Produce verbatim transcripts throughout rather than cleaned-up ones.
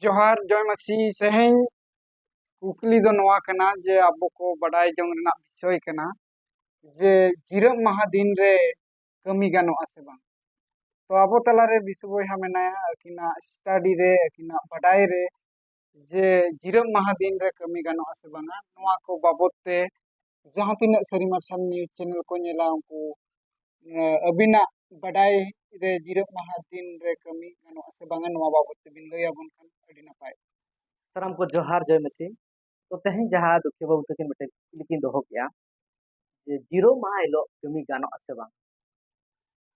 ᱡᱚᱦᱟᱨ, ᱡᱚᱭ ᱢᱟᱹᱥᱤ᱾ ᱛᱮᱦᱮᱧ ᱠᱩᱠᱞᱤ ᱫᱚ ᱱᱚᱣᱟ ᱠᱟᱱᱟ ᱡᱮ ᱟᱵᱚ ᱠᱚ ᱵᱟᱰᱟᱭ ᱡᱚᱝ ᱨᱮᱱᱟᱜ ᱵᱤᱥᱚᱭ ᱠᱟᱱᱟ ᱡᱮ ᱡᱤᱨᱟᱹᱜ ᱢᱟᱦᱟ ᱫᱤᱱ ᱨᱮ ᱠᱟᱹᱢᱤ ᱜᱟᱱᱚᱜᱼᱟ ᱥᱮ ᱵᱟᱝ? ᱛᱚ ᱟᱵᱚ ᱛᱟᱞᱟᱨᱮ ᱵᱤᱥᱩ ᱵᱚᱭᱦᱟ ᱢᱮᱱᱟᱭᱟ, ᱟᱹᱠᱤᱱᱟᱜ ᱥᱴᱟᱰᱤ ᱨᱮ, ᱟᱹᱠᱤᱱᱟᱜ ᱵᱟᱰᱟᱭ ᱨᱮ ᱡᱮ ᱡᱤᱨᱟᱹᱜ ᱢᱟᱦᱟ ᱫᱤᱱ ᱨᱮ ᱠᱟᱹᱢᱤ ᱜᱟᱱᱚᱜᱼᱟ ᱥᱮ ᱵᱟᱝᱟ, ᱱᱚᱣᱟ ᱠᱚ ᱵᱟᱵᱚᱫ ᱛᱮ ᱡᱟᱦᱟᱸ ᱛᱤᱱᱟᱹᱜ ᱥᱟᱹᱨᱤ ᱢᱟᱨᱥᱟᱞ ᱱᱤᱭᱩᱡᱽ ᱪᱮᱱᱮᱞ ᱠᱚ ᱧᱮᱞᱟ, ᱩᱱᱠᱩ, ᱮ, ᱟᱹᱵᱤᱱᱟᱜ ᱵᱟᱰᱟᱭ ᱨᱮ ᱡᱤᱨᱟᱹᱜ ᱢᱟᱦᱟ ᱫᱤᱱ ᱨᱮ ᱠᱟᱹᱢᱤ ᱜᱟᱱᱚᱜᱼᱟ ᱥᱮ ᱵᱟᱝᱟ, ᱱᱚᱣᱟ ᱵᱟᱵᱚᱫ ᱛᱮᱵᱤᱱ ᱞᱟᱹᱭ ᱟᱵᱚᱱ ᱠᱷᱟᱱ ᱟᱹᱰᱤ ᱱᱟᱯᱟᱭ᱾ ᱥᱟᱱᱟᱢ ᱠᱚ ᱡᱚᱦᱟᱨ, ᱡᱚᱭ ᱢᱟᱹᱥᱤ᱾ ᱛᱚ ᱛᱮᱦᱮᱧ ᱡᱟᱦᱟᱸ ᱫᱩᱠᱷᱤᱭᱟᱹ ᱵᱟᱹᱵᱩ ᱛᱟᱹᱠᱤᱱ ᱢᱤᱫᱴᱮᱱ ᱠᱩᱠᱞᱤ ᱠᱤᱱ ᱫᱚᱦᱚ ᱠᱮᱜᱼᱟ ᱡᱮ ᱡᱤᱨᱟᱹᱜ ᱢᱟᱦᱟ ᱦᱤᱞᱳᱜ ᱠᱟᱹᱢᱤ ᱜᱟᱱᱚᱜᱼᱟ ᱥᱮ ᱵᱟᱝ,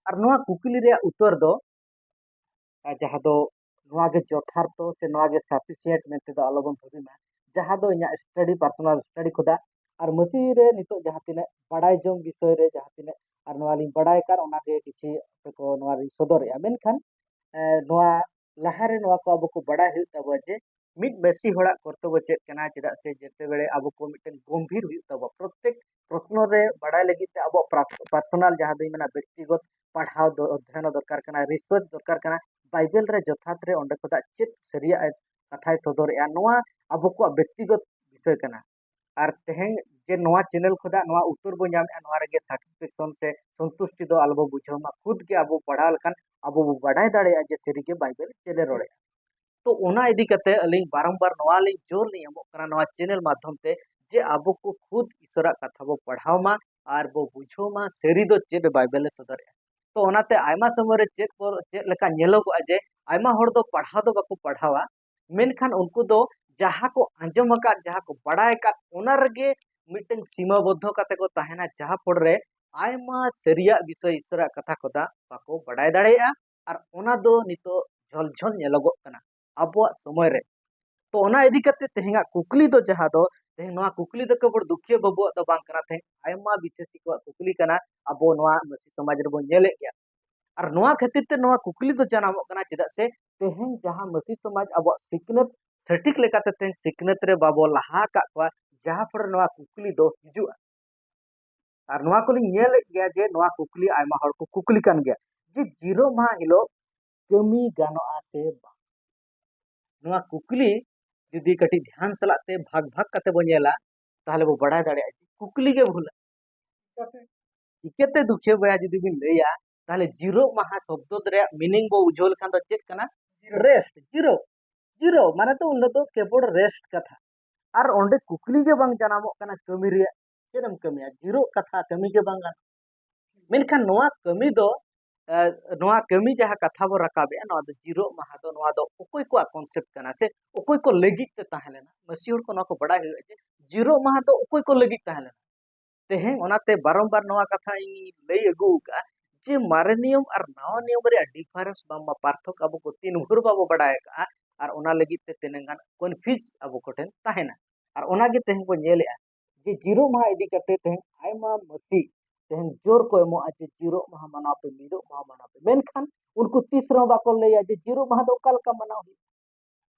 ᱟᱨ ᱱᱚᱣᱟ ᱠᱩᱠᱞᱤ ᱨᱮᱭᱟᱜ ᱩᱛᱛᱚᱨ ᱫᱚ, ᱟᱨ ᱡᱟᱦᱟᱸ ᱫᱚ ᱱᱚᱣᱟ ᱜᱮ ᱡᱚᱛᱷᱟᱨᱛᱷᱚ ᱥᱮ ᱱᱚᱣᱟ ᱜᱮ ᱥᱟᱯᱷᱤᱥᱤᱭᱮᱱᱴ ᱢᱮᱱᱛᱮ ᱫᱚ ᱟᱞᱚᱵᱚᱱ ᱵᱷᱟᱹᱵᱤ ᱢᱟ᱾ ᱡᱟᱦᱟᱸ ᱫᱚ ᱤᱧᱟᱹᱜ ᱥᱴᱟᱰᱤ, ᱯᱟᱨᱥᱚᱱᱟᱞ ᱥᱴᱟᱰᱤ ᱠᱷᱚᱱᱟᱜ ᱟᱨ ᱢᱟᱹᱥᱤ ᱨᱮ ᱱᱤᱛᱚᱜ ᱡᱟᱦᱟᱸ ᱛᱤᱱᱟᱹᱜ ᱵᱟᱰᱟᱭ ᱡᱚᱝ ᱵᱤᱥᱚᱭ ᱨᱮ ᱡᱟᱦᱟᱸ ᱛᱤᱱᱟᱹᱜ ᱟᱨ ᱱᱚᱣᱟ ᱞᱤᱧ ᱵᱟᱰᱟᱭ ᱠᱟᱱ, ᱚᱱᱟᱜᱮ ᱠᱤᱪᱷᱤ ᱟᱯᱮ ᱠᱚ ᱱᱚᱣᱟ ᱞᱤᱧ ᱥᱚᱫᱚᱨᱮᱜᱼᱟ᱾ ᱢᱮᱱᱠᱷᱟᱱ, ᱮ, ᱱᱚᱣᱟ ᱞᱟᱦᱟᱨᱮ ᱱᱚᱣᱟ ᱠᱚ ᱟᱵᱚ ᱠᱚ ᱵᱟᱰᱟᱭ ᱦᱩᱭᱩᱜ ᱛᱟᱵᱚᱱᱟ ᱡᱮ ᱢᱤᱫ ᱢᱟᱹᱥᱤ ᱦᱚᱲᱟᱜ ᱠᱚᱨᱛᱚᱵᱵᱚ ᱪᱮᱫ ᱠᱟᱱᱟ, ᱪᱮᱫᱟᱜ ᱥᱮ ᱡᱮᱛᱮ ᱵᱮᱲᱮ ᱟᱵᱚ ᱠᱚ ᱢᱤᱫᱴᱮᱱ ᱜᱚᱢᱵᱷᱤᱨ ᱦᱩᱭᱩᱜ ᱛᱟᱵᱚᱱᱟ᱾ ᱯᱨᱚᱛᱮᱠ ᱯᱨᱚᱥᱱᱚ ᱨᱮ ᱵᱟᱰᱟᱭ ᱞᱟᱹᱜᱤᱫ ᱛᱮ ᱟᱵᱚᱣᱟᱜ ᱯᱨᱟᱥ-, ᱯᱟᱨᱥᱚᱱᱟᱞ ᱡᱟᱦᱟᱸ ᱫᱚᱧ ᱢᱮᱱᱟ ᱵᱮᱠᱛᱤᱜᱚᱛ ᱯᱟᱲᱦᱟᱣ ᱫᱚ ᱚᱫᱷᱭᱚᱭᱚᱱ ᱫᱚᱨᱠᱟᱨ ᱠᱟᱱᱟ, ᱨᱤᱥᱟᱨᱪ ᱫᱚᱨᱠᱟᱨ ᱠᱟᱱᱟ, ᱵᱟᱭᱵᱮᱞ ᱨᱮ ᱡᱚᱛᱷᱟᱛ ᱨᱮ ᱚᱸᱰᱮ ᱠᱷᱚᱱᱟᱜ ᱪᱮᱫ ᱥᱟᱹᱨᱤᱭᱟᱜ ᱮ ᱠᱟᱛᱷᱟᱭ ᱥᱚᱫᱚᱨᱮᱜᱼᱟ, ᱱᱚᱣᱟ ᱟᱵᱚ ᱠᱚᱣᱟᱜ ᱵᱮᱠᱛᱤᱜᱚᱛ ᱵᱤᱥᱚᱭ ᱠᱟᱱᱟ᱾ ᱟᱨ ᱛᱮᱦᱮᱧ ᱡᱮ ᱱᱚᱣᱟ ᱪᱮᱱᱮᱞ ᱠᱷᱚᱱᱟᱜ ᱱᱚᱣᱟ ᱩᱛᱛᱚᱨ ᱵᱚ ᱧᱟᱢᱮᱜᱼᱟ, ᱱᱚᱣᱟ ᱨᱮᱜᱮ ᱥᱟᱴᱤᱥᱯᱷᱮᱠᱥᱚᱱ ᱥᱮ ᱥᱚᱱᱛᱩᱥᱴᱤ ᱫᱚ ᱟᱞᱚ ᱵᱚ ᱵᱩᱡᱷᱟᱹᱣ ᱢᱟ᱾ ᱠᱷᱩᱫ ᱜᱮ ᱟᱵᱚ ᱯᱟᱲᱦᱟᱣ ᱞᱮᱠᱷᱟᱱ ᱟᱵᱚ ᱵᱚ ᱵᱟᱰᱟᱭ ᱫᱟᱲᱮᱭᱟᱜᱼᱟ ᱡᱮ ᱥᱟᱹᱨᱤᱜᱮ ᱵᱟᱭᱵᱮᱞ ᱪᱮᱫ ᱮ ᱨᱚᱲᱮᱜᱼᱟ᱾ ᱛᱚ ᱚᱱᱟ ᱤᱫᱤ ᱠᱟᱛᱮ ᱟᱹᱞᱤᱧ ᱵᱟᱨᱚᱢᱵᱟᱨ ᱱᱚᱣᱟ ᱞᱤᱧ ᱡᱳᱨ ᱞᱤᱧ ᱮᱢᱚᱜ ᱠᱟᱱᱟ ᱱᱚᱣᱟ ᱪᱮᱱᱮᱞ ᱢᱟᱫᱽᱫᱷᱚᱢ ᱛᱮ ᱡᱮ ᱟᱵᱚ ᱠᱚ ᱠᱷᱩᱫ ᱤᱥᱚᱨᱟᱜ ᱠᱟᱛᱷᱟ ᱵᱚ ᱯᱟᱲᱦᱟᱣ ᱢᱟ ᱟᱨ ᱵᱚ ᱵᱩᱡᱷᱟᱹᱣ ᱢᱟ ᱥᱟᱹᱨᱤ ᱫᱚ ᱪᱮᱫ ᱵᱟᱭᱵᱮᱞ ᱮ ᱥᱚᱫᱚᱨᱮᱜᱼᱟ᱾ ᱛᱚ ᱚᱱᱟᱛᱮ ᱟᱭᱢᱟ ᱥᱚᱢᱚᱭ ᱨᱮ ᱪᱮᱫ ᱠᱚ, ᱪᱮᱫ ᱞᱮᱠᱟ ᱧᱮᱞᱚᱜᱚᱜᱼᱟ ᱡᱮ ᱟᱭᱢᱟ ᱦᱚᱲ ᱫᱚ ᱯᱟᱲᱦᱟᱣ ᱫᱚ ᱵᱟᱠᱚ ᱯᱟᱲᱦᱟᱣᱟ, ᱢᱮᱱᱠᱷᱟᱱ ᱩᱱᱠᱩ ᱫᱚ ᱡᱟᱦᱟᱸ ᱠᱚ ᱟᱸᱡᱚᱢ ᱟᱠᱟᱫ, ᱡᱟᱦᱟᱸ ᱠᱚ ᱵᱟᱲᱟᱭ ᱟᱠᱟᱫ, ᱚᱱᱟ ᱨᱮᱜᱮ ᱢᱤᱫᱴᱟᱝ ᱥᱤᱢᱟᱹᱵᱚᱫᱽᱫᱷᱚ ᱠᱟᱛᱮ ᱠᱚ ᱛᱟᱦᱮᱱᱟ, ᱡᱟᱦᱟᱸ ᱯᱷᱚᱲ ᱨᱮ ᱟᱭᱢᱟ ᱥᱟᱹᱨᱤᱭᱟᱜ ᱵᱤᱥᱚᱭ ᱤᱥᱚᱨᱟᱜ ᱠᱟᱛᱷᱟ ᱠᱚᱫᱚ ᱵᱟᱠᱚ ᱵᱟᱰᱟᱭ ᱫᱟᱲᱮᱭᱟᱜᱼᱟ᱾ ᱟᱨ ᱚᱱᱟ ᱫᱚ ᱱᱤᱛᱚᱜ ᱡᱷᱚᱞ ᱡᱷᱚᱞ ᱧᱮᱞᱚᱜᱚᱜ ᱠᱟᱱᱟ ᱟᱵᱚᱣᱟᱜ ᱥᱚᱢᱚᱭ ᱨᱮ᱾ ᱛᱚ ᱚᱱᱟ ᱤᱫᱤ ᱠᱟᱛᱮ ᱛᱮᱦᱮᱧᱟᱜ ᱠᱩᱠᱞᱤ ᱫᱚ, ᱡᱟᱦᱟᱸ ᱫᱚ ᱛᱮᱦᱮᱧ ᱱᱚᱣᱟ ᱠᱩᱠᱞᱤ ᱫᱚ ᱠᱮᱵᱚᱞ ᱫᱩᱠᱷᱤᱭᱟᱹ ᱵᱟᱹᱵᱩᱣᱟᱜ ᱫᱚ ᱵᱟᱝ ᱠᱟᱱᱟ, ᱛᱮᱦᱮᱧ ᱟᱭᱢᱟ ᱵᱤᱥᱮᱥᱤ ᱠᱚᱣᱟᱜ ᱠᱩᱠᱞᱤ ᱠᱟᱱᱟ, ᱟᱵᱚ ᱱᱚᱣᱟ ᱢᱟᱹᱥᱤ ᱥᱚᱢᱟᱡᱽ ᱨᱮᱵᱚᱱ ᱧᱮᱞᱮᱫ ᱜᱮᱭᱟ᱾ ᱟᱨ ᱱᱚᱣᱟ ᱠᱷᱟᱹᱛᱤᱨ ᱛᱮ ᱱᱚᱣᱟ ᱠᱩᱠᱞᱤ ᱫᱚ ᱡᱟᱱᱟᱢᱚᱜ ᱠᱟᱱᱟ, ᱪᱮᱫᱟᱜ ᱥᱮ ᱛᱮᱦᱮᱧ ᱡᱟᱦᱟᱸ ᱢᱟᱹᱥᱤ ᱥᱚᱢᱟᱡᱽ ᱟᱵᱚᱣᱟᱜ ᱥᱤᱠᱷᱱᱟᱹᱛ ᱥᱚᱴᱷᱤᱠ ᱞᱮᱠᱟᱛᱮ ᱛᱮᱦᱮᱧ ᱥᱤᱠᱷᱱᱟᱹᱛ ᱨᱮ ᱵᱟᱵᱚ ᱞᱟᱦᱟ ᱟᱠᱟᱫ ᱠᱚᱣᱟ, ᱡᱟᱦᱟᱸ ᱯᱷᱚᱲ ᱨᱮ ᱱᱚᱣᱟ ᱠᱩᱠᱞᱤ ᱫᱚ ᱦᱤᱡᱩᱜᱼᱟ᱾ ᱟᱨ ᱱᱚᱣᱟ ᱠᱚᱞᱤᱧ ᱧᱮᱞᱮᱫ ᱜᱮᱭᱟ ᱡᱮ ᱱᱚᱣᱟ ᱠᱩᱠᱞᱤ ᱟᱭᱢᱟ ᱦᱚᱲ ᱠᱚ ᱠᱩᱠᱞᱤ ᱠᱟᱱ ᱜᱮᱭᱟ ᱡᱮ ᱡᱤᱨᱳ ᱢᱟᱦᱟ ᱦᱤᱞᱳᱜ ᱠᱟᱹᱢᱤ ᱜᱟᱱᱚᱜᱼᱟ ᱥᱮ ᱵᱟᱝ᱾ ᱱᱚᱣᱟ ᱠᱩᱠᱞᱤ ᱡᱩᱫᱤ ᱠᱟᱹᱴᱤᱡ ᱫᱷᱮᱭᱟᱱ ᱥᱟᱞᱟᱜ ᱛᱮ ᱵᱷᱟᱜᱽ ᱵᱷᱟᱜᱽ ᱠᱟᱛᱮ ᱵᱚᱱ ᱧᱮᱞᱟ, ᱛᱟᱦᱚᱞᱮ ᱵᱚ ᱵᱟᱲᱟᱭ ᱫᱟᱲᱮᱭᱟᱜᱼᱟ ᱡᱮ ᱠᱩᱠᱞᱤ ᱜᱮ ᱵᱷᱩᱞᱟ᱾ ᱪᱤᱠᱟᱹᱛᱮ ᱫᱩᱠᱷᱤᱭᱟᱹ ᱵᱚᱭᱦᱟ ᱡᱩᱫᱤ ᱵᱤᱱ ᱞᱟᱹᱭᱟ, ᱛᱟᱦᱚᱞᱮ ᱡᱤᱨᱳ ᱢᱟᱦᱟ ᱥᱚᱵᱫᱚ ᱨᱮᱭᱟᱜ ᱢᱤᱱᱤᱝ ᱵᱚ ᱵᱩᱡᱷᱟᱹᱣ ᱞᱮᱠᱷᱟᱱ ᱫᱚ ᱪᱮᱫ ᱠᱟᱱᱟ? ᱨᱮᱥᱴ᱾ ᱡᱤᱨᱳ, ᱡᱤᱨᱳ ᱢᱟᱱᱮ ᱛᱚ ᱩᱱ ᱫᱚ ᱠᱮᱵᱚᱞ ᱨᱮᱥᱴ ᱠᱟᱛᱷᱟ᱾ ᱟᱨ ᱚᱸᱰᱮ ᱠᱩᱠᱞᱤ ᱜᱮ ᱵᱟᱝ ᱡᱟᱱᱟᱢᱚᱜ ᱠᱟᱱᱟ ᱠᱟᱹᱢᱤ ᱨᱮᱭᱟᱜ᱾ ᱪᱮᱫ ᱮᱢ ᱠᱟᱹᱢᱤᱭᱟ? ᱡᱤᱨᱳ ᱠᱟᱛᱷᱟ, ᱠᱟᱹᱢᱤ ᱜᱮ ᱵᱟᱝ ᱜᱟᱱᱚᱜ᱾ ᱢᱮᱱᱠᱷᱟᱱ ᱱᱚᱣᱟ ᱠᱟᱹᱢᱤ ᱫᱚ, ᱮ, ᱱᱚᱣᱟ ᱠᱟᱹᱢᱤ ᱡᱟᱦᱟᱸ ᱠᱟᱛᱷᱟ ᱵᱚ ᱨᱟᱠᱟᱵᱮᱜᱼᱟ, ᱱᱚᱣᱟ ᱫᱚ ᱡᱤᱨᱳ ᱢᱟᱦᱟ ᱫᱚ, ᱱᱚᱣᱟ ᱫᱚ ᱚᱠᱚᱭ ᱠᱚᱣᱟᱜ ᱠᱚᱱᱥᱮᱯᱴ ᱠᱟᱱᱟ ᱥᱮ ᱚᱠᱚᱭ ᱠᱚ ᱞᱟᱹᱜᱤᱫ ᱛᱮ ᱛᱟᱦᱮᱸ ᱞᱮᱱᱟ? ᱢᱟᱹᱥᱤ ᱦᱚᱲ ᱠᱚ ᱱᱚᱣᱟ ᱠᱚ ᱵᱟᱲᱟᱭ ᱦᱩᱭᱩᱜᱼᱟ ᱡᱮ ᱡᱤᱨᱳ ᱢᱟᱦᱟ ᱫᱚ ᱚᱠᱚᱭ ᱠᱚ ᱞᱟᱹᱜᱤᱫ ᱛᱟᱦᱮᱸ ᱞᱮᱱᱟ᱾ ᱛᱮᱦᱮᱧ ᱚᱱᱟᱛᱮ ᱵᱟᱨᱚᱢᱵᱟᱨ ᱱᱚᱣᱟ ᱠᱟᱛᱷᱟ ᱤᱧ ᱞᱟᱹᱭ ᱟᱹᱜᱩ ᱟᱠᱟᱫᱼᱟ ᱡᱮ ᱢᱟᱨᱮ ᱱᱤᱭᱚᱢ ᱟᱨ ᱱᱟᱣᱟ ᱱᱤᱭᱚᱢ ᱨᱮᱭᱟᱜ ᱰᱤᱯᱷᱟᱨᱮᱱᱥ ᱵᱟᱝᱢᱟ ᱯᱟᱨᱛᱷᱚᱠ ᱟᱵᱚ ᱠᱚ ᱛᱤᱱ ᱵᱷᱳᱨ ᱵᱟᱵᱚ ᱵᱟᱰᱟᱭ ᱟᱠᱟᱫᱼᱟ, ᱟᱨ ᱚᱱᱟ ᱞᱟᱹᱜᱤᱫ ᱛᱮ ᱛᱤᱱᱟᱹᱝ ᱜᱟᱱ ᱠᱚᱱᱯᱷᱤᱭᱩᱡᱽ ᱟᱵᱚ ᱠᱚᱴᱷᱮᱱ ᱛᱟᱦᱮᱱᱟ᱾ ᱟᱨ ᱚᱱᱟᱜᱮ ᱛᱮᱦᱮᱧ ᱵᱚᱱ ᱧᱮᱞᱮᱜᱼᱟ ᱡᱮ ᱡᱤᱨᱳ ᱢᱟᱦᱟ ᱤᱫᱤ ᱠᱟᱛᱮ ᱛᱮᱦᱮᱧ ᱟᱭᱢᱟ ᱢᱟᱹᱥᱤ ᱛᱮᱦᱮᱧ ᱡᱳᱨ ᱠᱚ ᱮᱢᱚᱜᱼᱟ ᱡᱮ ᱡᱤᱨᱳ ᱢᱟᱦᱟ ᱢᱟᱱᱟᱣ ᱯᱮ, ᱢᱤᱨᱳ ᱢᱟᱦᱟ ᱢᱟᱱᱟᱣ ᱯᱮ, ᱢᱮᱱᱠᱷᱟᱱ ᱩᱱᱠᱩ ᱛᱤᱥ ᱨᱮᱦᱚᱸ ᱵᱟᱠᱚ ᱞᱟᱹᱭᱟ ᱡᱮ ᱡᱤᱨᱳ ᱢᱟᱦᱟ ᱫᱚ ᱚᱠᱟ ᱞᱮᱠᱟ ᱢᱟᱱᱟᱣ ᱦᱩᱭᱩᱜᱼᱟ᱾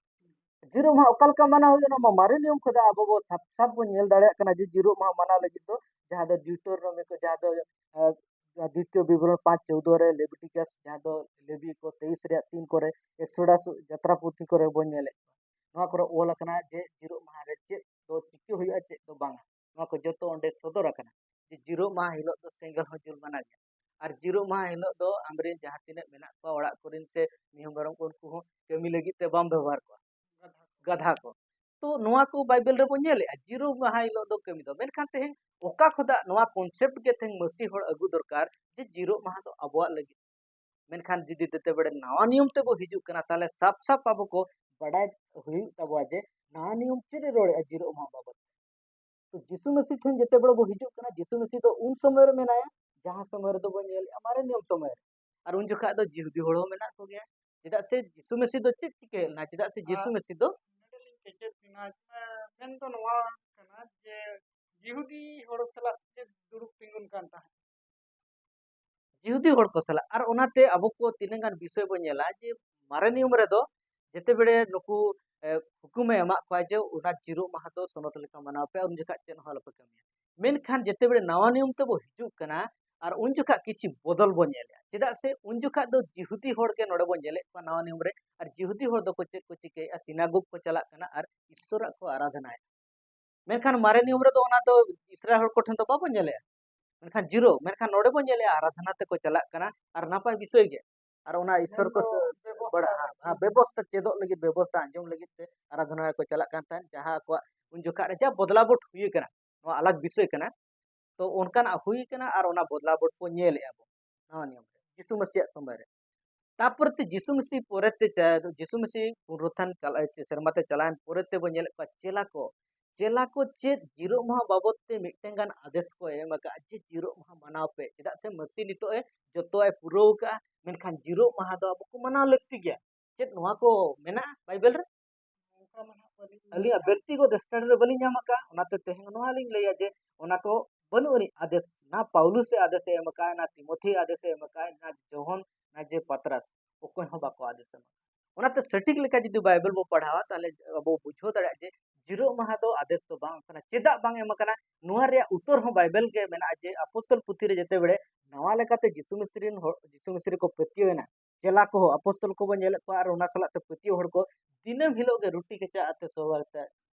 ᱡᱤᱨᱳ ᱢᱟᱦᱟ ᱚᱠᱟ ᱞᱮᱠᱟ ᱢᱟᱱᱟᱣ ᱦᱩᱭᱩᱜᱼᱟ, ᱚᱱᱟ ᱢᱟ ᱢᱟᱨᱮ ᱱᱤᱭᱚᱢ ᱠᱷᱚᱱ ᱟᱵᱚ ᱵᱚ ᱥᱟᱯ ᱥᱟᱯ ᱵᱚᱱ ᱧᱮᱞ ᱫᱟᱲᱮᱭᱟᱜ ᱠᱟᱱᱟ ᱡᱮ ᱡᱤᱨᱳ ᱢᱟᱦᱟ ᱢᱟᱱᱟᱣ ᱞᱟᱹᱜᱤᱫ ᱫᱚ ᱡᱟᱦᱟᱸ ᱫᱚ ᱰᱤᱭᱩᱴᱮᱨᱳᱱᱚᱢᱤ ᱠᱚ, ᱡᱟᱦᱟᱸ ᱫᱚ, ᱟᱸ, ᱫᱤᱛᱤᱭᱚ ᱵᱤᱵᱚᱨᱚᱱ ᱯᱟᱸᱪ ᱪᱳᱫᱽᱫᱳ ᱨᱮ, ᱞᱮᱵᱤᱴᱤᱠᱟᱥ, ᱡᱟᱦᱟᱸ ᱫᱚ ᱞᱮᱵᱤ ᱠᱚ ᱛᱮᱭᱤᱥ ᱨᱮᱭᱟᱜ ᱛᱤᱱ ᱠᱚᱨᱮ, ᱮᱠᱥᱳᱰᱟᱥ ᱡᱟᱛᱨᱟ ᱯᱩᱛᱷᱤ ᱠᱚᱨᱮ ᱵᱚᱱ ᱧᱮᱞᱮᱫ ᱠᱚᱣᱟ᱾ ᱱᱚᱣᱟ ᱠᱚᱨᱮ ᱚᱞ ᱟᱠᱟᱱᱟ ᱡᱮ ᱡᱤᱨᱳ ᱢᱟᱦᱟ ᱨᱮ ᱪᱮᱫ ᱫᱚ ᱪᱤᱠᱟᱹ ᱦᱩᱭᱩᱜᱼᱟ, ᱪᱮᱫ ᱫᱚ ᱵᱟᱝᱟ, ᱱᱚᱣᱟ ᱠᱚ ᱡᱚᱛᱚ ᱚᱸᱰᱮ ᱥᱚᱫᱚᱨ ᱟᱠᱟᱱᱟ᱾ ᱡᱮ ᱡᱤᱨᱳ ᱢᱟᱦᱟ ᱦᱤᱞᱳᱜ ᱫᱚ ᱥᱮᱸᱜᱮᱞ ᱦᱚᱸ ᱡᱩᱞ ᱢᱟᱱᱟ ᱜᱮᱭᱟ᱾ ᱟᱨ ᱡᱤᱨᱳ ᱢᱟᱦᱟ ᱦᱤᱞᱳᱜ ᱫᱚ ᱟᱢᱨᱮᱱ ᱡᱟᱦᱟᱸ ᱛᱤᱱᱟᱹᱜ ᱢᱮᱱᱟᱜ ᱠᱚᱣᱟ ᱚᱲᱟᱜ ᱠᱚᱨᱮᱱ ᱥᱮ ᱢᱤᱦᱩ ᱢᱮᱨᱚᱢ ᱠᱚ, ᱩᱱᱠᱩ ᱦᱚᱸ ᱠᱟᱹᱢᱤ ᱞᱟᱹᱜᱤᱫ ᱛᱮ ᱵᱟᱢ ᱵᱮᱵᱚᱦᱟᱨ ᱠᱚᱣᱟ, ᱜᱟᱫᱷᱟ ᱠᱚ᱾ ᱛᱚ ᱱᱚᱣᱟ ᱠᱚ ᱵᱟᱭᱵᱮᱞ ᱨᱮᱵᱚᱱ ᱧᱮᱞᱮᱜᱼᱟ, ᱡᱤᱨᱳ ᱢᱟᱦᱟ ᱦᱤᱞᱳᱜ ᱫᱚ ᱠᱟᱹᱢᱤ ᱫᱚ᱾ ᱢᱮᱱᱠᱷᱟᱱ ᱛᱮᱦᱮᱧ ᱚᱠᱟ ᱠᱷᱚᱱᱟᱜ ᱱᱚᱣᱟ ᱠᱚᱱᱥᱮᱯᱴ ᱜᱮ ᱛᱮᱦᱮᱧ ᱢᱟᱹᱥᱤ ᱦᱚᱲ ᱟᱹᱜᱩ ᱫᱚᱨᱠᱟᱨ ᱡᱮ ᱡᱤᱨᱳ ᱢᱟᱦᱟ ᱫᱚ ᱟᱵᱚᱣᱟᱜ ᱞᱟᱹᱜᱤᱫ? ᱢᱮᱱᱠᱷᱟᱱ ᱡᱩᱫᱤ ᱡᱮᱛᱮ ᱵᱮᱲᱮ ᱱᱟᱣᱟ ᱱᱤᱭᱚᱢ ᱛᱮᱵᱚ ᱦᱤᱡᱩᱜ ᱠᱟᱱᱟ, ᱛᱟᱦᱚᱞᱮ ᱥᱟᱯ ᱥᱟᱯ ᱟᱵᱚ ᱠᱚ ᱵᱟᱰᱟᱭ ᱦᱩᱭᱩᱜ ᱛᱟᱵᱚᱣᱟ ᱡᱮ ᱱᱟᱣᱟ ᱱᱤᱭᱚᱢ ᱪᱮᱫ ᱮ ᱨᱚᱲᱮᱜᱼᱟ ᱡᱤᱨᱳ ᱢᱟᱦᱟ ᱵᱟᱵᱚᱫ᱾ ᱛᱚ ᱡᱤᱥᱩ ᱢᱟᱹᱥᱤ ᱴᱷᱮᱱ ᱡᱮᱛᱮ ᱵᱮᱲᱮ ᱵᱚ ᱦᱤᱡᱩᱜ ᱠᱟᱱᱟ, ᱡᱤᱥᱩ ᱢᱟᱹᱥᱤ ᱫᱚ ᱩᱱ ᱥᱚᱢᱚᱭ ᱨᱮ ᱢᱮᱱᱟᱭᱟ ᱡᱟᱦᱟᱸ ᱥᱚᱢᱚᱭ ᱨᱮᱫᱚ ᱵᱚᱱ ᱧᱮᱞᱮᱜᱼᱟ ᱢᱟᱨᱮ ᱱᱤᱭᱚᱢ ᱥᱚᱢᱚᱭ ᱨᱮ᱾ ᱟᱨ ᱩᱱ ᱡᱚᱠᱷᱟᱜ ᱫᱚ ᱡᱤᱦᱩᱫᱤ ᱦᱚᱲ ᱦᱚᱸ ᱢᱮᱱᱟᱜ ᱠᱚᱜᱮᱭᱟ᱾ ᱪᱮᱫᱟᱜ ᱥᱮ ᱡᱤᱥᱩ ᱢᱟᱹᱥᱤ ᱫᱚ ᱪᱮᱫ ᱪᱤᱠᱟᱹ ᱞᱮᱱᱟ? ᱪᱮᱫᱟᱜ ᱥᱮ ᱡᱤᱥᱩ ᱟᱨ ᱢᱟᱹᱥᱤ ᱫᱚ ᱱᱚᱰᱮ ᱞᱤᱧ ᱠᱮᱪᱮᱫ ᱵᱮᱱᱟ, ᱢᱮᱱ ᱫᱚ ᱱᱚᱣᱟ ᱠᱟᱱᱟ ᱡᱮ ᱡᱤᱦᱩᱫᱤ ᱦᱚᱲ ᱥᱟᱞᱟᱜ ᱪᱮᱫ ᱫᱩᱲᱩᱵ ᱛᱤᱸᱜᱩᱱ ᱠᱟᱱ ᱛᱟᱦᱮᱸᱫ? ᱡᱤᱦᱩᱫᱤ ᱦᱚᱲ ᱠᱚ ᱥᱟᱞᱟᱜ᱾ ᱟᱨ ᱚᱱᱟᱛᱮ ᱟᱵᱚ ᱠᱚ ᱛᱤᱱᱟᱹᱜ ᱜᱟᱱ ᱵᱤᱥᱚᱭ ᱵᱚᱱ ᱧᱮᱞᱟ ᱡᱮ ᱢᱟᱨᱮ ᱱᱤᱭᱚᱢ ᱨᱮᱫᱚ ᱡᱮᱛᱮ ᱵᱮᱲᱮ ᱱᱩᱠᱩ, ᱮ, ᱦᱩᱠᱩᱢᱮ ᱮᱢᱟᱜ ᱠᱚᱣᱟ ᱡᱮ ᱚᱱᱟ ᱡᱤᱨᱳ ᱢᱟᱦᱟ ᱫᱚ ᱥᱚᱱᱚᱛ ᱞᱮᱠᱟ ᱢᱟᱱᱟᱣ ᱯᱮ, ᱩᱱ ᱡᱚᱠᱷᱟᱡ ᱪᱮᱫ ᱦᱚᱸ ᱟᱞᱚᱯᱮ ᱠᱟᱹᱢᱤᱭᱟ᱾ ᱢᱮᱱᱠᱷᱟᱱ ᱡᱮᱛᱮ ᱵᱮᱲᱮ ᱱᱟᱣᱟ ᱱᱤᱭᱚᱢ ᱛᱮᱵᱚ ᱦᱤᱡᱩᱜ ᱠᱟᱱᱟ, ᱟᱨ ᱩᱱ ᱡᱚᱠᱷᱟᱜ ᱠᱤᱪᱷᱤ ᱵᱚᱫᱚᱞ ᱵᱚ ᱧᱮᱞᱮᱜᱼᱟ᱾ ᱪᱮᱫᱟᱜ ᱥᱮ ᱩᱱ ᱡᱚᱠᱷᱟᱜ ᱫᱚ ᱡᱤᱦᱩᱫᱤ ᱦᱚᱲ ᱜᱮ ᱱᱚᱰᱮ ᱵᱚ ᱧᱮᱞᱮᱫ ᱠᱚᱣᱟ ᱱᱟᱣᱟ ᱱᱤᱭᱚᱢ ᱨᱮ, ᱟᱨ ᱡᱤᱦᱩᱫᱤ ᱦᱚᱲ ᱫᱚᱠᱚ ᱪᱮᱫ ᱠᱚ ᱪᱤᱠᱟᱹᱭᱮᱫᱼᱟ? ᱥᱤᱱᱟᱜᱚᱜᱽ ᱠᱚ ᱪᱟᱞᱟᱜ ᱠᱟᱱᱟ ᱟᱨ ᱤᱥᱥᱚᱨᱟᱜ ᱠᱚ ᱟᱨᱟᱫᱷᱱᱟᱭᱮᱫᱼᱟ᱾ ᱢᱮᱱᱠᱷᱟᱱ ᱢᱟᱨᱮ ᱱᱤᱭᱚᱢ ᱨᱮᱫᱚ ᱚᱱᱟ ᱫᱚ ᱤᱥᱨᱟᱭᱮᱞ ᱦᱚᱲ ᱠᱚᱴᱷᱮᱱ ᱫᱚ ᱵᱟᱵᱚ ᱧᱮᱞᱮᱜᱼᱟ᱾ ᱢᱮᱱᱠᱷᱟᱱ ᱡᱤᱨᱳ, ᱢᱮᱱᱠᱷᱟᱱ ᱱᱚᱰᱮ ᱵᱚ ᱧᱮᱞᱮᱜᱼᱟ ᱟᱨᱟᱫᱷᱱᱟ ᱛᱮᱠᱚ ᱪᱟᱞᱟᱜ ᱠᱟᱱᱟ ᱟᱨ ᱱᱟᱯᱟᱭ ᱵᱤᱥᱚᱭ ᱜᱮ᱾ ᱟᱨ ᱚᱱᱟ ᱤᱥᱥᱚᱨ ᱠᱚ ᱢᱮᱱᱫᱚ ᱥᱮ-, ᱵᱮᱵᱚᱥᱛᱟ ᱵᱟᱲᱟ-, ᱦᱮᱸ, ᱞᱟᱹᱜᱤᱫ ᱦᱮᱸ, ᱛᱮ᱾ ᱵᱮᱵᱚᱥᱛᱟ ᱪᱮᱫᱚᱜ ᱞᱟᱹᱜᱤᱫ, ᱵᱮᱵᱚᱥᱛᱟ ᱟᱸᱡᱚᱢ ᱞᱟᱹᱜᱤᱫ ᱛᱮ ᱟᱨᱟᱫᱷᱱᱟ ᱨᱮᱠᱚ ᱪᱟᱞᱟᱜ ᱠᱟᱱ ᱛᱟᱦᱮᱸᱫ, ᱡᱟᱦᱟᱸ ᱟᱠᱚᱣᱟᱜ ᱩᱱ ᱡᱚᱠᱷᱟᱜ ᱨᱮ ᱡᱟ ᱵᱚᱫᱞᱟᱣ ᱵᱚ ᱦᱩᱭ ᱠᱟᱱᱟ, ᱱᱚᱣᱟ ᱟᱞᱟᱜᱽ ᱵᱤᱥᱚᱭ ᱠᱟᱱᱟ᱾ ᱛᱚ ᱚᱱᱠᱟᱱᱟᱜ ᱦᱩᱭ ᱠᱟᱱᱟ ᱟᱨ ᱚᱱᱟ ᱵᱚᱫᱞᱟᱣ ᱵᱚ ᱧᱮᱞᱮᱜᱼᱟ ᱵᱚ ᱱᱟᱣᱟ ᱱᱤᱭᱚᱢ ᱨᱮ, ᱡᱤᱥᱩ ᱢᱟᱹᱥᱤᱭᱟᱜ ᱥᱚᱢᱚᱭ ᱨᱮ᱾ ᱛᱟᱯᱚᱨᱮ ᱛᱮ ᱡᱤᱥᱩ ᱢᱟᱹᱥᱤ ᱯᱚᱨᱮᱛᱮ ᱪᱟ-, ᱡᱤᱥᱩ ᱢᱟᱹᱥᱤ ᱯᱩᱱᱨᱩᱛᱷᱟᱱ ᱪᱟᱞᱟᱜ, ᱪᱮ ᱥᱮᱨᱢᱟ ᱛᱮ ᱪᱟᱞᱟᱣᱮᱱ ᱯᱚᱨᱮ ᱛᱮᱵᱚ ᱧᱮᱞᱮᱫ ᱠᱚᱣᱟ ᱪᱮᱞᱟ ᱠᱚ, ᱪᱮᱞᱟ ᱠᱚ ᱪᱮᱫ ᱡᱤᱨᱳᱜ ᱢᱟᱦᱟ ᱵᱟᱵᱚᱫ ᱛᱮ ᱢᱤᱫᱴᱮᱱ ᱜᱟᱱ ᱟᱫᱮᱥ ᱠᱚ ᱮᱢ ᱟᱠᱟᱫᱼᱟ ᱡᱮ ᱡᱤᱨᱳᱜ ᱢᱟᱦᱟ ᱢᱟᱱᱟᱣ ᱯᱮ, ᱪᱮᱫᱟᱜ ᱥᱮ ᱢᱟᱹᱥᱤ ᱱᱤᱛᱚᱜ ᱮ ᱡᱚᱛᱚᱣᱟᱜ ᱮ ᱯᱩᱨᱟᱹᱣ ᱟᱠᱟᱫᱼᱟ, ᱢᱮᱱᱠᱷᱟᱱ ᱡᱤᱨᱳᱜ ᱢᱟᱦᱟ ᱫᱚ ᱟᱵᱚ ᱠᱚ ᱢᱟᱱᱟᱣ ᱞᱟᱹᱠᱛᱤ ᱜᱮᱭᱟ᱾ ᱪᱮᱫ ᱱᱚᱣᱟ ᱠᱚ ᱢᱮᱱᱟᱜᱼᱟ ᱵᱟᱭᱵᱮᱞ ᱨᱮ? ᱚᱱᱠᱟ ᱢᱟ ᱱᱟᱦᱟᱜ ᱵᱟᱹᱞᱤᱧ ᱟᱹᱞᱤᱧᱟᱜ ᱵᱮᱠᱛᱤᱜᱚᱛ ᱥᱴᱟᱰᱤ ᱨᱮ ᱵᱟᱹᱞᱤᱧ ᱧᱟᱢ ᱟᱠᱟᱫᱼᱟ, ᱚᱱᱟᱛᱮ ᱛᱮᱦᱮᱧ ᱱᱚᱣᱟ ᱞᱤᱧ ᱞᱟᱹᱭᱟ ᱡᱮ ᱚᱱᱟ ᱠᱚ ᱵᱟᱹᱱᱩᱜ ᱟᱹᱱᱤᱡ ᱟᱫᱮᱥ, ᱱᱟ ᱯᱟᱣᱞᱩᱥ ᱮ ᱟᱫᱮᱥ ᱮ ᱮᱢ ᱟᱠᱟᱫᱼᱟ, ᱱᱟ ᱛᱤᱢᱚᱛᱷᱤ ᱟᱫᱮᱥ ᱮ ᱮᱢ ᱟᱠᱟᱫᱼᱟ, ᱱᱟ ᱡᱚᱦᱚᱱ, ᱱᱟ ᱡᱮ ᱯᱟᱛᱨᱟᱥ, ᱚᱠᱚᱭ ᱦᱚᱸ ᱵᱟᱠᱚ ᱟᱫᱮᱥ ᱮᱢ ᱟᱠᱟᱫᱼᱟ᱾ ᱚᱱᱟᱛᱮ ᱥᱚᱴᱷᱤᱠ ᱞᱮᱠᱟ ᱡᱩᱫᱤ ᱵᱟᱭᱵᱮᱞ ᱵᱚ ᱯᱟᱲᱦᱟᱣᱟ, ᱛᱟᱦᱚᱞᱮ ᱟᱵᱚ ᱵᱩᱡᱷᱟᱹᱣ ᱫᱟᱲᱮᱭᱟᱜᱼᱟ ᱡᱮ ᱡᱤᱨᱳᱜ ᱢᱟᱦᱟ ᱫᱚ ᱟᱫᱮᱥ ᱫᱚ ᱵᱟᱝ ᱠᱟᱱᱟ᱾ ᱪᱮᱫᱟᱜ ᱵᱟᱝ ᱮᱢ ᱟᱠᱟᱱᱟ? ᱱᱚᱣᱟ ᱨᱮᱭᱟᱜ ᱩᱛᱛᱚᱨ ᱦᱚᱸ ᱵᱟᱭᱵᱮᱞ ᱜᱮ ᱢᱮᱱᱟᱜᱼᱟ ᱡᱮ ᱟᱯᱚᱥᱛᱚᱞ ᱯᱩᱛᱷᱤ ᱨᱮ ᱡᱮᱛᱮ ᱵᱮᱲᱮ ᱱᱟᱣᱟ ᱞᱮᱠᱟᱛᱮ ᱡᱤᱥᱩ ᱢᱤᱥᱨᱤ ᱨᱮᱱ ᱦᱚᱲ, ᱡᱤᱥᱩ ᱢᱤᱥᱨᱤ ᱠᱚ ᱯᱟᱹᱛᱭᱟᱹᱣ ᱮᱱᱟ, ᱪᱮᱞᱟ ᱠᱚᱦᱚᱸ ᱟᱯᱚᱥᱛᱚᱞ ᱠᱚᱵᱚᱱ ᱧᱮᱞᱮᱫ ᱠᱚᱣᱟ ᱟᱨ ᱚᱱᱟ ᱥᱟᱞᱟᱜ ᱛᱮ ᱯᱟᱹᱛᱭᱟᱹᱣ ᱦᱚᱲ ᱠᱚ ᱫᱤᱱᱟᱹᱢ ᱦᱤᱞᱳᱜ ᱜᱮ ᱨᱩᱴᱤ ᱠᱮᱪᱟᱜ ᱟᱛᱮ ᱥᱚᱦᱚᱨ ᱛᱮ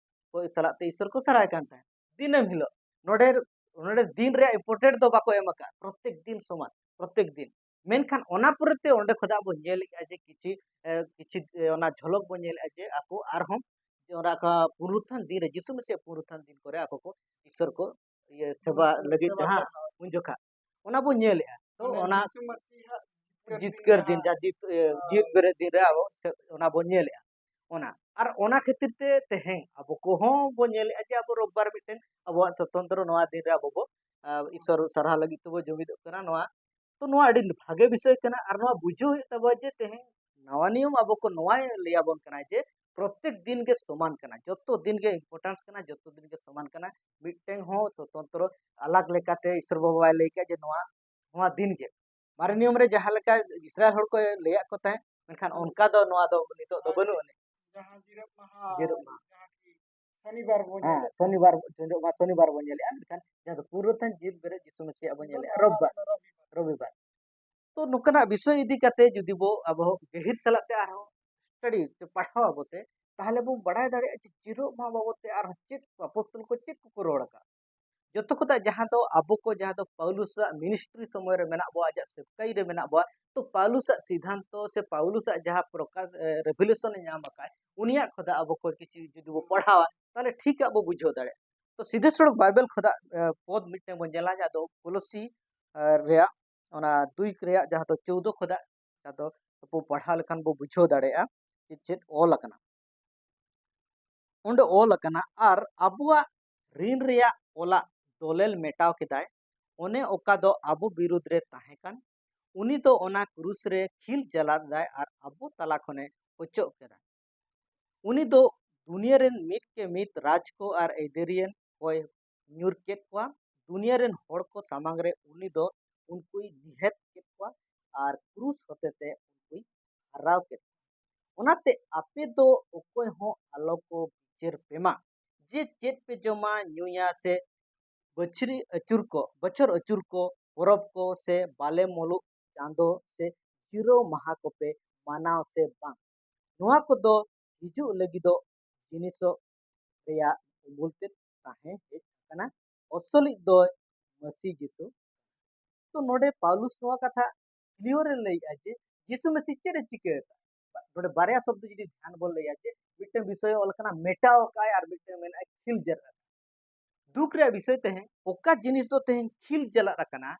ᱠᱚ ᱥᱟᱞᱟᱜ ᱛᱮ ᱤᱥᱚᱨ ᱠᱚ ᱥᱟᱨᱦᱟᱣ ᱠᱟᱱ ᱛᱟᱦᱮᱸᱫ ᱫᱤᱱᱟᱹᱢ ᱦᱤᱞᱳᱜ᱾ ᱱᱚᱰᱮ, ᱱᱚᱰᱮ ᱫᱤᱱ ᱨᱮᱭᱟᱜ ᱤᱢᱯᱚᱨᱴᱮᱱᱴ ᱫᱚ ᱵᱟᱠᱚ ᱮᱢ ᱟᱠᱟᱫ, ᱯᱨᱚᱛᱮᱠ ᱫᱤᱱ ᱥᱚᱢᱟᱱ, ᱯᱨᱚᱛᱮᱠ ᱫᱤᱱ᱾ ᱢᱮᱱᱠᱷᱟᱱ ᱚᱱᱟ ᱯᱚᱨᱮ ᱛᱮ ᱚᱸᱰᱮ ᱠᱷᱚᱱᱟᱜ ᱵᱚᱱ ᱧᱮᱞᱮᱫᱼᱟ ᱡᱮ ᱠᱤᱪᱷᱤ, ᱮ, ᱠᱤᱪᱷᱤ, ᱮ, ᱚᱱᱟ ᱡᱷᱚᱞᱚᱠ ᱵᱚᱱ ᱧᱮᱞᱮᱫᱼᱟ ᱡᱮ ᱟᱠᱚ ᱟᱨᱦᱚᱸ ᱡᱮ ᱚᱱᱟ ᱠᱟ-, ᱯᱩᱱᱨᱩᱛᱷᱟᱱ ᱫᱤᱱ ᱨᱮ, ᱡᱤᱥᱩ ᱢᱮᱥᱤᱭᱟᱜ ᱯᱩᱱᱨᱩᱛᱷᱟᱱ ᱫᱤᱱ ᱠᱚᱨᱮ ᱟᱠᱚ ᱠᱚ ᱤᱥᱚᱨ ᱠᱚ ᱤᱭᱟᱹ ᱥᱮᱵᱟ ᱦᱮᱸ, ᱞᱟᱹᱜᱤᱫ ᱥᱮᱵᱟ ᱡᱟᱦᱟᱸ ᱠᱟᱛᱷᱟ᱾ ᱩᱱ ᱡᱚᱠᱷᱟ ᱚᱱᱟ ᱵᱚᱱ ᱧᱮᱞᱮᱫᱼᱟ᱾ ᱛᱚ ᱢᱟᱱᱮ ᱚᱱᱟ ᱡᱤᱥᱩ ᱢᱟᱹᱥᱤᱦᱟᱜ ᱡᱤᱛᱠᱟᱹᱨ ᱫᱤᱱ, ᱡᱟᱦᱟᱸ ᱡᱤᱛ-, ᱮ, ᱦᱮᱸ᱾ ᱡᱤᱛ ᱵᱮᱨᱮᱫ ᱫᱤᱱ ᱨᱮ ᱟᱵᱚ ᱥᱮ-, ᱚᱱᱟ ᱵᱚᱱ ᱧᱮᱞᱮᱫᱼᱟ᱾ ᱚᱱᱟ, ᱟᱨ ᱚᱱᱟ ᱠᱷᱟᱹᱛᱤᱨ ᱛᱮ ᱛᱮᱦᱮᱧ ᱟᱵᱚ ᱠᱚᱦᱚᱸ ᱵᱚᱱ ᱧᱮᱞᱮᱫᱼᱟ ᱡᱮ ᱟᱵᱚ ᱨᱳᱵᱵᱟᱨ ᱢᱤᱫᱴᱮᱱ ᱟᱵᱚᱣᱟᱜ ᱥᱚᱛᱚᱱᱛᱨᱚ ᱱᱚᱣᱟ ᱫᱤᱱ ᱨᱮ ᱟᱵᱚ ᱵᱚ, ᱟ, ᱤᱥᱚᱨ ᱥᱟᱨᱦᱟᱣ ᱞᱟᱹᱜᱤᱫ ᱛᱮᱵᱚ ᱡᱩᱢᱤᱫᱚᱜ ᱠᱟᱱᱟ᱾ ᱱᱚᱣᱟ, ᱛᱚ ᱱᱚᱣᱟ ᱟᱹᱰᱤ ᱵᱷᱟᱜᱮ ᱵᱤᱥᱚᱭ ᱠᱟᱱᱟ, ᱟᱨ ᱱᱚᱣᱟ ᱵᱩᱡᱷᱟᱹᱣ ᱦᱩᱭᱩᱜ ᱛᱟᱵᱚᱱᱟ ᱡᱮ ᱛᱮᱦᱮᱧ ᱱᱟᱣᱟ ᱱᱤᱭᱚᱢ ᱟᱵᱚ ᱠᱚ ᱱᱚᱣᱟᱭ ᱞᱟᱹᱭᱟᱵᱚᱱ ᱠᱟᱱᱟ ᱡᱮ ᱯᱨᱚᱛᱮᱠ ᱫᱤᱱ ᱜᱮ ᱥᱚᱢᱟᱱ ᱠᱟᱱᱟ, ᱡᱚᱛᱚ ᱫᱤᱱ ᱜᱮ ᱤᱢᱯᱚᱨᱴᱮᱱᱥ ᱠᱟᱱᱟ, ᱡᱚᱛᱚ ᱫᱤᱱ ᱜᱮ ᱥᱚᱢᱟᱱ ᱠᱟᱱᱟ᱾ ᱢᱤᱫᱴᱮᱱ ᱦᱚᱸ ᱥᱚᱛᱚᱱᱛᱨᱚ ᱟᱞᱟᱜᱽ ᱞᱮᱠᱟᱛᱮ ᱤᱥᱚᱨ ᱵᱟᱵᱟ ᱵᱟᱭ ᱞᱟᱹᱭ ᱠᱮᱫ ᱡᱮ ᱱᱚᱣᱟ, ᱱᱚᱣᱟ ᱫᱤᱱ ᱜᱮ᱾ ᱢᱟᱨᱮ ᱱᱤᱭᱚᱢ ᱨᱮ ᱡᱟᱦᱟᱸ ᱞᱮᱠᱟ ᱤᱥᱨᱟᱭᱮᱞ ᱦᱚᱲ ᱠᱚ ᱞᱟᱹᱭᱟᱫ ᱠᱚ ᱛᱟᱦᱮᱸᱫ, ᱢᱮᱱᱠᱷᱟᱱ ᱚᱱᱠᱟ ᱫᱚ ᱱᱚᱣᱟ ᱫᱚ ᱱᱤᱛᱚᱜ ᱫᱚ ᱵᱟᱹᱱᱩᱜ ᱟᱹᱱᱤᱡ᱾ ᱡᱟᱦᱟᱸ ᱡᱤᱨᱟᱹᱜ ᱢᱟᱦᱟ, ᱡᱤᱨᱟᱹᱜ ᱢᱟᱦᱟ᱾ ᱡᱟᱦᱟᱸ ᱠᱤ ᱥᱚᱱᱤᱵᱟᱨ ᱵᱚᱱ ᱦᱮᱸ, ᱧᱮᱞᱮᱫ ᱥᱚᱱᱤᱵᱟᱨ ᱵᱚ-, ᱡᱚᱱᱚᱜ ᱢᱟ ᱥᱚᱱᱤᱵᱟᱨ ᱵᱚᱱ ᱧᱮᱞᱮᱜᱼᱟ, ᱢᱮᱱᱠᱷᱟᱱ ᱡᱟᱦᱟᱸ ᱫᱚ ᱯᱩᱱᱨᱩᱛᱷᱟᱱ ᱡᱤᱣᱤᱫ ᱵᱮᱨᱮᱫ ᱡᱤᱥᱩ ᱢᱟᱹᱥᱤᱭᱟᱜ ᱵᱚᱱ ᱧᱮᱞᱮᱜᱼᱟ ᱨᱚᱵᱤᱵᱟᱨ᱾ ᱨᱚᱵᱤᱵᱟᱨ᱾ ᱛᱚ ᱱᱚᱝᱠᱟᱱᱟᱜ ᱵᱤᱥᱚᱭ ᱤᱫᱤ ᱠᱟᱛᱮ ᱡᱩᱫᱤ ᱵᱚ ᱟᱵᱚ ᱜᱟᱹᱦᱤᱨ ᱥᱟᱞᱟᱜ ᱛᱮ ᱟᱨᱦᱚᱸ ᱥᱴᱟᱰᱤ ᱥᱮ ᱯᱟᱲᱦᱟᱣ ᱟᱵᱚ ᱥᱮ, ᱛᱟᱦᱚᱞᱮ ᱵᱚᱱ ᱵᱟᱲᱟᱭ ᱫᱟᱲᱮᱭᱟᱜᱼᱟ ᱡᱮ ᱡᱤᱨᱳᱜ ᱢᱟᱦᱟ ᱵᱟᱵᱚᱫ ᱛᱮ ᱟᱨᱦᱚᱸ ᱪᱮᱫ ᱟᱯᱚᱥᱛᱚᱞ ᱠᱚ ᱪᱮᱫ ᱠᱚᱠᱚ ᱨᱚᱲ ᱟᱠᱟᱫ᱾ ᱡᱚᱛᱚ ᱠᱷᱚᱱᱟᱜ ᱡᱟᱦᱟᱸ ᱫᱚ ᱟᱵᱚ ᱠᱚ, ᱡᱟᱦᱟᱸ ᱫᱚ ᱯᱟᱣᱞᱩᱥᱟᱜ ᱢᱤᱱᱤᱥᱴᱨᱤ ᱥᱚᱢᱚᱭ ᱨᱮ ᱢᱮᱱᱟᱜ ᱵᱚᱣᱟ, ᱟᱡᱟᱜ ᱥᱮᱵᱠᱟᱭᱤ ᱨᱮ ᱢᱮᱱᱟᱜ ᱵᱚᱣᱟ, ᱛᱚ ᱯᱟᱣᱞᱩᱥᱟᱜ ᱥᱤᱫᱷᱟᱱᱛᱚ ᱥᱮ ᱯᱟᱣᱞᱩᱥᱟᱜ ᱡᱟᱦᱟᱸ ᱯᱨᱚᱠᱟᱥ, ᱮ, ᱨᱮᱵᱷᱤᱞᱮᱥᱚᱱ ᱮ ᱧᱟᱢ ᱟᱠᱟᱫ, ᱩᱱᱤᱭᱟᱜ ᱠᱷᱚᱱᱟᱜ ᱟᱵᱚ ᱠᱚ ᱠᱤᱪᱷᱩ ᱡᱩᱫᱤ ᱵᱚ ᱯᱟᱲᱦᱟᱣᱟ, ᱛᱟᱦᱚᱞᱮ ᱴᱷᱤᱠ ᱟᱜ ᱵᱚ ᱵᱩᱡᱷᱟᱹᱣ ᱫᱟᱲᱮᱭᱟᱜᱼᱟ᱾ ᱛᱚ ᱥᱤᱫᱷᱟᱹ ᱥᱚᱲᱚᱠ ᱵᱟᱭᱵᱮᱞ ᱠᱷᱚᱱᱟᱜ, ᱮ, ᱯᱚᱫ ᱢᱤᱫᱴᱮᱱ ᱵᱚᱱ ᱧᱮᱞᱟ, ᱡᱟᱦᱟᱸ ᱫᱚ ᱠᱚᱞᱚᱥᱤ, ᱮ, ᱨᱮᱭᱟᱜ ᱚᱱᱟ ᱫᱩᱭ ᱨᱮᱭᱟᱜ ᱡᱟᱦᱟᱸ ᱫᱚ ᱪᱳᱣᱫᱚ ᱠᱷᱚᱱᱟᱜ, ᱡᱟᱦᱟᱸ ᱫᱚ ᱵᱚ ᱯᱟᱲᱦᱟᱣ ᱞᱮᱠᱷᱟᱱ ᱵᱚ ᱵᱩᱡᱷᱟᱹᱣ ᱫᱟᱲᱮᱭᱟᱜᱼᱟ ᱡᱮ ᱪᱮᱫ ᱚᱞ ᱟᱠᱟᱱᱟ᱾ ᱚᱸᱰᱮ ᱚᱞ ᱟᱠᱟᱱᱟ, "ᱟᱨ ᱟᱵᱚᱣᱟᱜ ᱨᱤᱱ ᱨᱮᱭᱟᱜ ᱚᱞᱟᱜ ᱫᱚᱞᱮᱞ ᱢᱮᱴᱟᱣ ᱠᱮᱫᱟᱭ, ᱚᱱᱮ ᱚᱠᱟ ᱫᱚ ᱟᱵᱚ ᱵᱤᱨᱩᱫᱽ ᱨᱮ ᱛᱟᱦᱮᱸ ᱠᱟᱱ, ᱩᱱᱤ ᱫᱚ ᱚᱱᱟ ᱠᱨᱩᱥ ᱨᱮ ᱠᱷᱤᱞ ᱡᱟᱞᱟᱫ ᱮᱫᱟᱭ ᱟᱨ ᱟᱵᱚ ᱛᱟᱞᱟ ᱠᱷᱚᱱᱮ ᱚᱪᱚᱜ ᱠᱮᱫᱟ᱾ ᱩᱱᱤ ᱫᱚ ᱫᱩᱱᱤᱭᱟᱹ ᱨᱮᱱ ᱢᱤᱫ ᱠᱮ ᱢᱤᱫ ᱨᱟᱡᱽ ᱠᱚ ᱟᱨ ᱟᱹᱭᱫᱟᱹᱨᱤᱭᱟᱹᱱ ᱠᱚᱭ ᱧᱩᱨ ᱠᱮᱫ ᱠᱚᱣᱟ᱾ ᱫᱩᱱᱤᱭᱟᱹ ᱨᱮᱱ ᱦᱚᱲ ᱠᱚ ᱥᱟᱢᱟᱝ ᱨᱮ ᱩᱱᱤ ᱫᱚ ᱩᱱᱠᱩᱭ ᱱᱤᱦᱟᱹᱛ ᱠᱮᱫ ᱠᱚᱣᱟ ᱟᱨ ᱠᱨᱩᱥ ᱦᱚᱛᱮᱛᱮ ᱩᱱᱠᱩᱭ ᱦᱟᱨᱟᱣ ᱠᱮᱫ ᱠᱚᱣᱟ᱾ ᱚᱱᱟᱛᱮ ᱟᱯᱮ ᱫᱚ ᱚᱠᱚᱭ ᱦᱚᱸ ᱟᱞᱚ ᱠᱚ ᱵᱤᱪᱟᱹᱨ ᱯᱮ ᱢᱟ, ᱡᱮ ᱪᱮᱫ ᱯᱮ ᱡᱚᱢᱟ ᱧᱩᱭᱟ ᱥᱮ ᱵᱟᱹᱪᱷᱨᱤ ᱟᱹᱪᱩᱨ ᱠᱚ, ᱵᱚᱪᱷᱚᱨ ᱟᱹᱪᱩᱨ ᱠᱚ, ᱯᱚᱨᱚᱵᱽ ᱠᱚ ᱥᱮ ᱵᱟᱞᱮ ᱢᱩᱞᱩᱜ ᱪᱟᱸᱫᱚ ᱥᱮ ᱡᱤᱨᱟᱹᱣ ᱢᱟᱦᱟ ᱠᱚᱯᱮ ᱢᱟᱱᱟᱣ ᱥᱮ ᱵᱟᱝ᱾ ᱱᱚᱣᱟ ᱠᱚᱫᱚ ᱦᱤᱡᱩᱜ ᱞᱟᱹᱜᱤᱫᱚᱜ ᱡᱤᱱᱤᱥᱚᱜ ᱨᱮᱭᱟᱜ ᱩᱢᱩᱞ ᱛᱮᱫ ᱛᱟᱦᱮᱸ ᱦᱮᱡ ᱟᱠᱟᱱᱟ᱾ ᱚᱥᱚᱞᱤᱡ ᱫᱚᱭ ᱢᱟᱹᱥᱤ ᱡᱤᱥᱩ ᱠᱟᱱᱟ᱾" ᱛᱚ ᱱᱚᱰᱮ ᱯᱟᱣᱞᱩᱥ ᱱᱚᱣᱟ ᱠᱟᱛᱷᱟ ᱠᱞᱤᱭᱟᱨ ᱮ ᱞᱟᱹᱭᱮᱜᱼᱟ ᱡᱮ ᱡᱤᱥᱩ ᱢᱟᱹᱥᱤ ᱪᱮᱫ ᱮ ᱪᱤᱠᱟᱹ ᱟᱠᱟᱫᱟ᱾ ᱱᱚᱰᱮ ᱵᱟᱨᱭᱟ ᱥᱚᱵᱫᱚ ᱡᱩᱫᱤ ᱫᱷᱮᱭᱟᱱ ᱵᱚᱱ ᱞᱟᱹᱭᱟ ᱡᱮ ᱢᱤᱫᱴᱟᱝ ᱵᱤᱥᱚᱭ ᱚᱞ ᱠᱟᱱᱟ ᱢᱮᱴᱟᱣ ᱟᱠᱟᱫᱼᱟᱭ ᱟᱨ ᱢᱤᱫᱴᱟᱝ ᱢᱮᱱᱟᱜᱼᱟ ᱠᱷᱤᱞ ᱡᱟᱞᱟᱫ ᱟᱠᱟᱫ᱾ ᱫᱩᱠ ᱨᱮᱭᱟᱜ ᱵᱤᱥᱚᱭ ᱛᱮᱦᱮᱧ ᱚᱠᱟ ᱡᱤᱱᱤᱥ ᱫᱚ ᱛᱮᱦᱮᱧ ᱠᱷᱤᱞ ᱡᱟᱞᱟᱫ ᱟᱠᱟᱱᱟ,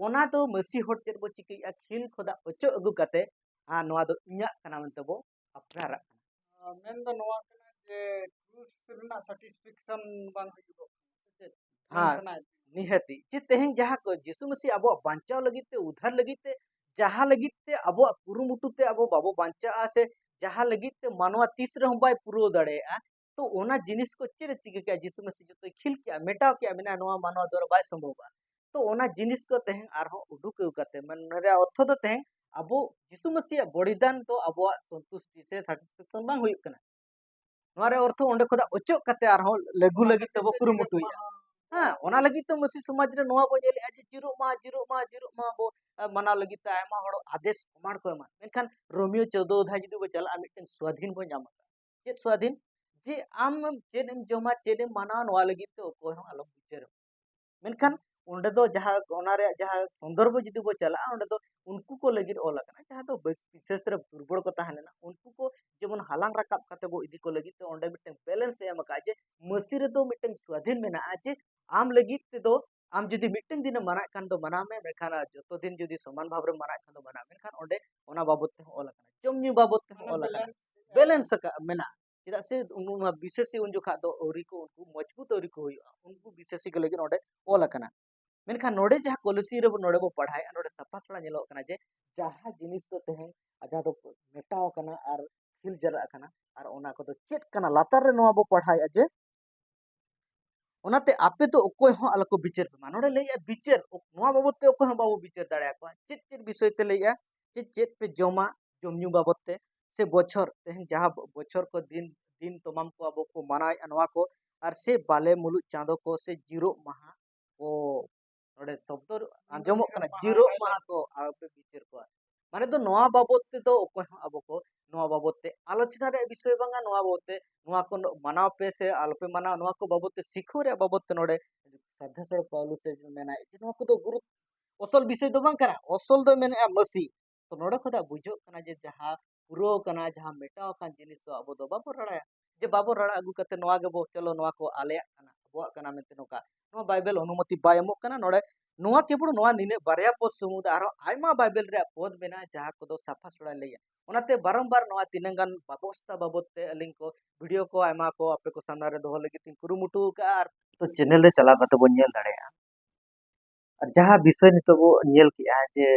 ᱚᱱᱟ ᱫᱚ ᱢᱟᱹᱥᱤ ᱦᱚᱲ ᱪᱮᱫ ᱵᱚ ᱪᱤᱠᱟᱹᱭᱮᱫᱼᱟ, ᱠᱷᱤᱞ ᱠᱷᱚᱱᱟᱜ ᱚᱪᱚᱜ ᱟᱹᱜᱩ ᱠᱟᱛᱮ, ᱟᱨ ᱱᱚᱣᱟ ᱫᱚ ᱤᱧᱟᱹᱜ ᱠᱟᱱᱟ ᱢᱮᱱᱛᱮ ᱵᱚ ᱟᱯᱱᱟᱨᱟᱜ ᱠᱟᱱᱟ᱾ ᱢᱮᱱ ᱫᱚ ᱱᱚᱣᱟ ᱠᱟᱱᱟ ᱡᱮ ᱠᱨᱩᱥ ᱨᱮᱱᱟᱜ ᱥᱟᱴᱤᱥᱯᱷᱮᱠᱥᱚᱱ ᱵᱟᱝ ᱦᱩᱭᱩᱜᱚᱜ ᱠᱟᱱᱟ, ᱥᱮ ᱪᱮᱫ? ᱢᱮᱱ ᱦᱮᱸ, ᱥᱟᱱᱟᱭᱮᱫ ᱢᱮᱭᱟ? ᱱᱤᱦᱟᱹᱛᱤ᱾ ᱡᱮ ᱛᱮᱦᱮᱧ ᱡᱟᱦᱟᱸ ᱠᱚ ᱡᱤᱥᱩ ᱢᱟᱹᱥᱤ ᱟᱵᱚᱣᱟᱜ ᱵᱟᱧᱪᱟᱣ ᱞᱟᱹᱜᱤᱫ ᱛᱮ, ᱩᱫᱷᱟᱨ ᱞᱟᱹᱜᱤᱫ ᱛᱮ, ᱡᱟᱦᱟᱸ ᱞᱟᱹᱜᱤᱫ ᱛᱮ ᱟᱵᱚᱣᱟᱜ ᱠᱩᱨᱩᱢᱩᱴᱩ ᱛᱮ ᱟᱵᱚ ᱵᱟᱵᱚ ᱵᱟᱧᱪᱟᱜᱼᱟ, ᱥᱮ ᱡᱟᱦᱟᱸ ᱞᱟᱹᱜᱤᱫ ᱛᱮ ᱢᱟᱱᱣᱟ ᱛᱤᱥ ᱨᱮᱦᱚᱸ ᱵᱟᱭ ᱯᱩᱨᱟᱹᱣ ᱫᱟᱲᱮᱭᱟᱜᱼᱟ, ᱛᱚ ᱚᱱᱟ ᱡᱤᱱᱤᱥ ᱠᱚ ᱪᱮᱫ ᱮ ᱪᱤᱠᱟᱹ ᱠᱮᱜᱼᱟ? ᱡᱤᱥᱩ ᱢᱟᱹᱥᱤ ᱡᱚᱛᱚᱭ ᱠᱷᱤᱞ ᱠᱮᱜᱼᱟ, ᱢᱮᱴᱟᱣ ᱠᱮᱜᱼᱟ, ᱢᱮᱱᱟ ᱱᱚᱣᱟ ᱢᱟᱱᱣᱟ ᱫᱚ ᱵᱟᱭ ᱥᱚᱢᱵᱷᱚᱵᱟ᱾ ᱛᱚ ᱚᱱᱟ ᱡᱤᱱᱤᱥ ᱠᱚ ᱛᱮᱦᱮᱧ ᱟᱨᱦᱚᱸ ᱩᱰᱩᱠ ᱟᱹᱜᱩ ᱠᱟᱛᱮ, ᱢᱟᱱᱮ ᱱᱚᱣᱟ ᱨᱮᱭᱟᱜ ᱚᱨᱛᱷᱚ ᱫᱚ ᱛᱮᱦᱮᱧ ᱟᱵᱚ ᱡᱤᱥᱩ ᱢᱟᱹᱥᱤᱭᱟᱜ ᱵᱚᱞᱤᱫᱟᱱ ᱫᱚ ᱟᱵᱚᱣᱟᱜ ᱥᱚᱱᱛᱩᱥᱴᱤ ᱥᱮ ᱥᱟᱴᱤᱥᱯᱷᱮᱠᱥᱚᱱ ᱵᱟᱝ ᱦᱩᱭᱩᱜ ᱠᱟᱱᱟ᱾ ᱱᱚᱣᱟ ᱨᱮ ᱚᱨᱛᱷᱚ ᱚᱸᱰᱮ ᱠᱷᱚᱱᱟᱜ ᱚᱪᱚᱜ ᱠᱟᱛᱮ ᱟᱨᱦᱚᱸ ᱞᱟᱹᱜᱩ ᱞᱟᱹᱜᱤᱫ ᱛᱮᱵᱚ ᱠᱩᱨᱩᱢᱩᱴᱩᱭᱮᱫᱼᱟ᱾ ᱦᱮᱸ, ᱚᱱᱟ ᱞᱟᱹᱜᱤᱫ ᱛᱮ ᱢᱟᱹᱥᱤ ᱥᱚᱢᱟᱡᱽ ᱨᱮ ᱱᱚᱣᱟ ᱵᱚ ᱧᱮᱞᱮᱫᱼᱟ ᱡᱮ ᱡᱤᱨᱩᱜ ᱢᱟ, ᱡᱤᱨᱩᱜ ᱢᱟ, ᱡᱤᱨᱩᱜ ᱢᱟ ᱵᱚ, ᱮ, ᱢᱟᱱᱟᱣ ᱞᱟᱹᱜᱤᱫ ᱛᱮ ᱟᱭᱢᱟ ᱦᱚᱲ ᱟᱫᱮᱥ ᱠᱚᱢᱟᱱᱰ ᱠᱚ ᱮᱢᱟ᱾ ᱢᱮᱱᱠᱷᱟᱱ ᱨᱳᱢᱤᱭᱳ ᱪᱳᱫᱫᱳ ᱚᱫᱷᱟᱭ ᱡᱩᱫᱤ ᱵᱚ ᱪᱟᱞᱟᱜᱼᱟ, ᱢᱤᱫᱴᱮᱱ ᱥᱣᱟᱫᱷᱤᱱ ᱵᱚ ᱧᱟᱢ ᱟᱠᱟᱫᱟ᱾ ᱪᱮᱫ ᱥᱣᱟᱫᱷᱤᱱ? ᱡᱮ ᱟᱢ ᱪᱮᱫ ᱮᱢ ᱡᱚᱢᱟ, ᱪᱮᱫ ᱮᱢ ᱢᱟᱱᱟᱣᱟ, ᱱᱚᱣᱟ ᱞᱟᱹᱜᱤᱫ ᱛᱮ ᱚᱠᱚᱭ ᱦᱚᱸ ᱟᱞᱚᱢ ᱵᱤᱪᱟᱹᱨ᱾ ᱢᱮᱱᱠᱷᱟᱱ ᱚᱸᱰᱮ ᱫᱚ ᱡᱟᱦᱟᱸ, ᱚᱱᱟ ᱨᱮᱭᱟᱜ ᱡᱟᱦᱟᱸ ᱥᱚᱱᱫᱚᱨᱵᱷ ᱡᱩᱫᱤ ᱵᱚ ᱪᱟᱞᱟᱜᱼᱟ, ᱚᱸᱰᱮ ᱫᱚ ᱩᱱᱠᱩ ᱠᱚ ᱞᱟᱹᱜᱤᱫ ᱚᱞ ᱟᱠᱟᱱᱟ, ᱡᱟᱦᱟᱸ ᱫᱚ ᱵᱮᱥ, ᱵᱤᱥᱮᱥ ᱨᱮ ᱫᱩᱨᱵᱚᱞ ᱠᱚ ᱛᱟᱦᱮᱸ ᱞᱮᱱᱟ, ᱩᱱᱠᱩ ᱠᱚ ᱡᱮᱢᱚᱱ ᱦᱟᱞᱟᱝ ᱨᱟᱠᱟᱵ ᱠᱟᱛᱮ ᱵᱚ ᱤᱫᱤ ᱠᱚ ᱞᱟᱹᱜᱤᱫ ᱛᱮ ᱚᱸᱰᱮ ᱢᱤᱫᱴᱮᱱ ᱵᱮᱞᱮᱱᱥ ᱮ ᱮᱢ ᱟᱠᱟᱫᱼᱟ, ᱡᱮ ᱢᱟᱹᱥᱤ ᱨᱮᱫᱚ ᱢᱤᱫᱴᱮᱱ ᱥᱣᱟᱫᱷᱤᱱ ᱢᱮᱱᱟᱜᱼᱟ, ᱡᱮ ᱟᱢ ᱞᱟᱹᱜᱤᱫ ᱛᱮᱫᱚ ᱟᱢ ᱡᱩᱫᱤ ᱢᱤᱫᱴᱮᱱ ᱫᱤᱱᱮᱢ ᱢᱟᱱᱟᱣᱮᱫ ᱠᱷᱟᱱ ᱫᱚ ᱢᱟᱱᱟᱣ ᱢᱮ, ᱢᱮᱱᱠᱷᱟᱱ ᱟᱨ ᱡᱚᱛᱚ ᱫᱤᱱ ᱡᱩᱫᱤ ᱥᱚᱢᱟᱱ ᱵᱷᱟᱵᱽ ᱨᱮᱢ ᱢᱟᱱᱟᱣᱮᱫ ᱠᱷᱟᱱ ᱫᱚ ᱢᱟᱱᱟᱣ, ᱢᱮᱱᱠᱷᱟᱱ ᱚᱸᱰᱮ ᱚᱱᱟ ᱵᱟᱵᱚᱫ ᱛᱮᱦᱚᱸ ᱚᱞ ᱟᱠᱟᱱᱟ, ᱡᱚᱢ ᱧᱩ ᱵᱟᱵᱚᱫ ᱛᱮᱦᱚᱸ ᱚᱞ ᱟᱠᱟᱱᱟ, ᱵᱮᱞᱮᱱᱥ ᱟᱠᱟᱫ ᱢᱮᱱᱟᱜᱼᱟ᱾ ᱪᱮᱫᱟᱜ ᱥᱮ ᱩᱱ-, ᱱᱚᱣᱟ ᱵᱤᱥᱮᱥᱤ ᱩᱱ ᱡᱚᱠᱷᱟᱜ ᱫᱚ ᱟᱹᱣᱨᱤ ᱠᱚ, ᱩᱱᱠᱩ ᱢᱚᱡᱽᱵᱩᱛ ᱟᱹᱣᱨᱤ ᱠᱚ ᱦᱩᱭᱩᱜᱼᱟ, ᱩᱱᱠᱩ ᱵᱤᱥᱮᱥᱤ ᱠᱚ ᱞᱟᱹᱜᱤᱫ ᱚᱸᱰᱮ ᱚᱞ ᱟᱠᱟᱱᱟ᱾ ᱢᱮᱱᱠᱷᱟᱱ ᱱᱚᱰᱮ ᱡᱟᱦᱟᱸ ᱠᱚᱞᱚᱥᱤ ᱨᱮᱵᱚ, ᱱᱚᱰᱮ ᱵᱚ ᱯᱟᱲᱦᱟᱣᱮᱫᱼᱟ, ᱱᱚᱰᱮ ᱥᱟᱯᱷᱟ ᱥᱟᱯᱷᱟ ᱧᱮᱞᱚᱜ ᱠᱟᱱᱟ ᱡᱮ ᱡᱟᱦᱟᱸ ᱡᱤᱱᱤᱥ ᱫᱚ ᱛᱮᱦᱮᱧ ᱡᱟᱦᱟᱸ ᱫᱚ ᱢᱮᱴᱟᱣ ᱟᱠᱟᱱᱟ ᱟᱨ ᱦᱤᱞ ᱡᱟᱨᱟᱜ ᱠᱟᱱᱟ, ᱟᱨ ᱚᱱᱟ ᱠᱚᱫᱚ ᱪᱮᱫ ᱠᱟᱱᱟ? ᱞᱟᱛᱟᱨ ᱨᱮ ᱱᱚᱣᱟ ᱵᱚ ᱯᱟᱲᱦᱟᱣᱮᱫᱼᱟ ᱡᱮ, "ᱚᱱᱟᱛᱮ ᱟᱯᱮ ᱫᱚ ᱚᱠᱚᱭ ᱦᱚᱸ ᱟᱞᱚ ᱠᱚ ᱵᱤᱪᱟᱹᱨ ᱯᱮ ᱢᱟ᱾" ᱱᱚᱰᱮ ᱞᱟᱹᱭᱮᱫᱼᱟ ᱵᱤᱪᱟᱹᱨ, ᱱᱚᱣᱟ ᱵᱟᱵᱚᱫ ᱛᱮ ᱚᱠᱚᱭ ᱦᱚᱸ ᱵᱟᱵᱚ ᱵᱤᱪᱟᱹᱨ ᱫᱟᱲᱮᱭᱟᱠᱚᱣᱟ᱾ ᱪᱮᱫ ᱪᱮᱫ ᱵᱤᱥᱚᱭ ᱛᱮ ᱞᱟᱹᱭᱮᱫᱼᱟ? ᱪᱮᱫ ᱪᱮᱫ ᱯᱮ ᱡᱚᱢᱟ, ᱡᱚᱢ ᱧᱩ ᱵᱟᱵᱚᱫ ᱛᱮ, ᱥᱮ ᱵᱚᱪᱷᱚᱨ, ᱛᱮᱦᱮᱧ ᱡᱟᱦᱟᱸ ᱵᱚ-, ᱵᱚᱪᱷᱚᱨ ᱠᱚ ᱫᱤᱱ, ᱫᱤᱱ ᱛᱚᱢᱟᱢ ᱠᱚ ᱟᱵᱚ ᱠᱚ ᱢᱟᱱᱟᱣᱮᱫᱼᱟ ᱱᱚᱣᱟ ᱠᱚ, ᱟᱨ ᱥᱮ ᱵᱟᱞᱮ ᱢᱩᱞᱩᱜ ᱪᱟᱸᱫᱚ ᱠᱚ, ᱥᱮ ᱡᱤᱨᱚᱜ ᱢᱟᱦᱟ ᱠᱚ, ᱱᱚᱰᱮ ᱥᱚᱵᱫᱚ ᱟᱸᱡᱚᱢᱚᱜ ᱠᱟᱱᱟ, ᱡᱤᱨᱚᱜ ᱢᱟᱦᱟ ᱠᱚ ᱟᱞᱚᱯᱮ ᱵᱤᱪᱟᱹᱨ ᱠᱚᱣᱟ᱾ ᱢᱟᱱᱮ ᱫᱚ ᱱᱚᱣᱟ ᱵᱟᱵᱚᱫ ᱛᱮᱫᱚ ᱚᱠᱚᱭ ᱦᱚᱸ ᱟᱵᱚ ᱠᱚ ᱱᱚᱣᱟ ᱵᱟᱵᱚᱫ ᱛᱮ ᱟᱞᱳᱪᱚᱱᱟ ᱨᱮᱭᱟᱜ ᱵᱤᱥᱚᱭ ᱵᱟᱝᱟ, ᱱᱚᱣᱟ ᱵᱟᱵᱚᱫ ᱛᱮ ᱱᱚᱣᱟ ᱠᱚ ᱢᱟᱱᱟᱣ ᱯᱮ ᱥᱮ ᱟᱞᱚᱯᱮ ᱢᱟᱱᱟᱣᱟ, ᱱᱚᱣᱟ ᱠᱚ ᱵᱟᱵᱚᱫ ᱛᱮ ᱥᱤᱠᱷᱟᱹᱣ ᱨᱮᱭᱟᱜ ᱵᱟᱵᱚᱫ ᱛᱮ ᱱᱚᱰᱮ ᱥᱟᱫᱷᱮᱥᱚᱲ ᱯᱟᱣᱞᱩᱥ ᱮ ᱢᱮᱱᱟ ᱡᱮ ᱱᱚᱣᱟ ᱠᱚᱫᱚ ᱜᱩᱨᱩ-, ᱚᱥᱚᱞ ᱵᱤᱥᱚᱭ ᱫᱚ ᱵᱟᱝ ᱠᱟᱱᱟ᱾ ᱚᱥᱚᱞ ᱫᱚ ᱢᱮᱱᱮᱫᱼᱟ ᱢᱟᱹᱥᱤ, ᱛᱚ ᱱᱚᱰᱮ ᱠᱷᱚᱱᱟᱜ ᱵᱩᱡᱷᱟᱹᱜ ᱠᱟᱱᱟ ᱡᱮ ᱡᱟᱦᱟᱸ ᱯᱩᱨᱟᱹᱣ ᱠᱟᱱᱟ, ᱡᱟᱦᱟᱸ ᱢᱮᱴᱟᱣ ᱟᱠᱟᱱ ᱡᱤᱱᱤᱥ ᱫᱚ ᱟᱵᱚ ᱫᱚ ᱵᱟᱵᱚ ᱨᱟᱲᱟᱭᱟ, ᱡᱮ ᱵᱟᱵᱚ ᱨᱟᱲᱟ ᱟᱹᱜᱩ ᱠᱟᱛᱮ ᱱᱚᱣᱟ ᱜᱮᱵᱚ, ᱪᱚᱞᱚ ᱱᱚᱣᱟ ᱠᱚ ᱟᱞᱮᱭᱟᱜ ᱠᱟᱱᱟ, ᱟᱵᱚᱣᱟᱜ ᱠᱟᱱᱟ ᱢᱮᱱᱛᱮ ᱱᱚᱝᱠᱟ᱾ ᱱᱚᱣᱟ ᱵᱟᱭᱵᱮᱞ ᱚᱱᱩᱢᱚᱛᱤ ᱵᱟᱭ ᱮᱢᱚᱜ ᱠᱟᱱᱟ᱾ ᱱᱚᱰᱮ ᱱᱚᱣᱟ ᱠᱮᱵᱚᱞ ᱱᱚᱣᱟ ᱱᱤᱱᱟᱹᱜ ᱵᱟᱨᱭᱟ ᱯᱚᱫ ᱥᱩᱢᱩᱝ ᱫᱚ, ᱟᱨᱦᱚᱸ ᱟᱭᱢᱟ ᱵᱟᱭᱵᱮᱞ ᱨᱮᱭᱟᱜ ᱯᱚᱫ ᱢᱮᱱᱟᱜᱼᱟ ᱡᱟᱦᱟᱸ ᱠᱚᱫᱚ ᱥᱟᱯᱷᱟ ᱥᱚᱲᱟᱭ ᱞᱟᱹᱭᱟ᱾ ᱚᱱᱟᱛᱮ ᱵᱟᱨᱚᱢᱵᱟᱨ ᱱᱚᱣᱟ ᱛᱤᱱᱟᱹᱝ ᱜᱟᱱ ᱵᱟᱵᱚᱥᱛᱟ ᱵᱟᱵᱚᱫ ᱛᱮ ᱟᱹᱞᱤᱧ ᱠᱚ ᱵᱷᱤᱰᱤᱭᱳ ᱠᱚ ᱟᱭᱢᱟ ᱠᱚ ᱟᱯᱮ ᱠᱚ ᱥᱟᱢᱱᱟ ᱨᱮ ᱫᱚᱦᱚ ᱞᱟᱹᱜᱤᱫ ᱤᱧ ᱠᱩᱨᱩᱢᱩᱴᱩ ᱟᱠᱟᱫᱼᱟ᱾ ᱟᱨ ᱛᱚ ᱪᱮᱱᱮᱞ ᱨᱮ ᱪᱟᱞᱟᱣ ᱠᱟᱛᱮ ᱵᱚᱱ ᱧᱮᱞ ᱫᱟᱲᱮᱭᱟᱜᱼᱟ᱾ ᱟᱨ ᱡᱟᱦᱟᱸ ᱵᱤᱥᱚᱭ ᱱᱤᱛᱚᱜ ᱵᱚ ᱧᱮᱞ ᱠᱮᱜᱼᱟ ᱡᱮ,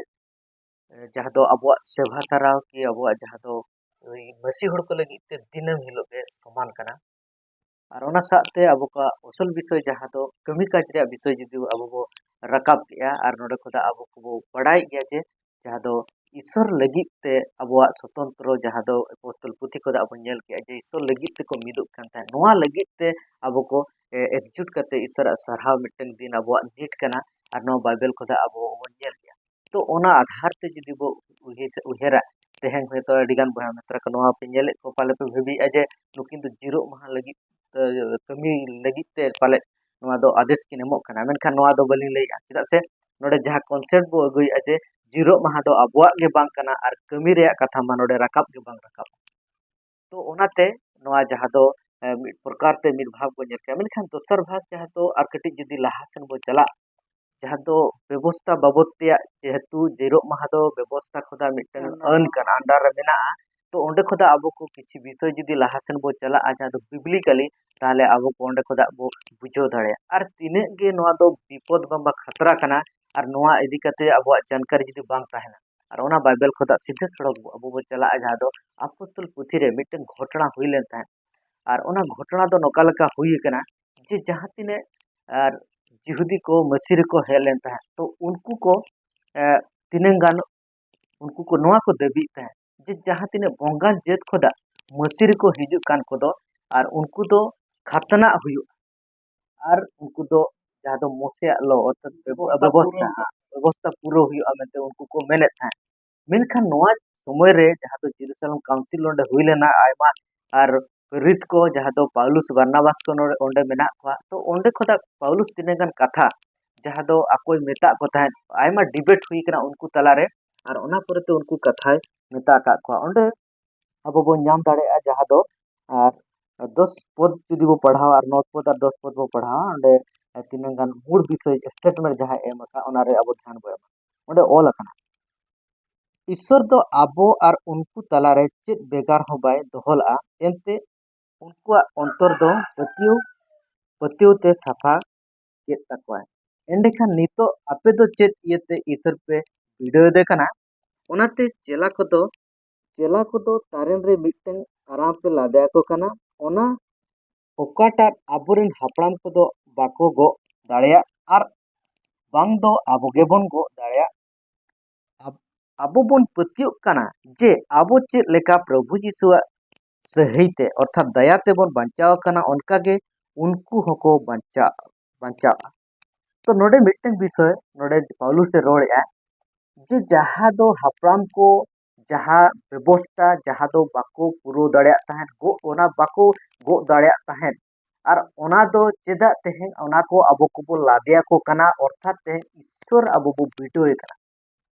ᱮ, ᱡᱟᱦᱟᱸ ᱫᱚ ᱟᱵᱚᱣᱟᱜ ᱥᱮᱵᱟ ᱥᱟᱨᱟᱣ ᱠᱤ ᱟᱵᱚᱣᱟᱜ ᱡᱟᱦᱟᱸ ᱫᱚ ᱳᱭ ᱢᱟᱹᱥᱤ ᱦᱚᱲ ᱠᱚ ᱞᱟᱹᱜᱤᱫ ᱛᱮ ᱫᱤᱱᱟᱹᱢ ᱦᱤᱞᱳᱜ ᱜᱮ ᱥᱚᱢᱟᱱ ᱠᱟᱱᱟ᱾ ᱟᱨ ᱚᱱᱟ ᱥᱟᱶᱛᱮ ᱟᱵᱚ ᱠᱚᱣᱟᱜ ᱟᱥᱚᱞ ᱵᱤᱥᱚᱭ ᱡᱟᱦᱟᱸ ᱫᱚ ᱠᱟᱹᱢᱤ ᱠᱟᱡᱽ ᱨᱮᱭᱟᱜ ᱵᱤᱥᱚᱭ ᱡᱩᱫᱤ ᱟᱵᱚ ᱵᱚ ᱨᱟᱠᱟᱵ ᱠᱮᱜᱼᱟ, ᱟᱨ ᱱᱚᱰᱮ ᱠᱷᱚᱱᱟᱜ ᱟᱵᱚ ᱠᱚᱵᱚ ᱵᱟᱲᱟᱭᱮᱫ ᱜᱮᱭᱟ ᱡᱮ ᱡᱟᱦᱟᱸ ᱫᱚ ᱤᱥᱚᱨ ᱞᱟᱹᱜᱤᱫ ᱛᱮ ᱟᱵᱚᱣᱟᱜ ᱥᱚᱛᱚᱱᱛᱨᱚ, ᱡᱟᱦᱟᱸ ᱫᱚ ᱟᱯᱚᱥᱛᱚᱞ ᱯᱩᱛᱷᱤ ᱠᱚᱨᱮ ᱟᱵᱚ ᱧᱮᱞ ᱠᱮᱜᱼᱟ ᱡᱮ ᱤᱥᱚᱨ ᱞᱟᱹᱜᱤᱫ ᱛᱮᱠᱚ ᱢᱤᱫᱚᱜ ᱠᱟᱱ ᱛᱟᱦᱮᱸᱫ, ᱱᱚᱣᱟ ᱞᱟᱹᱜᱤᱫ ᱛᱮ ᱟᱵᱚ ᱠᱚ, ᱮ, ᱮᱠᱡᱩᱴ ᱠᱟᱛᱮ ᱤᱥᱚᱨᱟᱜ ᱥᱟᱨᱦᱟᱣ ᱢᱤᱫᱴᱟᱝ ᱫᱤᱱ ᱟᱵᱚᱣᱟᱜ ᱱᱤᱴ ᱠᱟᱱᱟ᱾ ᱟᱨ ᱱᱚᱣᱟ ᱵᱟᱭᱵᱮᱞ ᱠᱚᱫᱚ ᱟᱵᱚ ᱵᱚᱱ ᱧᱮᱞ ᱠᱮᱜᱼᱟ᱾ ᱛᱚ ᱚᱱᱟ ᱟᱫᱷᱟᱨ ᱛᱮ ᱡᱩᱫᱤ ᱵᱚ ᱩᱭᱦᱟᱹᱨ-, ᱩᱭᱦᱟᱹᱨᱟ, ᱛᱮᱦᱮᱧ ᱦᱚᱭᱛᱳ ᱟᱹᱰᱤᱜᱟᱱ ᱵᱚᱭᱦᱟ ᱢᱤᱥᱨᱟ ᱠᱚ ᱱᱚᱣᱟ ᱯᱮ ᱧᱮᱞᱮᱫ ᱠᱚ, ᱯᱟᱞᱮ ᱯᱮ ᱵᱷᱟᱹᱵᱤᱭᱮᱫᱼᱟ ᱡᱮ ᱱᱩᱠᱤᱱ ᱫᱚ ᱡᱤᱨᱳᱜ ᱢᱟᱦᱟ ᱞᱟᱹᱜᱤᱫ, ᱮ, ᱠᱟᱹᱢᱤ ᱞᱟᱹᱜᱤᱫ ᱛᱮ ᱯᱟᱞᱮ ᱱᱚᱣᱟ ᱫᱚ ᱟᱫᱮᱥ ᱠᱤᱱ ᱮᱢᱚᱜ ᱠᱟᱱᱟ, ᱢᱮᱱᱠᱷᱟᱱ ᱱᱚᱣᱟ ᱫᱚ ᱵᱟᱹᱞᱤᱧ ᱞᱟᱹᱭᱮᱫᱼᱟ᱾ ᱪᱮᱫᱟᱜ ᱥᱮ ᱱᱚᱰᱮ ᱡᱟᱦᱟᱸ ᱠᱚᱱᱥᱮᱯᱴ ᱵᱚ ᱟᱹᱜᱩᱭᱮᱫᱼᱟ ᱡᱮ ᱡᱤᱨᱳᱜ ᱢᱟᱦᱟ ᱫᱚ ᱟᱵᱚᱣᱟᱜ ᱜᱮ ᱵᱟᱝ ᱠᱟᱱᱟ ᱟᱨ ᱠᱟᱹᱢᱤ ᱨᱮᱭᱟᱜ ᱠᱟᱛᱷᱟ ᱢᱟ ᱱᱚᱰᱮ ᱨᱟᱠᱟᱵ ᱜᱮ ᱵᱟᱝ ᱨᱟᱠᱟᱵ᱾ ᱛᱚ ᱚᱱᱟᱛᱮ ᱱᱚᱣᱟ ᱡᱟᱦᱟᱸ ᱫᱚ, ᱮ, ᱢᱤᱫ ᱯᱨᱚᱠᱟᱨ ᱛᱮ ᱢᱤᱫ ᱵᱷᱟᱜᱽ ᱵᱚᱱ ᱧᱮᱞ ᱠᱮᱭᱟ, ᱢᱮᱱᱠᱷᱟᱱ ᱫᱚᱥᱟᱨ ᱵᱷᱟᱜᱽ ᱡᱟᱦᱟᱸ ᱫᱚ ᱟᱨ ᱠᱟᱹᱴᱤᱡ ᱡᱩᱫᱤ ᱞᱟᱦᱟ ᱥᱮᱱ ᱵᱚ ᱪᱟᱞᱟᱜ, ᱡᱟᱦᱟᱸ ᱫᱚ ᱵᱮᱵᱚᱥᱛᱷᱟ ᱵᱟᱵᱚᱫ ᱛᱮᱭᱟᱜ, ᱡᱮᱦᱮᱛᱩ ᱡᱤᱨᱳᱜ ᱢᱟᱦᱟ ᱫᱚ ᱵᱮᱵᱚᱥᱛᱷᱟ ᱠᱷᱚᱱᱟᱜ ᱢᱤᱫᱴᱟᱝ ᱟᱹᱱ ᱠᱟᱱᱟ, under ᱨᱮ ᱢᱮᱱᱟᱜᱼᱟ᱾ ᱛᱚ ᱚᱸᱰᱮ ᱠᱷᱚᱱᱟᱜ ᱟᱵᱚ ᱠᱚ ᱠᱤᱪᱷᱩ ᱵᱤᱥᱚᱭ ᱡᱩᱫᱤ ᱞᱟᱦᱟ ᱥᱮᱱ ᱵᱚ ᱪᱟᱞᱟᱜᱼᱟ, ᱡᱟᱦᱟᱸ ᱫᱚ biblically, ᱛᱟᱦᱚᱞᱮ ᱟᱵᱚ ᱠᱚ ᱚᱸᱰᱮ ᱠᱷᱚᱱᱟᱜ ᱵᱚ ᱵᱩᱡᱷᱟᱹᱣ ᱫᱟᱲᱮᱭᱟᱜᱼᱟ᱾ ᱟᱨ ᱛᱤᱱᱟᱹᱜ ᱜᱮ ᱱᱚᱣᱟ ᱫᱚ ᱵᱤᱯᱚᱫ ᱵᱟᱝ ᱠᱷᱟᱛᱨᱟ ᱠᱟᱱᱟ, ᱟᱨ ᱱᱚᱣᱟ ᱤᱫᱤ ᱠᱟᱛᱮ ᱟᱵᱚᱣᱟᱜ ᱡᱟᱱᱠᱟᱨᱤ ᱡᱩᱫᱤ ᱵᱟᱝ ᱛᱟᱦᱮᱱᱟ, ᱟᱨ ᱚᱱᱟ ᱵᱟᱭᱵᱮᱞ ᱠᱷᱚᱱᱟᱜ ᱥᱤᱫᱷᱟᱹ ᱥᱚᱲᱚᱠ ᱵᱚ, ᱟᱵᱚ ᱵᱚ ᱪᱟᱞᱟᱜᱼᱟ, ᱡᱟᱦᱟᱸ ᱫᱚ ᱟᱯᱚᱥᱛᱚᱞ ᱯᱩᱛᱷᱤ ᱨᱮ ᱢᱤᱫᱴᱟᱝ ᱜᱷᱚᱴᱚᱱᱟ ᱦᱩᱭ ᱞᱮᱱ ᱛᱟᱦᱮᱸᱫ᱾ ᱟᱨ ᱚᱱᱟ ᱜᱷᱚᱴᱚᱱᱟ ᱫᱚ ᱱᱚᱝᱠᱟ ᱞᱮᱠᱟ ᱦᱩᱭ ᱟᱠᱟᱱᱟ ᱡᱮ ᱡᱟᱦᱟᱸ ᱛᱤᱱᱟᱹᱜ ᱟᱨ ᱡᱤᱦᱩᱫᱤ ᱠᱚ ᱢᱟᱹᱥᱤ ᱨᱮᱠᱚ ᱦᱮᱡ ᱞᱮᱱ ᱛᱟᱦᱮᱸᱫ, ᱛᱚ ᱩᱱᱠᱩ ᱠᱚ, ᱮ, ᱛᱤᱱᱟᱹᱝ ᱜᱟᱱ ᱩᱱᱠᱩ ᱠᱚ ᱱᱚᱣᱟ ᱠᱚ ᱫᱟᱹᱵᱤᱭᱮᱫ ᱛᱟᱦᱮᱸᱫ ᱡᱮ ᱡᱟᱦᱟᱸ ᱛᱤᱱᱟᱹᱜ ᱵᱚᱸᱜᱟᱱ ᱡᱟᱹᱛ ᱠᱷᱚᱱᱟᱜ ᱢᱟᱹᱥᱤ ᱨᱮᱠᱚ ᱦᱤᱡᱩᱜ ᱠᱟᱱ ᱠᱚᱫᱚ, ᱟᱨ ᱩᱱᱠᱩ ᱫᱚ ᱠᱷᱟᱛᱱᱟᱜ ᱦᱩᱭᱩᱜᱼᱟ, ᱟᱨ ᱩᱱᱠᱩ ᱫᱚ ᱡᱟᱦᱟᱸ ᱫᱚ ᱢᱳᱥᱮᱭᱟᱜ law, ᱚᱨᱛᱷᱟᱛ ᱵᱮᱵᱚ-, ᱵᱮᱵᱚᱥᱛᱟ ᱵᱮᱵᱚᱥᱛᱷᱟ, ᱯᱩᱨᱟᱹ᱾ ᱵᱮᱵᱚᱥᱛᱷᱟ ᱯᱩᱨᱟᱹ ᱦᱩᱭᱩᱜᱼᱟ ᱢᱮᱱᱛᱮ ᱩᱱᱠᱩ ᱠᱚ ᱢᱮᱱᱮᱫ ᱛᱟᱦᱮᱸᱫ᱾ ᱢᱮᱱᱠᱷᱟᱱ ᱱᱚᱣᱟ ᱥᱚᱢᱚᱭ ᱨᱮ ᱡᱟᱦᱟᱸ ᱫᱚ ᱡᱮᱨᱩᱥᱟᱞᱮᱢ council ᱚᱸᱰᱮ ᱦᱩᱭ ᱞᱮᱱᱟ, ᱟᱭᱢᱟ ᱟᱨ ᱯᱨᱮᱨᱤᱛ ᱠᱚ ᱡᱟᱦᱟᱸ ᱫᱚ ᱯᱟᱣᱞᱩᱥ ᱵᱟᱨᱱᱟᱵᱟᱥ ᱠᱚ ᱱᱚᱰᱮ, ᱚᱸᱰᱮ ᱢᱮᱱᱟᱜ ᱠᱚᱣᱟ, ᱛᱚ ᱚᱸᱰᱮ ᱠᱷᱚᱱᱟᱜ ᱯᱟᱣᱞᱩᱥ ᱛᱤᱱᱟᱹᱜ ᱜᱟᱱ ᱠᱟᱛᱷᱟ ᱡᱟᱦᱟᱸ ᱫᱚ ᱟᱠᱚᱭ ᱢᱮᱛᱟᱜ ᱠᱚ ᱛᱟᱦᱮᱸᱫ, ᱟᱭᱢᱟ debate ᱦᱩᱭ ᱠᱟᱱᱟ ᱩᱱᱠᱩ ᱛᱟᱞᱟᱨᱮ, ᱟᱨ ᱚᱱᱟ ᱯᱚᱨᱮᱛᱮ ᱩᱱᱠᱩ ᱠᱟᱛᱷᱟᱭ ᱢᱮᱛᱟ ᱟᱠᱟᱫ ᱠᱚᱣᱟ᱾ ᱚᱸᱰᱮ ᱟᱵᱚ ᱵᱚᱱ ᱧᱟᱢ ᱫᱟᱲᱮᱭᱟᱜᱼᱟ ᱡᱟᱦᱟᱸ ᱫᱚ, ᱟᱨ ᱫᱚᱥ ᱯᱚᱫ ᱡᱩᱫᱤ ᱵᱚ ᱯᱟᱲᱦᱟᱣᱟ, ᱟᱨ ᱱᱚ ᱯᱚᱫ ᱟᱨ ᱫᱚᱥ ᱯᱚᱫ ᱵᱚ ᱯᱟᱲᱦᱟᱣᱟ, ᱚᱸᱰᱮ ᱛᱤᱱᱟᱹᱝ ᱜᱟᱱ ᱢᱩᱲ ᱵᱤᱥᱚᱭ statement ᱡᱟᱦᱟᱸᱭ ᱮᱢ ᱟᱠᱟᱫ, ᱚᱱᱟᱨᱮ ᱟᱵᱚ ᱫᱷᱮᱭᱟᱱ ᱵᱚ ᱮᱢᱟ᱾ ᱚᱸᱰᱮ ᱚᱞ ᱟᱠᱟᱱᱟ, "ᱤᱥᱥᱚᱨ ᱫᱚ ᱟᱵᱚ ᱟᱨ ᱩᱱᱠᱩ ᱛᱟᱞᱟᱨᱮ ᱪᱮᱫ ᱵᱷᱮᱜᱟᱨ ᱦᱚᱸ ᱵᱟᱭ ᱫᱚᱦᱚ ᱞᱮᱫᱼᱟ, ᱮᱱᱛᱮ ᱩᱱᱠᱩᱣᱟᱜ ᱚᱱᱛᱚᱨ ᱫᱚ ᱯᱟᱹᱛᱭᱟᱹᱣ, ᱯᱟᱹᱛᱭᱟᱹᱣ ᱛᱮ ᱥᱟᱯᱷᱟ ᱠᱮᱫ ᱛᱟᱠᱚᱣᱟᱭ᱾ ᱮᱸᱰᱮᱠᱷᱟᱱ ᱱᱤᱛᱚᱜ ᱟᱯᱮ ᱫᱚ ᱪᱮᱫ ᱤᱭᱟᱹᱛᱮ ᱤᱥᱥᱚᱨ ᱯᱮ ᱵᱤᱰᱟᱹᱣᱮᱫᱮ ᱠᱟᱱᱟ?" ᱚᱱᱟᱛᱮ ᱪᱮᱞᱟ ᱠᱚᱫᱚ, ᱪᱮᱞᱟ ᱠᱚᱫᱚ ᱛᱟᱨᱮᱱ ᱨᱮ ᱢᱤᱫᱴᱟᱝ ᱟᱨᱟᱢ ᱯᱮ ᱞᱟᱫᱮ ᱟᱠᱚ ᱠᱟᱱᱟ, ᱚᱱᱟ ᱚᱠᱟᱴᱟᱜ ᱟᱵᱚᱨᱮᱱ ᱦᱟᱯᱲᱟᱢ ᱠᱚᱫᱚ ᱵᱟᱠᱚ ᱜᱚᱜ ᱫᱟᱲᱮᱭᱟᱜ, ᱟᱨ ᱵᱟᱝ ᱫᱚ ᱟᱵᱚ ᱜᱮᱵᱚᱱ ᱜᱚᱜ ᱫᱟᱲᱮᱭᱟᱜ᱾ ᱟᱵ-, ᱟᱵᱚ ᱵᱚᱱ ᱯᱟᱹᱛᱭᱟᱹᱜ ᱠᱟᱱᱟ ᱡᱮ ᱟᱵᱚ ᱪᱮᱫ ᱞᱮᱠᱟ ᱯᱨᱚᱵᱷᱩ ᱡᱤᱥᱩᱣᱟᱜ ᱥᱟᱹᱦᱤ ᱛᱮ ᱚᱨᱛᱷᱟᱛ ᱫᱟᱭᱟ ᱛᱮᱵᱚᱱ ᱵᱟᱧᱪᱟᱣ ᱟᱠᱟᱱᱟ, ᱚᱱᱠᱟ ᱜᱮ ᱩᱱᱠᱩ ᱦᱚᱸᱠᱚ ᱵᱟᱧᱪᱟᱜ ᱵᱟᱧᱪᱟᱜᱼᱟ᱾ ᱛᱚ ᱱᱚᱰᱮ ᱢᱤᱫᱴᱟᱝ ᱵᱤᱥᱚᱭ ᱱᱚᱰᱮ ᱯᱟᱣᱞᱩᱥ ᱮ ᱨᱚᱲᱮᱫᱼᱟ ᱡᱮ ᱡᱟᱦᱟᱸ ᱫᱚ ᱦᱟᱯᱲᱟᱢ ᱠᱚ ᱡᱟᱦᱟᱸ ᱵᱮᱵᱚᱥᱛᱟ ᱡᱟᱦᱟᱸ ᱫᱚ ᱵᱟᱠᱚ ᱯᱩᱨᱟᱹᱣ ᱫᱟᱲᱮᱭᱟᱜ ᱛᱟᱦᱮᱸᱫ, ᱜᱚᱜ ᱚᱱᱟ ᱵᱟᱠᱚ ᱜᱚᱜ ᱫᱟᱲᱮᱭᱟᱜ ᱛᱟᱦᱮᱸᱫ, ᱟᱨ ᱚᱱᱟ ᱫᱚ ᱪᱮᱫᱟᱜ ᱛᱮᱦᱮᱧ ᱚᱱᱟ ᱠᱚ ᱟᱵᱚ ᱠᱚᱵᱚ ᱞᱟᱫᱮᱭᱟᱠᱚ ᱠᱟᱱᱟ, ᱚᱨᱛᱷᱟᱛ ᱛᱮᱦᱮᱧ ᱤᱥᱥᱚᱨ ᱟᱵᱚ ᱵᱚ ᱵᱤᱰᱟᱹᱣᱮ ᱠᱟᱱᱟ᱾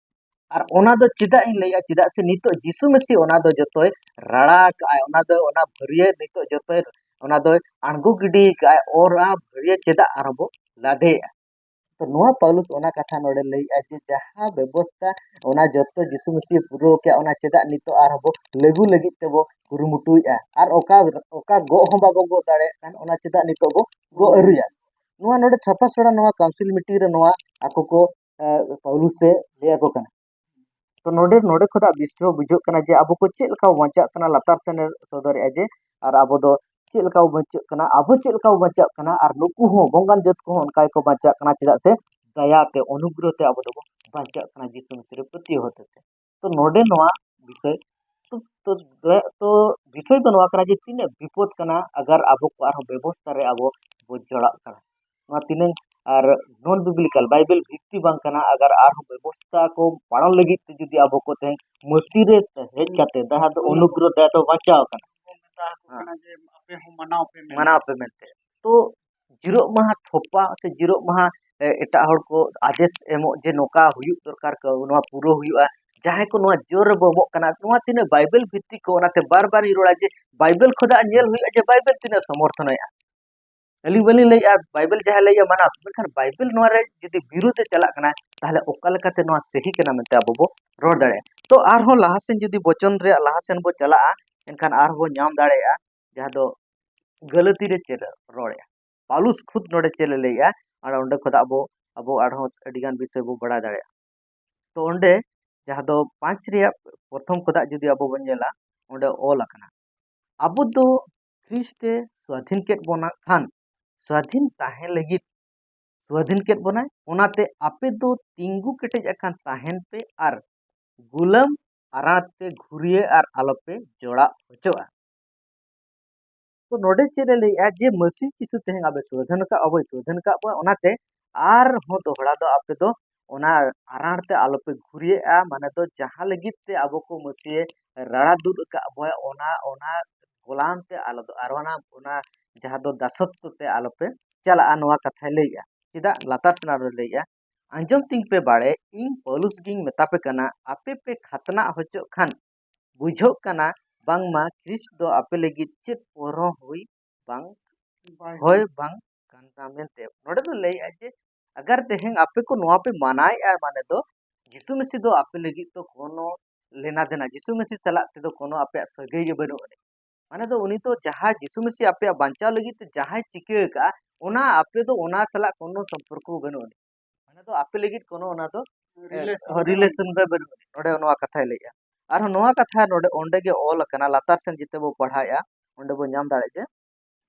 ᱟᱨ ᱚᱱᱟ ᱫᱚ ᱪᱮᱫᱟᱜ ᱤᱧ ᱞᱟᱹᱭᱮᱜᱼᱟ? ᱪᱮᱫᱟᱜ ᱥᱮ ᱱᱤᱛᱚᱜ ᱡᱤᱥᱩ ᱢᱟᱹᱥᱤ ᱚᱱᱟ ᱫᱚ ᱡᱚᱛᱚᱭ ᱨᱟᱲᱟ ᱠᱟᱜᱼᱟᱭ, ᱚᱱᱟ ᱫᱚ ᱚᱱᱟ ᱵᱷᱟᱹᱨᱭᱟᱹ ᱱᱤᱛᱚᱜ ᱡᱚᱛᱚᱭ ᱚᱱᱟ ᱫᱚᱭ ᱟᱬᱜᱚ ᱜᱤᱰᱤ ᱠᱟᱜᱼᱟᱭ, ᱚᱨ ᱟ ᱵᱷᱟᱹᱨᱭᱟᱹ ᱪᱮᱫᱟᱜ ᱟᱨᱦᱚᱸ ᱵᱚ ᱞᱟᱫᱮᱭᱮᱜᱼᱟ? ᱛᱚ ᱱᱚᱣᱟ ᱯᱟᱣᱞᱩᱥ ᱚᱱᱟ ᱠᱟᱛᱷᱟ ᱱᱚᱰᱮ ᱞᱟᱹᱭᱮᱜᱼᱟ ᱡᱮ ᱡᱟᱦᱟᱸ ᱵᱮᱵᱚᱥᱛᱟ ᱚᱱᱟ ᱡᱚᱛᱚ ᱡᱤᱥᱩ ᱢᱟᱹᱥᱤ ᱯᱩᱨᱟᱹᱣ ᱠᱮᱜᱼᱟ, ᱚᱱᱟ ᱪᱮᱫᱟᱜ ᱱᱤᱛᱚᱜ ᱟᱨᱦᱚᱸ ᱵᱚ ᱞᱟᱹᱜᱩ ᱞᱟᱹᱜᱤᱫ ᱛᱮᱵᱚ ᱠᱩᱨᱩᱢᱩᱴᱩᱭᱮᱜᱼᱟ? ᱟᱨ ᱚᱠᱟ ᱚᱠᱟ ᱜᱚᱜ ᱦᱚᱸ ᱵᱟᱵᱚ ᱜᱚᱜ ᱫᱟᱲᱮᱭᱟᱜ ᱠᱟᱱ, ᱚᱱᱟ ᱪᱮᱫᱟᱜ ᱱᱤᱛᱚᱜ ᱵᱚ ᱜᱚᱜ ᱟᱹᱨᱩᱭᱟ? ᱱᱚᱣᱟ ᱱᱚᱰᱮ ᱥᱟᱯᱷᱟ ᱥᱟᱯᱷᱟ ᱱᱚᱣᱟ ᱠᱟᱣᱩᱱᱥᱤᱞ ᱢᱤᱴᱤᱝ ᱨᱮ ᱱᱚᱣᱟ ᱟᱠᱚ ᱠᱚ ᱮ, ᱯᱟᱣᱞᱩᱥ ᱮ ᱞᱟᱹᱭ ᱟᱠᱚ ᱠᱟᱱᱟ᱾ ᱛᱚ ᱱᱚᱰᱮ ᱱᱚᱰᱮ ᱠᱷᱚᱱᱟᱜ ᱵᱤᱥᱲᱤ ᱵᱩᱡᱷᱟᱹᱜ ᱠᱟᱱᱟ ᱡᱮ ᱟᱵᱚ ᱠᱚ ᱪᱮᱫ ᱞᱮᱠᱟ ᱵᱚ ᱵᱟᱧᱪᱟᱜ ᱠᱟᱱᱟ, ᱞᱟᱛᱟᱨ ᱥᱮᱱ ᱮ ᱥᱚᱫᱚᱨᱮᱜᱼᱟ ᱡᱮ ᱟᱨ ᱟᱵᱚ ᱫᱚ ᱪᱮᱫ ᱞᱮᱠᱟ ᱵᱚ ᱵᱟᱧᱪᱟᱜ ᱠᱟᱱᱟ, ᱟᱵᱚ ᱪᱮᱫ ᱞᱮᱠᱟ ᱵᱚ ᱵᱟᱧᱪᱟᱜ ᱠᱟᱱᱟ ᱟᱨ ᱱᱩᱠᱩ ᱦᱚᱸ ᱵᱚᱸᱜᱟᱱ ᱡᱟᱹᱛ ᱠᱚᱦᱚᱸ ᱚᱱᱠᱟ ᱜᱮᱠᱚ ᱵᱟᱧᱪᱟᱜ ᱠᱟᱱᱟ, ᱪᱮᱫᱟᱜ ᱥᱮ ᱫᱟᱭᱟ ᱛᱮ ᱚᱱᱩᱜᱨᱚᱦᱚ ᱛᱮ ᱟᱵᱚ ᱫᱚᱵᱚ ᱵᱟᱧᱪᱟᱜ ᱠᱟᱱᱟ ᱡᱤᱥᱩ ᱢᱟᱹᱥᱤ ᱨᱮ ᱯᱟᱹᱛᱭᱟᱹᱣ ᱦᱚᱛᱮ ᱛᱮ᱾ ᱛᱚ ᱱᱚᱰᱮ ᱱᱚᱣᱟ ᱵᱤᱥᱚᱭ ᱛᱚ, ᱛᱚ, ᱛᱚ ᱵᱤᱥᱚᱭ ᱫᱚ ᱱᱚᱣᱟ ᱠᱟᱱᱟ ᱡᱮ ᱛᱤᱱᱟᱹᱜ ᱵᱤᱯᱚᱫ ᱠᱟᱱᱟ ᱟᱜᱟᱨ ᱟᱵᱚ ᱠᱚ ᱟᱨᱦᱚᱸ ᱵᱮᱵᱚᱥᱛᱟ ᱨᱮ ᱟᱵᱚ ᱵᱚ ᱡᱚᱲᱟᱜ ᱠᱟᱱᱟ᱾ ᱱᱚᱣᱟ ᱛᱤᱱᱟᱹᱝ ᱟᱨ ᱱᱚᱱ ᱵᱤᱵᱽᱞᱤᱠᱟᱞ, ᱵᱟᱭᱵᱮᱞ ᱵᱷᱤᱛᱛᱤ ᱵᱟᱝ ᱠᱟᱱᱟ, ᱟᱜᱟᱨ ᱟᱨᱦᱚᱸ ᱵᱮᱵᱚᱥᱛᱟ ᱠᱚ ᱯᱟᱞᱚᱱ ᱞᱟᱹᱜᱤᱫ ᱛᱮ ᱡᱩᱫᱤ ᱟᱵᱚ ᱠᱚ ᱛᱮᱦᱮᱧ ᱢᱟᱹᱥᱤ ᱨᱮ ᱦᱮᱡ ᱠᱟᱛᱮ ᱡᱟᱦᱟᱸ ᱫᱚ ᱚᱱᱩᱜᱨᱚᱦᱚ ᱫᱟᱭᱟ ᱫᱚ ᱵᱟᱧᱪᱟᱣ ᱠᱟᱱᱟ, ᱢᱮᱛᱟ ᱠᱚ ᱦᱮᱸ᱾ ᱠᱟᱱᱟ ᱡᱮ ᱟᱯᱮ ᱦᱚᱸ ᱢᱟᱱᱟᱣ ᱯᱮ ᱢᱮᱱᱛᱮ᱾ ᱢᱟᱱᱟᱣ ᱯᱮ ᱢᱮᱱᱛᱮ᱾ ᱛᱚ ᱡᱤᱨᱚᱜ ᱢᱟᱦᱟ ᱛᱷᱚᱯᱟ ᱥᱮ ᱡᱤᱨᱚᱜ ᱢᱟᱦᱟ, ᱮ, ᱮᱴᱟᱜ ᱦᱚᱲ ᱠᱚ ᱟᱫᱮᱥ ᱮᱢᱚᱜ ᱡᱮ ᱱᱚᱝᱠᱟ ᱦᱩᱭᱩᱜ ᱫᱚᱨᱠᱟᱨ, ᱠᱟᱹ-, ᱱᱚᱣᱟ ᱯᱩᱨᱟᱹ ᱦᱩᱭᱩᱜᱼᱟ, ᱡᱟᱦᱟᱸᱭ ᱠᱚ ᱱᱚᱣᱟ ᱡᱳᱨ ᱨᱮᱵᱚ ᱮᱢᱚᱜ ᱠᱟᱱᱟ, ᱱᱚᱣᱟ ᱛᱤᱱᱟᱹᱜ ᱵᱟᱭᱵᱮᱞ ᱵᱷᱤᱛᱛᱤᱠ ᱠᱚ, ᱚᱱᱟᱛᱮ ᱵᱟᱨ ᱵᱟᱨ ᱤᱧ ᱨᱚᱲᱟ ᱡᱮ ᱵᱟᱭᱵᱮᱞ ᱠᱷᱚᱱᱟᱜ ᱧᱮᱞ ᱦᱩᱭᱩᱜᱼᱟ ᱡᱮ ᱵᱟᱭᱵᱮᱞ ᱛᱤᱱᱟᱹᱜ ᱥᱚᱢᱚᱨᱛᱷᱚᱱᱮᱜᱼᱟ᱾ ᱟᱹᱞᱤᱧ ᱵᱟᱹᱞᱤᱧ ᱞᱟᱹᱭᱮᱜᱼᱟ ᱵᱟᱭᱵᱮᱞ ᱡᱟᱦᱟᱸᱭ ᱞᱟᱹᱭᱮᱜᱼᱟ ᱢᱟᱱᱟᱣ, ᱢᱮᱱᱠᱷᱟᱱ ᱵᱟᱭᱵᱮᱞ ᱱᱚᱣᱟ ᱨᱮ ᱡᱩᱫᱤ ᱵᱤᱨᱩᱫᱷ ᱮ ᱪᱟᱞᱟᱜ ᱠᱟᱱᱟ, ᱛᱟᱦᱚᱞᱮ ᱚᱠᱟ ᱞᱮᱠᱟᱛᱮ ᱱᱚᱣᱟ ᱥᱟᱹᱦᱤ ᱠᱟᱱᱟ ᱢᱮᱱᱛᱮ ᱟᱵᱚ ᱵᱚ ᱨᱚᱲ ᱫᱟᱲᱮᱭᱟᱜᱼᱟ? ᱛᱚ ᱟᱨᱦᱚᱸ ᱞᱟᱦᱟ ᱥᱮᱱ ᱡᱩᱫᱤ ᱵᱚᱪᱚᱱ ᱨᱮᱭᱟᱜ ᱞᱟᱦᱟ ᱥᱮᱱ ᱵᱚ ᱪᱟᱞᱟᱜᱼᱟ, ᱮᱱᱠᱷᱟᱱ ᱟᱨᱦᱚᱸ ᱵᱚ ᱧᱟᱢ ᱫᱟᱲᱮᱭᱟᱜᱼᱟ ᱡᱟᱦᱟᱸ ᱫᱚ ᱜᱟᱹᱞᱟᱹᱛᱤ ᱨᱮ ᱪᱮᱫ ᱮ ᱨᱚᱲᱮᱜᱼᱟ, ᱯᱟᱣᱞᱩᱥ ᱠᱷᱩᱫ ᱱᱚᱰᱮ ᱪᱮᱫ ᱮ ᱞᱟᱹᱭᱮᱜᱼᱟ, ᱟᱨ ᱚᱸᱰᱮ ᱠᱷᱚᱱᱟᱜ ᱟᱵᱚ, ᱟᱵᱚ ᱟᱨᱦᱚᱸ ᱟᱹᱰᱤᱜᱟᱱ ᱵᱤᱥᱚᱭ ᱵᱚ ᱵᱟᱲᱟᱭ ᱫᱟᱲᱮᱭᱟᱜᱼᱟ᱾ ᱛᱚ ᱚᱸᱰᱮ ᱡᱟᱦᱟᱸ ᱫᱚ ᱯᱟᱸᱪ ᱨᱮᱭᱟᱜ ᱯᱨᱚᱛᱷᱚᱢ ᱠᱷᱚᱱᱟᱜ ᱡᱩᱫᱤ ᱟᱵᱚ ᱵᱚᱱ ᱧᱮᱞᱟ, ᱚᱸᱰᱮ ᱚᱞ ᱟᱠᱟᱱᱟ, ᱟᱵᱚ ᱫᱚ ᱠᱷᱨᱤᱥᱴ ᱮ ᱥᱣᱟᱫᱷᱤᱱ ᱠᱮᱫ ᱵᱚᱱᱟ ᱠᱷᱟᱱ, ᱥᱣᱟᱫᱷᱤᱱ ᱛᱟᱦᱮᱸ ᱞᱟᱹᱜᱤᱫ ᱥᱣᱟᱫᱷᱤᱱ ᱠᱮᱫ ᱵᱚᱱᱟᱭ, ᱚᱱᱟᱛᱮ ᱟᱯᱮ ᱫᱚ ᱛᱤᱸᱜᱩ ᱠᱮᱴᱮᱡ ᱟᱠᱟᱱ ᱛᱟᱦᱮᱱ ᱯᱮ ᱟᱨ ᱜᱩᱞᱟᱹᱢ ᱟᱨᱟᱬ ᱛᱮ ᱜᱷᱩᱨᱭᱟᱹ ᱟᱨ ᱟᱞᱚᱯᱮ ᱡᱚᱲᱟᱣ ᱦᱚᱪᱚᱜᱼᱟ᱾ ᱛᱚ ᱱᱚᱰᱮ ᱪᱮᱫ ᱮ ᱞᱟᱹᱭᱮᱜᱼᱟ ᱡᱮ ᱢᱟᱹᱥᱤ ᱡᱤᱥᱩ ᱛᱮᱦᱮᱧ ᱟᱵᱚᱭ ᱥᱳᱫᱷᱚᱱ ᱟᱠᱟᱫ ᱵᱚᱭ ᱥᱳᱫᱷᱚᱱ ᱟᱠᱟᱫ ᱵᱚᱭ, ᱚᱱᱟᱛᱮ ᱟᱨᱦᱚᱸ ᱫᱚᱦᱲᱟ ᱫᱚ ᱟᱯᱮ ᱫᱚ ᱚᱱᱟ ᱟᱨᱟᱬ ᱛᱮ ᱟᱞᱚᱯᱮ ᱜᱷᱩᱨᱭᱟᱹᱜᱼᱟ, ᱢᱟᱱᱮ ᱫᱚ ᱡᱟᱦᱟᱸ ᱞᱟᱹᱜᱤᱫ ᱛᱮ ᱟᱵᱚ ᱠᱚ ᱢᱟᱹᱥᱤᱭᱮ ᱨᱟᱲᱟ ᱫᱩᱜ ᱟᱠᱟᱫ ᱵᱚᱭ, ᱚᱱᱟ ᱚᱱᱟ ᱜᱚᱞᱟᱱ ᱛᱮ ᱟᱞᱚ ᱫᱚ ᱟᱨ ᱚᱱᱟ ᱚᱱᱟ ᱡᱟᱦᱟᱸ ᱫᱚ ᱫᱟᱥᱚᱛ ᱠᱚᱛᱮ ᱟᱞᱚᱯᱮ ᱪᱟᱞᱟᱜᱼᱟ᱾ ᱱᱚᱣᱟ ᱠᱟᱛᱷᱟᱭ ᱞᱟᱹᱭᱮᱜᱼᱟ᱾ ᱪᱮᱫᱟᱜ? ᱞᱟᱛᱟᱨ ᱥᱮᱱᱟᱜ ᱨᱮ ᱞᱟᱹᱭᱮᱜᱼᱟ, ᱟᱸᱡᱚᱢ ᱛᱤᱧ ᱯᱮ ᱵᱟᱲᱮ, ᱤᱧ ᱯᱟᱹᱣᱞᱩᱥ ᱜᱤᱧ ᱢᱮᱛᱟ ᱯᱮ ᱠᱟᱱᱟ, ᱟᱯᱮ ᱯᱮ ᱠᱷᱟᱛᱱᱟᱜ ᱦᱚᱪᱚᱜ ᱠᱷᱟᱱ ᱵᱩᱡᱷᱟᱹᱜ ᱠᱟᱱᱟ ᱵᱟᱝᱢᱟ ᱠᱷᱨᱤᱥᱴ ᱫᱚ ᱟᱯᱮ ᱞᱟᱹᱜᱤᱫ ᱪᱮᱫ ᱯᱚᱨ ᱦᱚᱸ ᱦᱩᱭ ᱵᱟᱝ ᱦᱳᱭ ᱵᱟᱝ ᱠᱟᱱᱟ ᱢᱮᱱᱛᱮ᱾ ᱱᱚᱰᱮ ᱫᱚ ᱞᱟᱹᱭᱮᱜᱼᱟ ᱡᱮ ᱟᱜᱟᱨ ᱛᱮᱦᱮᱧ ᱟᱯᱮ ᱠᱚ ᱱᱚᱣᱟ ᱯᱮ ᱢᱟᱱᱟᱣᱮᱜᱼᱟ, ᱢᱟᱱᱮ ᱫᱚ ᱡᱤᱥᱩ ᱢᱟᱹᱥᱤ ᱫᱚ ᱟᱯᱮ ᱞᱟᱹᱜᱤᱫ ᱫᱚ ᱠᱳᱱᱳ ᱞᱮᱱᱟ ᱫᱮᱱᱟ, ᱡᱤᱥᱩ ᱢᱟᱹᱥᱤ ᱥᱟᱞᱟᱜ ᱛᱮᱫᱚ ᱠᱳᱱᱳ ᱟᱯᱮᱭᱟᱜ ᱥᱟᱹᱜᱟᱹᱭ ᱜᱮ ᱵᱟᱹᱱᱩᱜ ᱟᱹᱱᱤᱡ᱾ ᱢᱟᱱᱮ ᱫᱚ ᱩᱱᱤ ᱫᱚ ᱡᱟᱦᱟᱸ ᱡᱤᱥᱩ ᱢᱟᱹᱥᱤ ᱟᱯᱮᱭᱟᱜ ᱵᱟᱧᱪᱟᱣ ᱞᱟᱹᱜᱤᱫ ᱛᱮ ᱡᱟᱦᱟᱸᱭ ᱪᱤᱠᱟᱹ ᱟᱠᱟᱫᱼᱟ, ᱚᱱᱟ ᱟᱯᱮ ᱫᱚ ᱚᱱᱟ ᱥᱟᱞᱟᱜ ᱠᱳᱱᱳ ᱥᱚᱢᱯᱚᱨᱠᱚ ᱵᱟᱹᱱᱩᱜ ᱟᱹᱱᱤᱡ᱾ ᱢᱟᱱᱮ ᱫᱚ ᱟᱯᱮ ᱞᱟᱹᱜᱤᱫ ᱠᱳᱱᱳ ᱚᱱᱟ ᱫᱚ ᱨᱤᱞᱮᱥᱚᱱ ᱨᱤᱞᱮᱥᱚᱱ ᱜᱮ ᱵᱟᱹᱱᱩᱜ ᱟᱹᱱᱤᱡ᱾ ᱱᱚᱰᱮ ᱱᱚᱣᱟ ᱠᱟᱛᱷᱟᱭ ᱞᱟᱹᱭᱮᱜᱼᱟ᱾ ᱟᱨᱦᱚᱸ ᱱᱚᱣᱟ ᱠᱟᱛᱷᱟ ᱱᱚᱰᱮ ᱚᱸᱰᱮ ᱜᱮ ᱚᱞ ᱟᱠᱟᱱᱟ, ᱞᱟᱛᱟᱨ ᱥᱮᱱ ᱡᱮᱛᱮ ᱵᱚ ᱯᱟᱲᱦᱟᱣᱮᱜᱼᱟ ᱚᱸᱰᱮ ᱵᱚ ᱧᱟᱢ ᱫᱟᱲᱮᱭᱟᱜᱼᱟ ᱡᱮ,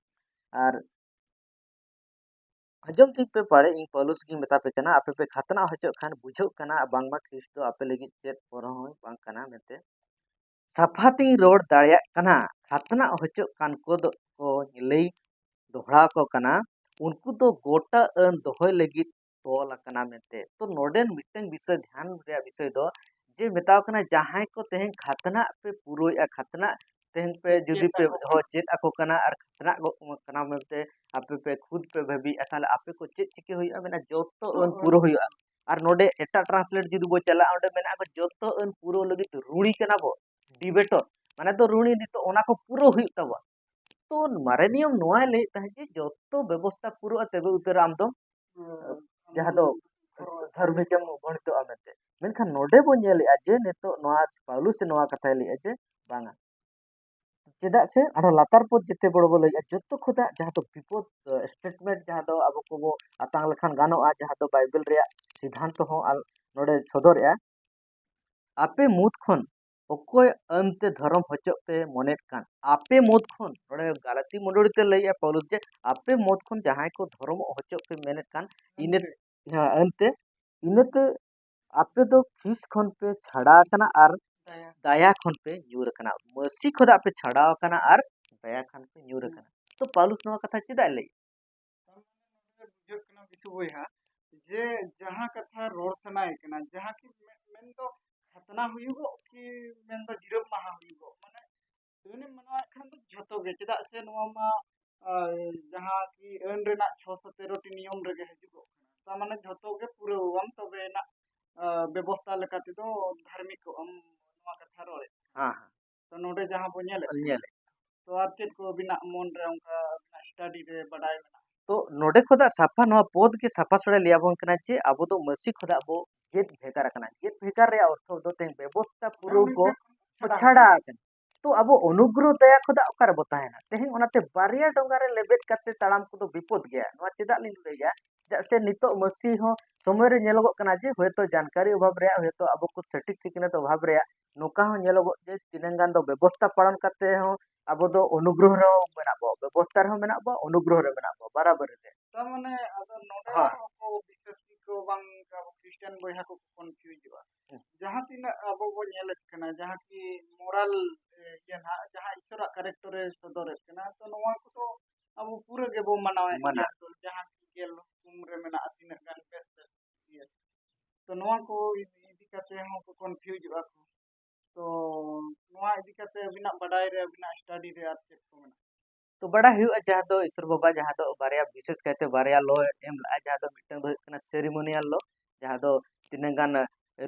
ᱟᱨ ᱟᱸᱡᱚᱢ ᱛᱤᱧ ᱯᱮ ᱵᱟᱲᱮ, ᱤᱧ ᱯᱟᱹᱣᱞᱩᱥ ᱜᱤᱧ ᱢᱮᱛᱟ ᱯᱮ ᱠᱟᱱᱟ, ᱟᱯᱮ ᱯᱮ ᱠᱷᱟᱛᱱᱟ ᱦᱚᱪᱚᱜ ᱠᱷᱟᱱ ᱵᱩᱡᱷᱟᱹᱜ ᱠᱟᱱᱟ ᱵᱟᱝᱢᱟ ᱠᱷᱨᱤᱥᱴ ᱫᱚ ᱟᱯᱮ ᱞᱟᱹᱜᱤᱫ ᱪᱮᱫ ᱯᱚᱨ ᱦᱚᱸ ᱵᱟᱝ ᱠᱟᱱᱟ ᱢᱮᱱᱛᱮ᱾ ᱥᱟᱯᱷᱟ ᱛᱤᱧ ᱨᱚᱲ ᱫᱟᱲᱮᱭᱟᱜ ᱠᱟᱱᱟ, ᱠᱷᱟᱛᱱᱟ ᱦᱚᱪᱚᱜ ᱠᱟᱱ ᱠᱚ ᱫᱚ ᱠᱚ ᱞᱟᱹᱭ ᱫᱚᱦᱲᱟ ᱟᱠᱚ ᱠᱟᱱᱟ, ᱩᱱᱠᱩ ᱫᱚ ᱜᱚᱴᱟ ᱟᱹᱱ ᱫᱚᱦᱚᱭ ᱞᱟᱹᱜᱤᱫ ᱛᱚᱞ ᱟᱠᱟᱱᱟ ᱢᱮᱱᱛᱮ᱾ ᱛᱚ ᱱᱚᱰᱮᱱ ᱢᱤᱫᱴᱟᱝ ᱵᱤᱥᱚᱭ, ᱫᱷᱮᱭᱟᱱ ᱨᱮᱭᱟᱜ ᱵᱤᱥᱚᱭ ᱫᱚ ᱡᱮ ᱢᱮᱛᱟᱣ ᱠᱟᱱᱟ ᱡᱟᱦᱟᱸᱭ ᱠᱚ ᱛᱮᱦᱮᱧ ᱠᱷᱟᱛᱱᱟᱜ ᱯᱮ ᱯᱩᱨᱟᱹᱣᱮᱫᱼᱟ, ᱠᱷᱟᱛᱱᱟᱜ ᱛᱮᱦᱮᱧ ᱯᱮ ᱡᱩᱫᱤ ᱪᱮᱫ ᱯᱮ ᱟᱠᱚ ᱦᱚᱸ ᱪᱮᱫ ᱟᱠᱚ ᱠᱟᱱᱟ ᱟᱨ ᱠᱷᱟᱛᱱᱟᱜ ᱜᱚᱜ ᱠᱟᱱᱟ ᱢᱮᱱᱛᱮ ᱟᱯᱮ ᱯᱮ ᱠᱷᱩᱫ ᱯᱮ ᱵᱷᱟᱹᱵᱤᱭᱮᱫᱼᱟ, ᱛᱟᱦᱚᱞᱮ ᱟᱯᱮ ᱠᱚ ᱪᱮᱫ ᱪᱤᱠᱟᱹ ᱦᱩᱭᱩᱜᱼᱟ? ᱢᱮᱱᱟ ᱡᱚᱛᱚ ᱟᱹᱱ ᱯᱩᱨᱟᱹ ᱦᱩᱭᱩᱜᱼᱟ᱾ ᱟᱨ ᱱᱚᱰᱮ ᱮᱴᱟᱜ ᱴᱨᱟᱱᱥᱞᱮᱴ ᱡᱩᱫᱤ ᱵᱚ ᱪᱟᱞᱟᱜᱼᱟ, ᱚᱸᱰᱮ ᱢᱮᱱᱟᱜᱼᱟ ᱠᱚ ᱡᱚᱛᱚ ᱟᱹᱱ ᱯᱩᱨᱟᱹᱣ ᱞᱟᱹᱜᱤᱫ ᱨᱩᱲᱤ ᱠᱟᱱᱟ ᱵᱚ, ᱰᱤᱵᱮᱴᱚᱨ, ᱢᱟᱱᱮ ᱫᱚ ᱨᱩᱲᱤ ᱱᱤᱛᱚᱜ ᱚᱱᱟ ᱠᱚ ᱯᱩᱨᱟᱹᱣ ᱦᱩᱭᱩᱜ ᱛᱟᱵᱚᱱ᱾ ᱛᱚ ᱢᱟᱨᱮ ᱱᱤᱭᱚᱢ ᱱᱚᱣᱟᱭ ᱞᱟᱹᱭᱮᱫ ᱛᱟᱦᱮᱸᱫ ᱡᱮ ᱡᱚᱛᱚ ᱵᱮᱵᱚᱥᱛᱷᱟ ᱯᱩᱨᱟᱹᱜᱼᱟ, ᱛᱚᱵᱮ ᱩᱛᱟᱹᱨ ᱟᱢ ᱫᱚ ᱡᱟᱦᱟᱸ ᱫᱚ ᱫᱷᱟᱹᱨᱢᱤᱠᱮᱢ ᱜᱚᱬᱤᱛᱚᱜᱼᱟ ᱢᱮᱱᱛᱮ᱾ ᱢᱮᱱᱠᱷᱟᱱ ᱱᱚᱰᱮ ᱵᱚᱱ ᱧᱮᱞᱮᱜᱼᱟ ᱡᱮ ᱱᱤᱛᱚᱜ ᱱᱚᱣᱟ ᱯᱟᱣᱞᱩᱥ ᱱᱚᱣᱟ ᱠᱟᱛᱷᱟᱭ ᱞᱟᱹᱭᱮᱜᱼᱟ ᱡᱮ ᱵᱟᱝᱟ, ᱪᱮᱫᱟᱜ ᱥᱮ ᱟᱨᱦᱚᱸ ᱞᱟᱛᱟᱨ ᱯᱚᱫ ᱡᱮᱛᱮ ᱵᱚᱲᱚ ᱵᱚ ᱞᱟᱹᱭᱮᱜᱼᱟ, ᱡᱚᱛᱚ ᱠᱷᱚᱱᱟᱜ ᱡᱟᱦᱟᱸ ᱫᱚ ᱵᱤᱯᱚᱫ ᱥᱴᱮᱴᱢᱮᱱᱴ ᱡᱟᱦᱟᱸ ᱫᱚ ᱟᱵᱚ ᱠᱚᱵᱚ ᱟᱛᱟᱝ ᱞᱮᱠᱷᱟᱱ ᱜᱟᱱᱚᱜᱼᱟ, ᱡᱟᱦᱟᱸ ᱫᱚ ᱵᱟᱭᱵᱮᱞ ᱨᱮᱭᱟᱜ ᱥᱤᱫᱷᱟᱱᱛᱚ ᱦᱚᱸ ᱟᱞ-, ᱱᱚᱰᱮ ᱥᱚᱫᱚᱨᱮᱜᱼᱟ᱾ ᱟᱯᱮ ᱢᱩᱫᱽ ᱠᱷᱚᱱ ᱚᱠᱚᱭ ᱟᱹᱱᱛᱮ ᱫᱷᱚᱨᱚᱢ ᱦᱚᱪᱚᱜ ᱯᱮ ᱢᱚᱱᱮᱫ ᱠᱟᱱ? ᱟᱯᱮ ᱢᱩᱫᱽ ᱠᱷᱚᱱ, ᱱᱚᱰᱮ ᱜᱟᱞᱟᱛᱤ ᱢᱚᱸᱰᱚᱞᱤ ᱛᱮ ᱞᱟᱹᱭᱮᱜᱼᱟ ᱯᱟᱣᱞᱩᱥ ᱡᱮ ᱟᱯᱮ ᱢᱩᱫᱽ ᱠᱷᱚᱱ ᱡᱟᱦᱟᱸᱭ ᱠᱚ ᱫᱷᱚᱨᱚᱢᱚᱜ ᱦᱚᱪᱚᱜ ᱯᱮ ᱢᱮᱱᱮᱫ ᱠᱟᱱ, ᱤᱱᱟᱹ, ᱦᱮᱸ, ᱟᱹᱱᱛᱮ, ᱤᱱᱟᱹᱛᱮ ᱟᱯᱮ ᱫᱚ ᱠᱷᱤᱥ ᱠᱷᱚᱱ ᱯᱮ ᱪᱷᱟᱰᱟ ᱟᱠᱟᱱᱟ ᱟᱨ ᱫᱟᱭᱟ ᱠᱷᱚᱱ ᱯᱮ ᱧᱩᱨ ᱟᱠᱟᱱᱟ᱾ ᱢᱟᱹᱥᱤ ᱠᱷᱚᱱᱟᱜ ᱯᱮ ᱪᱷᱟᱰᱟᱣ ᱟᱠᱟᱱᱟ ᱟᱨ ᱫᱟᱭᱟ ᱠᱷᱚᱱ ᱯᱮ ᱧᱩᱨ ᱟᱠᱟᱱᱟ᱾ ᱛᱚ ᱯᱟᱣᱞᱩᱥ ᱱᱚᱣᱟ ᱠᱟᱛᱷᱟ ᱪᱮᱫᱟᱜ ᱮ ᱞᱟᱹᱭ? ᱛᱟᱨ ᱢᱟᱱᱮ ᱱᱚᱰᱮ ᱵᱩᱡᱷᱟᱹᱜ ᱠᱟᱱᱟ ᱵᱤᱥᱩ ᱵᱚᱭᱦᱟ, ᱡᱮ ᱡᱟᱦᱟᱸ ᱠᱟᱛᱷᱟ ᱨᱚᱲ ᱥᱟᱱᱟᱭᱮ ᱠᱟᱱᱟ, ᱡᱟᱦᱟᱸ ᱠᱤ ᱢᱮ-, ᱢᱮᱱᱫᱚ ᱠᱷᱟᱛᱱᱟ ᱦᱩᱭᱩᱜᱚᱜ ᱠᱤ ᱢᱮᱱᱫᱚ ᱡᱤᱨᱟᱹᱵ ᱢᱟᱦᱟ ᱦᱩᱭᱩᱜᱚᱜ, ᱢᱟᱱᱮ ᱟᱹᱱᱮᱢ ᱢᱟᱱᱟᱣᱮᱫ ᱠᱷᱟᱱ ᱫᱚ ᱡᱷᱚᱛᱚ ᱜᱮ, ᱪᱮᱫᱟᱜ ᱥᱮ ᱱᱚᱣᱟ ᱢᱟ, ᱟᱨ ᱡᱟᱦᱟᱸ ᱠᱤ ᱟᱹᱱ ᱨᱮᱱᱟᱜ ᱪᱷᱚᱥᱚ ᱛᱮᱨᱚ ᱴᱤ ᱱᱤᱭᱚᱢ ᱨᱮᱜᱮ ᱦᱤᱡᱩᱜᱚᱜ ᱠᱟᱱᱟ᱾ ᱛᱟᱨ ᱢᱟᱱᱮ ᱡᱷᱚᱛᱚ ᱜᱮ ᱯᱩᱨᱟᱹᱣᱟᱢ, ᱛᱚᱵᱮ ᱮᱱᱟᱜ, ᱟᱨ ᱵᱮᱵᱚᱥᱛᱷᱟ ᱞᱮᱠᱟ ᱛᱮᱫᱚ ᱫᱷᱟᱨᱢᱤᱠᱚᱜ ᱟᱢ, ᱱᱚᱣᱟ ᱠᱟᱛᱷᱟ ᱨᱚᱲᱮᱫ᱾ ᱦᱮᱸ, ᱦᱮᱸ᱾ ᱛᱚ ᱱᱚᱰᱮ ᱡᱟᱦᱟᱸ ᱵᱚ ᱧᱮᱞᱮᱫ ᱠᱟᱱᱟ᱾ ᱧᱮᱞᱮᱫ᱾ ᱛᱚ ᱟᱨ ᱪᱮᱫ ᱠᱚ ᱟᱹᱵᱤᱱᱟᱜ ᱢᱚᱱ ᱨᱮ ᱚᱱᱠᱟ ᱟᱹᱵᱤᱱᱟᱜ ᱥᱴᱟᱰᱤ ᱨᱮ ᱵᱟᱰᱟᱭ ᱢᱮᱱᱟᱜᱼᱟ? ᱛᱚ ᱱᱚᱰᱮ ᱠᱷᱚᱱᱟᱜ ᱥᱟᱯᱷᱟ, ᱱᱚᱣᱟ ᱯᱚᱫ ᱜᱮ ᱥᱟᱯᱷᱟ ᱥᱚᱲᱮ ᱞᱟᱹᱭᱟᱵᱚᱱ ᱠᱟᱱᱟ ᱡᱮ ᱟᱵᱚ ᱫᱚ ᱢᱟᱹᱥᱤ ᱠᱷᱚᱱᱟᱜ ᱵᱚ ᱜᱮᱫ ᱵᱷᱮᱜᱟᱨ ᱟᱠᱟᱱᱟ᱾ ᱜᱮᱫ ᱵᱷᱮᱜᱟᱨ ᱨᱮᱭᱟᱜ ᱚᱨᱛᱷᱚ ᱫᱚ ᱛᱮᱦᱮᱧ ᱵᱮᱵᱚᱥᱛᱷᱟ ᱯᱩᱨᱟᱹᱣ ᱵᱚ ᱪᱷᱟᱲᱟ ᱪᱷᱟᱲᱟ ᱟᱠᱟᱱᱟ᱾ ᱟᱠᱟᱱᱟ᱾ ᱛᱚ ᱟᱵᱚ ᱚᱱᱩᱜᱨᱚᱦᱚ ᱫᱟᱭᱟ ᱠᱷᱚᱱᱟᱜ ᱚᱠᱟ ᱨᱮᱵᱚ ᱛᱟᱦᱮᱱᱟ? ᱛᱮᱦᱮᱧ ᱚᱱᱟᱛᱮ ᱵᱟᱨᱭᱟ ᱰᱚᱸᱜᱟ ᱨᱮ ᱞᱮᱵᱮᱫ ᱠᱟᱛᱮ ᱛᱟᱲᱟᱢ ᱠᱚᱫᱚ ᱵᱤᱯᱚᱫ ᱜᱮᱭᱟ᱾ ᱱᱚᱣᱟ ᱪᱮᱫᱟᱜ ᱞᱤᱧ ᱞᱟᱹᱭᱟ? ᱪᱮᱫᱟᱜ ᱥᱮ ᱱᱤᱛᱚᱜ ᱢᱟᱹᱥᱤ ᱦᱚᱸ ᱥᱚᱢᱚᱭ ᱨᱮ ᱧᱮᱞᱚᱜᱚᱜ ᱠᱟᱱᱟ ᱡᱮ ᱦᱚᱭᱛᱳ ᱡᱟᱱᱠᱟᱨᱤ ᱚᱵᱷᱟᱵᱽ ᱨᱮᱭᱟᱜ, ᱦᱚᱭᱛᱳ ᱟᱵᱚ ᱠᱚ ᱥᱚᱴᱷᱤᱠ ᱥᱤᱠᱷᱱᱟᱹᱛ ᱚᱵᱷᱟᱵᱽ ᱨᱮᱭᱟᱜ ᱱᱚᱝᱠᱟ ᱦᱚᱸ ᱧᱮᱞᱚᱜᱚᱜ ᱡᱮ ᱛᱤᱱᱟᱹᱝ ᱜᱟᱱ ᱫᱚ ᱵᱮᱵᱚᱥᱛᱷᱟ ᱯᱟᱞᱚᱱ ᱠᱟᱛᱮ ᱦᱚᱸ ᱟᱵᱚ ᱫᱚ ᱚᱱᱩᱜᱨᱚᱦᱚ ᱨᱮᱦᱚᱸ ᱢᱮᱱᱟᱜ ᱵᱚ, ᱵᱮᱵᱚᱥᱛᱷᱟ ᱨᱮᱦᱚᱸ ᱢᱮᱱᱟᱜ ᱵᱚ, ᱚᱱᱩᱜᱨᱚᱦᱚ ᱨᱮ ᱢᱮᱱᱟᱜ ᱵᱚ ᱵᱟᱨᱟᱵᱟᱨᱤ ᱨᱮ᱾ ᱛᱟᱨ ᱢᱟᱱᱮ ᱟᱫᱚ ᱱᱚᱰᱮ ᱦᱮᱸ᱾ ᱟᱨᱦᱚᱸ ᱠᱚ ᱵᱤᱥᱮᱥ ᱠᱚ ᱵᱟᱝ ᱟᱵᱚ ᱠᱷᱨᱤᱥᱴᱟᱱ ᱵᱚᱭᱦᱟ ᱠᱚ ᱠᱚᱱᱯᱷᱤᱭᱩᱡᱚᱜᱼᱟ᱾ ᱦᱮᱸ᱾ ᱡᱟᱦᱟᱸ ᱛᱤᱱᱟᱹᱜ ᱟᱵᱚ ᱵᱚ ᱧᱮᱞᱮᱫ ᱠᱟᱱᱟ, ᱡᱟᱦᱟᱸ ᱠᱤ ᱢᱚᱨᱟᱞ, ᱮ, ᱤᱭᱟᱹ ᱱᱟᱦᱟᱜ, ᱡᱟᱦᱟᱸ ᱤᱥᱚᱨᱟᱜ ᱠᱮᱨᱮᱠᱴᱟᱨ ᱮ ᱥᱚᱫᱚᱨᱮᱫ ᱠᱟᱱᱟ, ᱛᱚ ᱱᱚᱣᱟ ᱠᱚᱫᱚ ᱟᱵᱚ ᱯᱩᱨᱟᱹ ᱜᱮᱵᱚ ᱢᱟᱱᱟᱣᱮᱫ ᱢᱟᱱᱟᱣ᱾ ᱜᱮᱭᱟ᱾ ᱛᱚ ᱡᱟᱦᱟᱸ ᱠᱤ ᱜᱮᱞ ᱦᱩᱠᱩᱢ ᱨᱮ ᱢᱮᱱᱟᱜᱼᱟ, ᱛᱤᱱᱟᱹᱜ ᱜᱟᱱ ᱵᱮᱥ ᱵᱮᱥ ᱤᱭᱟᱹ᱾ ᱛᱚ ᱱᱚᱣᱟ ᱠᱚ ᱤᱫᱤ ᱠᱟᱛᱮ ᱦᱚᱸ ᱠᱚ ᱠᱚᱱᱯᱷᱤᱭᱩᱡᱚᱜᱼᱟ ᱠᱚ᱾ ᱛᱚ ᱱᱚᱣᱟ ᱤᱫᱤ ᱠᱟᱛᱮ ᱟᱹᱵᱤᱱᱟᱜ ᱵᱟᱰᱟᱭ ᱨᱮ, ᱟᱹᱵᱤᱱᱟᱜ ᱥᱴᱟᱰᱤ ᱨᱮ ᱟᱨ ᱪᱮᱫ ᱠᱚ ᱢᱮᱱᱟᱜᱼᱟ? ᱛᱚ ᱵᱟᱰᱟᱭ ᱦᱩᱭᱩᱜᱼᱟ, ᱡᱟᱦᱟᱸ ᱫᱚ ᱤᱥᱚᱨ ᱵᱟᱵᱟ, ᱡᱟᱦᱟᱸ ᱫᱚ ᱵᱟᱨᱭᱟ, ᱵᱤᱥᱮᱥ ᱠᱟᱭᱛᱮ ᱵᱟᱨᱭᱟ ᱞᱚ ᱮᱢ ᱞᱟᱜᱼᱟ, ᱡᱟᱦᱟᱸ ᱫᱚ ᱢᱤᱫᱴᱟᱝ ᱫᱚ ᱦᱩᱭᱩᱜ ᱠᱟᱱᱟ ᱥᱮᱨᱤᱢᱳᱱᱤᱭᱟᱞ ᱞᱚ, ᱡᱟᱦᱟᱸ ᱫᱚ ᱛᱤᱱᱟᱹᱜ ᱜᱟᱱ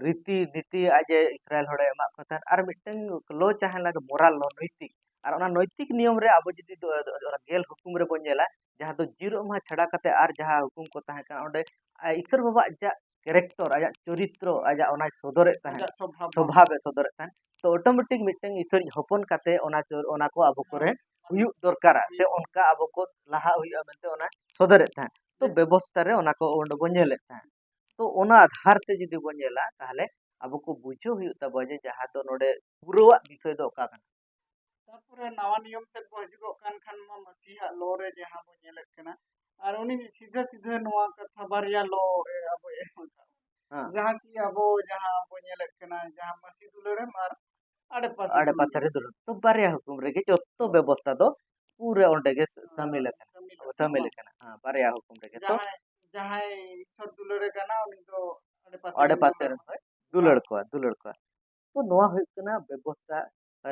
ᱨᱤᱛᱤ ᱱᱤᱛᱤ ᱟᱡ ᱮ ᱤᱥᱨᱟᱭᱮᱞ ᱦᱚᱲᱮ ᱮᱢᱟᱜ ᱠᱚ ᱛᱟᱦᱮᱸᱫ, ᱟᱨ ᱢᱤᱫᱴᱟᱝ ᱞᱚ ᱛᱟᱦᱮᱸ ᱞᱮᱱᱟ ᱢᱚᱨᱟᱞ ᱞᱚ, ᱱᱳᱭᱛᱤᱠ᱾ ᱟᱨ ᱚᱱᱟ ᱱᱳᱭᱛᱤᱠ ᱱᱤᱭᱚᱢ ᱨᱮ ᱟᱵᱚ ᱡᱩᱫᱤ ᱫᱚ, ᱫᱚ, ᱚᱱᱟ ᱜᱮᱞ ᱦᱩᱠᱩᱢ ᱨᱮᱵᱚᱱ ᱧᱮᱞᱟ, ᱡᱟᱦᱟᱸ ᱫᱚ ᱡᱤᱨᱟᱹᱜ ᱢᱟᱦᱟ ᱪᱷᱟᱰᱟ ᱠᱟᱛᱮ ᱟᱨ ᱡᱟᱦᱟᱸ ᱦᱩᱠᱩᱢ ᱠᱚ ᱛᱟᱦᱮᱸ ᱠᱟᱱᱟ, ᱚᱸᱰᱮ ᱟᱡ ᱤᱥᱚᱨ ᱵᱟᱵᱟ ᱟᱡᱟᱜ ᱠᱮᱨᱮᱠᱴᱚᱨ, ᱟᱡᱟᱜ ᱪᱚᱨᱤᱛᱨᱚ, ᱟᱡᱟᱜ ᱚᱱᱟᱭ ᱥᱚᱫᱚᱨᱮᱫ ᱛᱟᱦᱮᱸᱫ, ᱟᱡᱟᱜ ᱥᱚᱵᱷᱟᱵ᱾ ᱥᱚᱵᱷᱟᱵ ᱮ ᱥᱚᱫᱚᱨᱮᱫ ᱛᱟᱦᱮᱸᱫ᱾ ᱛᱚ ᱚᱴᱳᱢᱮᱴᱤᱠ ᱢᱤᱫᱴᱟᱝ ᱤᱥᱚᱨᱤᱡ ᱦᱚᱯᱚᱱ ᱠᱟᱛᱮ ᱚᱱᱟ ᱪᱚᱨ-, ᱚᱱᱟ ᱠᱚ ᱟᱵᱚ ᱠᱚᱨᱮ ᱦᱩᱭᱩᱜ ᱫᱚᱨᱠᱟᱨᱟ, ᱥᱮ ᱚᱱᱠᱟ ᱟᱵᱚ ᱠᱚ ᱞᱟᱦᱟ ᱦᱩᱭᱩᱜᱼᱟ ᱢᱮᱱᱛᱮ ᱚᱱᱟ ᱥᱚᱫᱚᱨᱮᱫ ᱛᱟᱦᱮᱸᱫ᱾ ᱛᱚ ᱦᱮᱸ᱾ ᱵᱮᱵᱚᱥᱛᱷᱟ ᱨᱮ ᱚᱱᱟ ᱠᱚ ᱚᱸᱰᱮ ᱵᱚᱱ ᱧᱮᱞᱮᱫ ᱛᱟᱦᱮᱸᱫ᱾ ᱛᱚ ᱚᱱᱟ ᱟᱫᱷᱟᱨ ᱛᱮ ᱡᱩᱫᱤ ᱵᱚᱱ ᱧᱮᱞᱟ, ᱛᱟᱦᱚᱞᱮ ᱟᱵᱚ ᱠᱚ ᱵᱩᱡᱷᱟᱹᱣ ᱦᱩᱭᱩᱜ ᱛᱟᱵᱚᱱᱟ ᱡᱮ ᱡᱟᱦᱟᱸ ᱫᱚ ᱱᱚᱰᱮ ᱯᱩᱨᱟᱹᱣᱟᱜ ᱵᱤᱥᱚᱭ ᱫᱚ ᱚᱠᱟ ᱠᱟᱱᱟ᱾ ᱛᱟᱨᱯᱚᱨᱮ ᱱᱟᱣᱟ ᱱᱤᱭᱚᱢ ᱥᱮᱫ ᱵᱚ ᱦᱤᱡᱩᱜᱚᱜ ᱠᱟᱱ ᱠᱷᱟᱱ ᱢᱟ ᱢᱟᱹᱥᱤᱭᱟᱜ ᱞᱚ ᱨᱮ ᱡᱟᱦᱟᱸ ᱵᱚ ᱧᱮᱞᱮᱫ ᱠᱟᱱᱟ, ᱟᱨ ᱩᱱᱤ ᱥᱤᱫᱷᱟᱹ ᱥᱤᱫᱷᱟᱹ ᱱᱚᱣᱟ ᱠᱟᱛᱷᱟ ᱵᱟᱨᱭᱟ ᱞᱚ ᱨᱮ ᱟᱵᱚ ᱮᱢ ᱟᱠᱟᱫ ᱵᱚᱱᱟ᱾ ᱦᱮᱸ᱾ ᱡᱟᱦᱟᱸ ᱠᱤ ᱟᱵᱚ ᱡᱟᱦᱟᱸ ᱵᱚ ᱧᱮᱞᱮᱫ ᱠᱟᱱᱟ, ᱡᱟᱦᱟᱸ ᱢᱟᱹᱥᱤ ᱫᱩᱞᱟᱹᱲᱮᱢ ᱟᱨ ᱟᱲᱮ ᱯᱟᱥᱮ ᱟᱲᱮ ᱯᱟᱥᱮ ᱨᱮ ᱫᱩᱞᱟᱹᱲ, ᱛᱚ ᱵᱟᱨᱭᱟ ᱦᱩᱠᱩᱢ ᱨᱮᱜᱮ ᱡᱚᱛᱚ ᱵᱮᱵᱚᱥᱛᱷᱟ ᱫᱚ ᱯᱩᱨᱟᱹ ᱚᱸᱰᱮ ᱜᱮ ᱥᱟᱢᱤᱞ ᱟᱠᱟᱱᱟ᱾ ᱥᱟᱢᱤᱞ ᱟᱠᱟᱱᱟ᱾ ᱥᱟᱢᱤᱞ ᱟᱠᱟᱱᱟ, ᱦᱮᱸ, ᱵᱟᱨᱭᱟ ᱦᱩᱠᱩᱢ ᱨᱮᱜᱮ᱾ ᱛᱚ ᱡᱟᱦᱟᱸᱭ ᱡᱟᱦᱟᱸᱭ ᱤᱥᱚᱨ ᱫᱩᱞᱟᱹᱲᱮ ᱜᱟᱱᱟ, ᱩᱱᱤ ᱫᱚ ᱟᱲᱮ ᱯᱟᱥᱮ ᱟᱲᱮ ᱨᱮ ᱯᱟᱥᱮ ᱫᱩᱞᱟᱹᱲ ᱨᱮᱦᱚᱸᱭ ᱫᱩᱞᱟᱹᱲ ᱠᱚᱣᱟ, ᱫᱩᱞᱟᱹᱲ ᱠᱚᱣᱟ᱾ ᱛᱚ ᱱᱚᱣᱟ ᱦᱩᱭᱩᱜ ᱠᱟᱱᱟ ᱵᱮᱵᱚᱥᱛᱷᱟ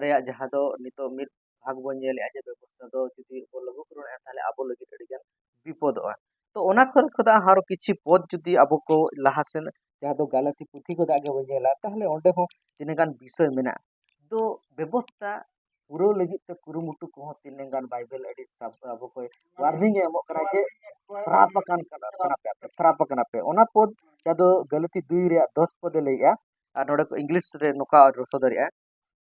ᱨᱮᱭᱟᱜ, ᱡᱟᱦᱟᱸ ᱫᱚ ᱱᱤᱛᱚᱜ ᱢᱤᱫ ᱵᱷᱟᱜᱽ ᱵᱚᱱ ᱧᱮᱞᱮᱜᱼᱟ ᱡᱮ ᱵᱮᱵᱚᱥᱛᱷᱟ ᱫᱚ ᱡᱩᱫᱤ ᱵᱚᱱ ᱞᱟᱹᱜᱩ ᱯᱩᱨᱚᱱᱟ, ᱛᱟᱦᱚᱞᱮ ᱟᱵᱚ ᱞᱟᱹᱜᱤᱫ ᱟᱹᱰᱤ ᱜᱟᱱ ᱵᱤᱯᱚᱫᱚᱜᱼᱟ᱾ ᱛᱚ ᱚᱱᱟ ᱠᱚᱨᱮ ᱠᱷᱚᱱᱟᱜ ᱟᱨᱚ ᱠᱤᱪᱷᱩ ᱯᱚᱫ ᱡᱩᱫᱤ ᱟᱵᱚ ᱠᱚ ᱞᱟᱦᱟ ᱥᱮᱱ, ᱡᱟᱦᱟᱸ ᱫᱚ ᱜᱟᱞᱟᱛᱤ ᱯᱩᱛᱷᱤ ᱠᱷᱚᱱᱟᱜ ᱜᱮᱵᱚᱱ ᱧᱮᱞᱟ, ᱛᱟᱦᱚᱞᱮ ᱚᱸᱰᱮ ᱦᱚᱸ ᱛᱤᱱᱟᱹᱜ ᱜᱟᱱ ᱵᱤᱥᱚᱭ ᱢᱮᱱᱟᱜᱼᱟ᱾ ᱛᱚ ᱵᱮᱵᱚᱥᱛᱷᱟ ᱯᱩᱨᱟᱹᱣ ᱞᱟᱹᱜᱤᱫ ᱛᱮ ᱠᱩᱨᱩᱢᱩᱴᱩ ᱠᱚᱦᱚᱸ ᱛᱤᱱᱟᱹᱜ ᱜᱟᱱ ᱵᱟᱭᱵᱮᱞ ᱟᱹᱰᱤ ᱥᱟᱵ-, ᱟᱵᱚ ᱠᱚᱭ warning ᱮ ᱮᱢᱚᱜ ᱠᱟᱱᱟ ᱡᱮ ᱥᱨᱟᱯ ᱟᱠᱟᱱ ᱠᱟᱱᱟ, ᱠᱟᱱᱟ ᱯᱮ ᱟᱯᱮ, ᱥᱨᱟᱯ ᱟᱠᱟᱱᱟ ᱯᱮ᱾ ᱚᱱᱟ ᱯᱚᱫ ᱡᱟᱦᱟᱸ ᱫᱚ ᱜᱟᱞᱟᱛᱤ ᱫᱩᱭ ᱨᱮᱭᱟᱜ ᱫᱚᱥ ᱯᱚᱫᱮ ᱞᱟᱹᱭᱮᱜᱼᱟ, ᱟᱨ ᱱᱚᱰᱮ ᱠᱚ ᱤᱝᱞᱤᱥ ᱨᱮ ᱱᱚᱝᱠᱟ ᱚᱨᱛᱷᱚ ᱫᱟᱲᱮᱭᱟᱜᱼᱟ,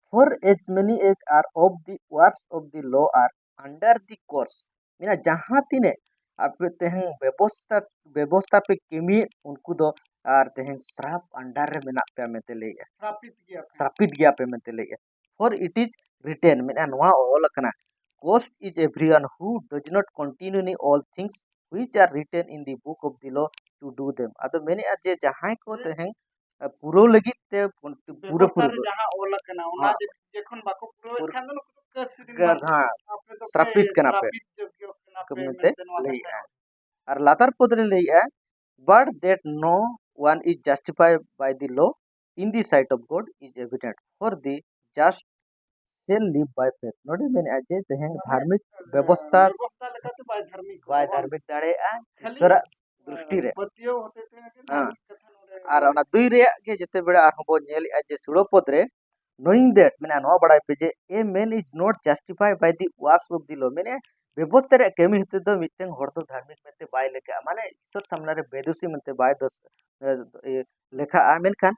"For as many as are of the works of the law are under the curse." ᱢᱮᱱᱟ ᱡᱟᱦᱟᱸ ᱛᱤᱱᱟᱹᱜ ᱟᱯᱮ ᱛᱮᱦᱮᱧ ᱵᱮᱵᱚᱥᱛᱟ, ᱵᱮᱵᱚᱥᱛᱟ ᱯᱮ ᱠᱟᱹᱢᱤᱭᱮᱫ, ᱩᱱᱠᱩ ᱫᱚ ᱟᱨ ᱛᱮᱦᱮᱧ ᱥᱨᱟᱯ under ᱨᱮ ᱢᱮᱱᱟᱜ ᱯᱮᱭᱟ ᱢᱮᱱᱛᱮ ᱞᱟᱹᱭᱮᱜᱼᱟ, ᱥᱨᱟᱯᱤᱛ ᱜᱮᱭᱟ ᱯᱮ᱾ ᱥᱨᱟᱯᱤᱛ ᱜᱮᱭᱟ ᱯᱮ ᱢᱮᱱᱛᱮ ᱞᱟᱹᱭᱮᱜᱼᱟ᱾ For it is written, ᱢᱮᱱᱟ ᱱᱚᱣᱟ ᱚᱞ ᱟᱠᱟᱱᱟ, "Cursed is everyone who does not continue in all things which are written in the book of the law to do them." ᱟᱫᱚ ᱢᱮᱱᱮᱜᱼᱟ ᱡᱮ ᱡᱟᱦᱟᱸᱭ ᱠᱚ ᱛᱮᱦᱮᱧ ᱯᱩᱨᱟᱹᱣ ᱞᱟᱹᱜᱤᱫ ᱛᱮ ᱯᱩᱨᱟᱹ ᱵᱮᱵᱚᱥᱛᱷᱟ ᱯᱩᱨᱟᱹ ᱨᱮ ᱡᱟᱦᱟᱸ ᱚᱞ ᱟᱠᱟᱱᱟ, ᱚᱱᱟ ᱦᱮᱸ᱾ ᱡᱮ ᱡᱚᱠᱷᱚᱱ ᱵᱟᱠᱚ ᱯᱩᱨᱟᱹᱣᱮᱫ ᱯᱩᱨ- ᱠᱷᱟᱱ ᱫᱚ ᱱᱩᱠᱩ ᱫᱚ ᱠᱟᱹᱥᱤ ᱨᱮᱱ ᱜᱟᱨ-, ᱵᱟᱝ, ᱦᱮᱸ, ᱟᱯᱮ ᱫᱚ ᱥᱨᱟᱯᱤᱛ ᱯᱮ ᱠᱟᱱᱟ ᱯᱮ᱾ ᱥᱨᱟᱯᱤᱛ ᱡᱳᱜᱽᱭᱚ ᱠᱟᱱᱟ ᱯᱮ ᱢᱮᱱᱛᱮ ᱢᱮᱱᱛᱮ ᱱᱚᱣᱟ ᱠᱟᱛᱷᱟ ᱞᱟᱹᱭᱮᱜᱼᱟ᱾ ᱟᱨ ᱞᱟᱛᱟᱨ ᱯᱚᱫ ᱨᱮ ᱞᱟᱹᱭᱮᱜᱼᱟ, "But that no one is justified by the law in the sight of God is evident, for the just shall live by faith." ᱱᱚᱰᱮ ᱢᱮᱱᱮᱜᱼᱟ ᱡᱮ ᱛᱮᱦᱮᱧ ᱫᱷᱟᱨᱢᱤᱠ ᱵᱮᱵᱚᱥᱛᱷᱟ ᱵᱮᱵᱚᱥᱛᱷᱟ ᱞᱮᱠᱟᱛᱮ ᱵᱟᱭ ᱫᱷᱟᱨᱢᱤᱠ ᱵᱟᱭ ᱠᱚᱣᱟ᱾ ᱫᱷᱟᱨᱢᱤᱠ ᱫᱟᱲᱮᱭᱟᱜᱼᱟ ᱠᱷᱟᱹᱞᱤ, ᱤᱥᱚᱨᱟᱜ ᱫᱨᱤᱥᱴᱤ ᱨᱮ᱾ ᱯᱟᱹᱛᱭᱟᱹᱣ ᱦᱚᱛᱮ ᱛᱮ ᱜᱮ ᱦᱮᱸ᱾ ᱫᱷᱟᱨᱢᱤᱠ ᱠᱟᱛᱷᱟ ᱱᱚᱰᱮ ᱟᱨ ᱚᱱᱟ ᱫᱩᱭ ᱨᱮᱭᱟᱜ ᱜᱮ ᱡᱮᱛᱮ ᱵᱮᱲᱟ ᱟᱨᱦᱚᱸ ᱵᱚᱱ ᱧᱮᱞᱮᱜᱼᱟ ᱡᱮ ᱥᱩᱲᱟᱹ ᱯᱚᱫ ᱨᱮ, "Knowing that", ᱢᱮᱱᱟ ᱱᱚᱣᱟ ᱵᱟᱲᱟᱭ ᱯᱮ ᱡᱮ, "A man is not justified by the works of the law", ᱢᱮᱱᱮ ᱵᱮᱵᱚᱥᱛᱷᱟ ᱨᱮᱭᱟᱜ ᱠᱟᱹᱢᱤ ᱦᱚᱛᱮ ᱫᱚ ᱢᱤᱫᱴᱟᱝ ᱦᱚᱲ ᱫᱚ ᱫᱷᱟᱨᱢᱤᱠ ᱢᱮᱱᱛᱮ ᱵᱟᱭ ᱞᱮᱠᱷᱟᱜᱼᱟ, ᱢᱟᱱᱮ ᱤᱥᱚᱨ ᱥᱟᱢᱱᱟ ᱨᱮ ᱵᱮᱫᱳᱥᱤ ᱢᱮᱱᱛᱮ ᱵᱟᱭ ᱫᱳᱥ, ᱮ, ᱞᱮᱠᱷᱟᱜᱼᱟ᱾ ᱢᱮᱱᱠᱷᱟᱱ,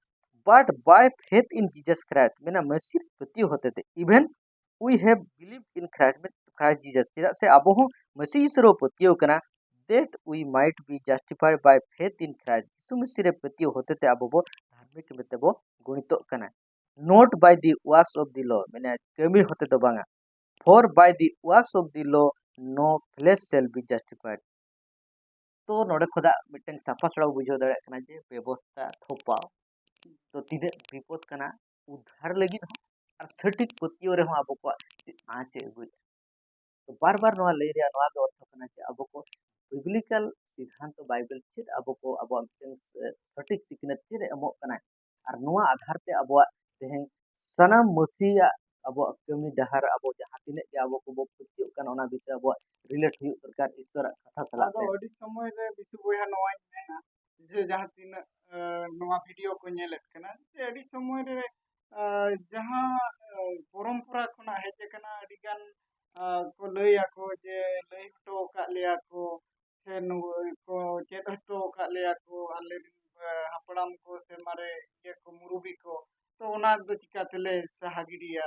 "But by faith in Jesus Christ", ᱢᱮᱱᱟ ᱢᱟᱹᱥᱤ ᱯᱟᱹᱛᱭᱟᱹᱣ ᱦᱚᱛᱮ ᱛᱮ, "even we have believed in Christ, Christ Jesus", ᱪᱮᱫᱟᱜ ᱥᱮ ᱟᱵᱚ ᱦᱚᱸ ᱢᱟᱹᱥᱤ ᱤᱥᱚᱨ ᱵᱚ ᱯᱟᱹᱛᱭᱟᱹᱣ ᱠᱟᱱᱟ, "that we might be justified by faith in Christ", ᱡᱤᱥᱩ ᱢᱟᱹᱥᱤ ᱨᱮ ᱯᱟᱹᱛᱭᱟᱹᱣ ᱦᱚᱛᱮ ᱛᱮ ᱟᱵᱚ ᱵᱚ ᱫᱷᱟᱨᱢᱤᱠ ᱢᱮᱱᱛᱮ ᱵᱚ ᱜᱚᱬᱤᱛᱚᱜ ᱠᱟᱱᱟ᱾ "Not by the works of the law", ᱢᱮᱱᱟ ᱠᱟᱹᱢᱤ ᱦᱚᱛᱮ ᱫᱚ ᱵᱟᱝᱟ, "For by the works of the law no flesh shall be justified." ᱛᱚ ᱱᱚᱰᱮ ᱠᱷᱚᱱᱟᱜ ᱢᱤᱫᱴᱟᱝ ᱥᱟᱯᱷᱟ ᱥᱟᱯᱷᱟ ᱵᱩᱡᱷᱟᱹᱣ ᱫᱟᱲᱮᱭᱟᱜ ᱠᱟᱱᱟ ᱡᱮ ᱵᱮᱵᱚᱥᱛᱟ ᱛᱷᱚᱯᱟᱣ ᱫᱚ ᱛᱤᱱᱟᱹᱜ ᱵᱤᱯᱚᱫ ᱠᱟᱱᱟ, ᱩᱫᱽᱫᱷᱟᱨ ᱞᱟᱹᱜᱤᱫ ᱦᱚᱸ ᱟᱨ ᱥᱚᱴᱷᱤᱠ ᱯᱟᱹᱛᱭᱟᱹᱣ ᱨᱮᱦᱚᱸ ᱟᱵᱚ ᱠᱚᱣᱟᱜ ᱪᱮᱫ ᱟᱸᱪ ᱮ ᱟᱹᱜᱩᱭᱮᱫᱟ᱾ ᱛᱚ ᱵᱟᱨ ᱵᱟᱨ ᱱᱚᱣᱟ ᱞᱟᱹᱭ ᱨᱮᱭᱟᱜ ᱱᱚᱣᱟ ᱜᱮ ᱚᱨᱛᱷᱚ ᱠᱟᱱᱟ ᱡᱮ ᱟᱵᱚ ᱠᱚ ᱵᱤᱵᱽᱞᱤᱠᱟᱞ ᱥᱤᱫᱷᱟᱱᱛᱚ ᱵᱟᱭᱵᱮᱞ ᱪᱮᱫ ᱟᱵᱚ ᱠᱚ ᱟᱵᱚᱣᱟᱜ ᱢᱤᱫᱴᱟᱝ ᱥᱚᱴᱷᱤᱠ ᱥᱤᱠᱷᱱᱟᱹᱛ ᱪᱮᱫ ᱮ ᱮᱢᱚᱜ ᱠᱟᱱᱟᱭ, ᱟᱨ ᱱᱚᱣᱟ ᱟᱫᱷᱟᱨ ᱛᱮ ᱟᱵᱚᱣᱟᱜ ᱛᱮᱦᱮᱧ ᱥᱟᱱᱟᱢ ᱢᱟᱹᱥᱤᱭᱟᱜ ᱟᱵᱚᱣᱟᱜ ᱠᱟᱹᱢᱤ ᱰᱟᱦᱟᱨ, ᱟᱵᱚ ᱡᱟᱦᱟᱸ ᱛᱤᱱᱟᱹᱜ ᱜᱮ ᱟᱵᱚ ᱠᱚᱵᱚ ᱯᱟᱹᱛᱭᱟᱹᱜ ᱠᱟᱱ, ᱚᱱᱟ ᱵᱤᱥᱚᱭ ᱟᱵᱚᱣᱟᱜ ᱨᱤᱞᱮᱴ ᱦᱩᱭᱩᱜ ᱫᱚᱨᱠᱟᱨ ᱤᱥᱥᱚᱨᱟᱜ ᱠᱟᱛᱷᱟ ᱥᱟᱞᱟᱜ ᱟᱫᱚ ᱛᱮ᱾ ᱟᱹᱰᱤ ᱥᱚᱢᱚᱭ ᱨᱮ ᱵᱤᱥᱩ ᱵᱚᱭᱦᱟ ᱱᱚᱣᱟᱧ ᱢᱮᱱᱟ ᱡᱮ ᱡᱟᱦᱟᱸ ᱛᱤᱱᱟᱹᱜ ᱱᱚᱣᱟ ᱵᱷᱤᱰᱤᱭᱳ ᱠᱚ ᱧᱮᱞᱮᱫ ᱠᱟᱱᱟ ᱡᱮ ᱟᱹᱰᱤ ᱥᱚᱢᱚᱭ ᱨᱮ ᱡᱟᱦᱟᱸ ᱯᱚᱨᱚᱢᱯᱚᱨᱟ ᱠᱷᱚᱱᱟᱜ ᱦᱮᱡ ᱟᱠᱟᱱᱟ ᱟᱹᱰᱤ ᱜᱟᱱ ᱠᱚ ᱞᱟᱹᱭ ᱟᱠᱚ ᱡᱮ ᱞᱟᱹᱭ ᱦᱚᱴᱚ ᱟᱠᱟᱫ ᱞᱮᱭᱟ ᱠᱚ ᱥᱮ ᱱᱩᱭ ᱠᱚ ᱪᱮᱫ ᱦᱚᱴᱚ ᱟᱠᱟᱫ ᱞᱮᱭᱟ ᱠᱚ ᱟᱞᱮ ᱨᱮᱱ ᱦᱟᱯᱲᱟᱢ ᱠᱚ ᱥᱮ ᱢᱟᱨᱮ ᱤᱭᱟᱹ ᱠᱚ ᱢᱩᱨᱩᱵᱤ ᱠᱚ, ᱛᱚ ᱚᱱᱟ ᱫᱚ ᱪᱤᱠᱟ ᱛᱮᱞᱮ ᱥᱟᱦᱟ ᱜᱤᱰᱤᱭᱟ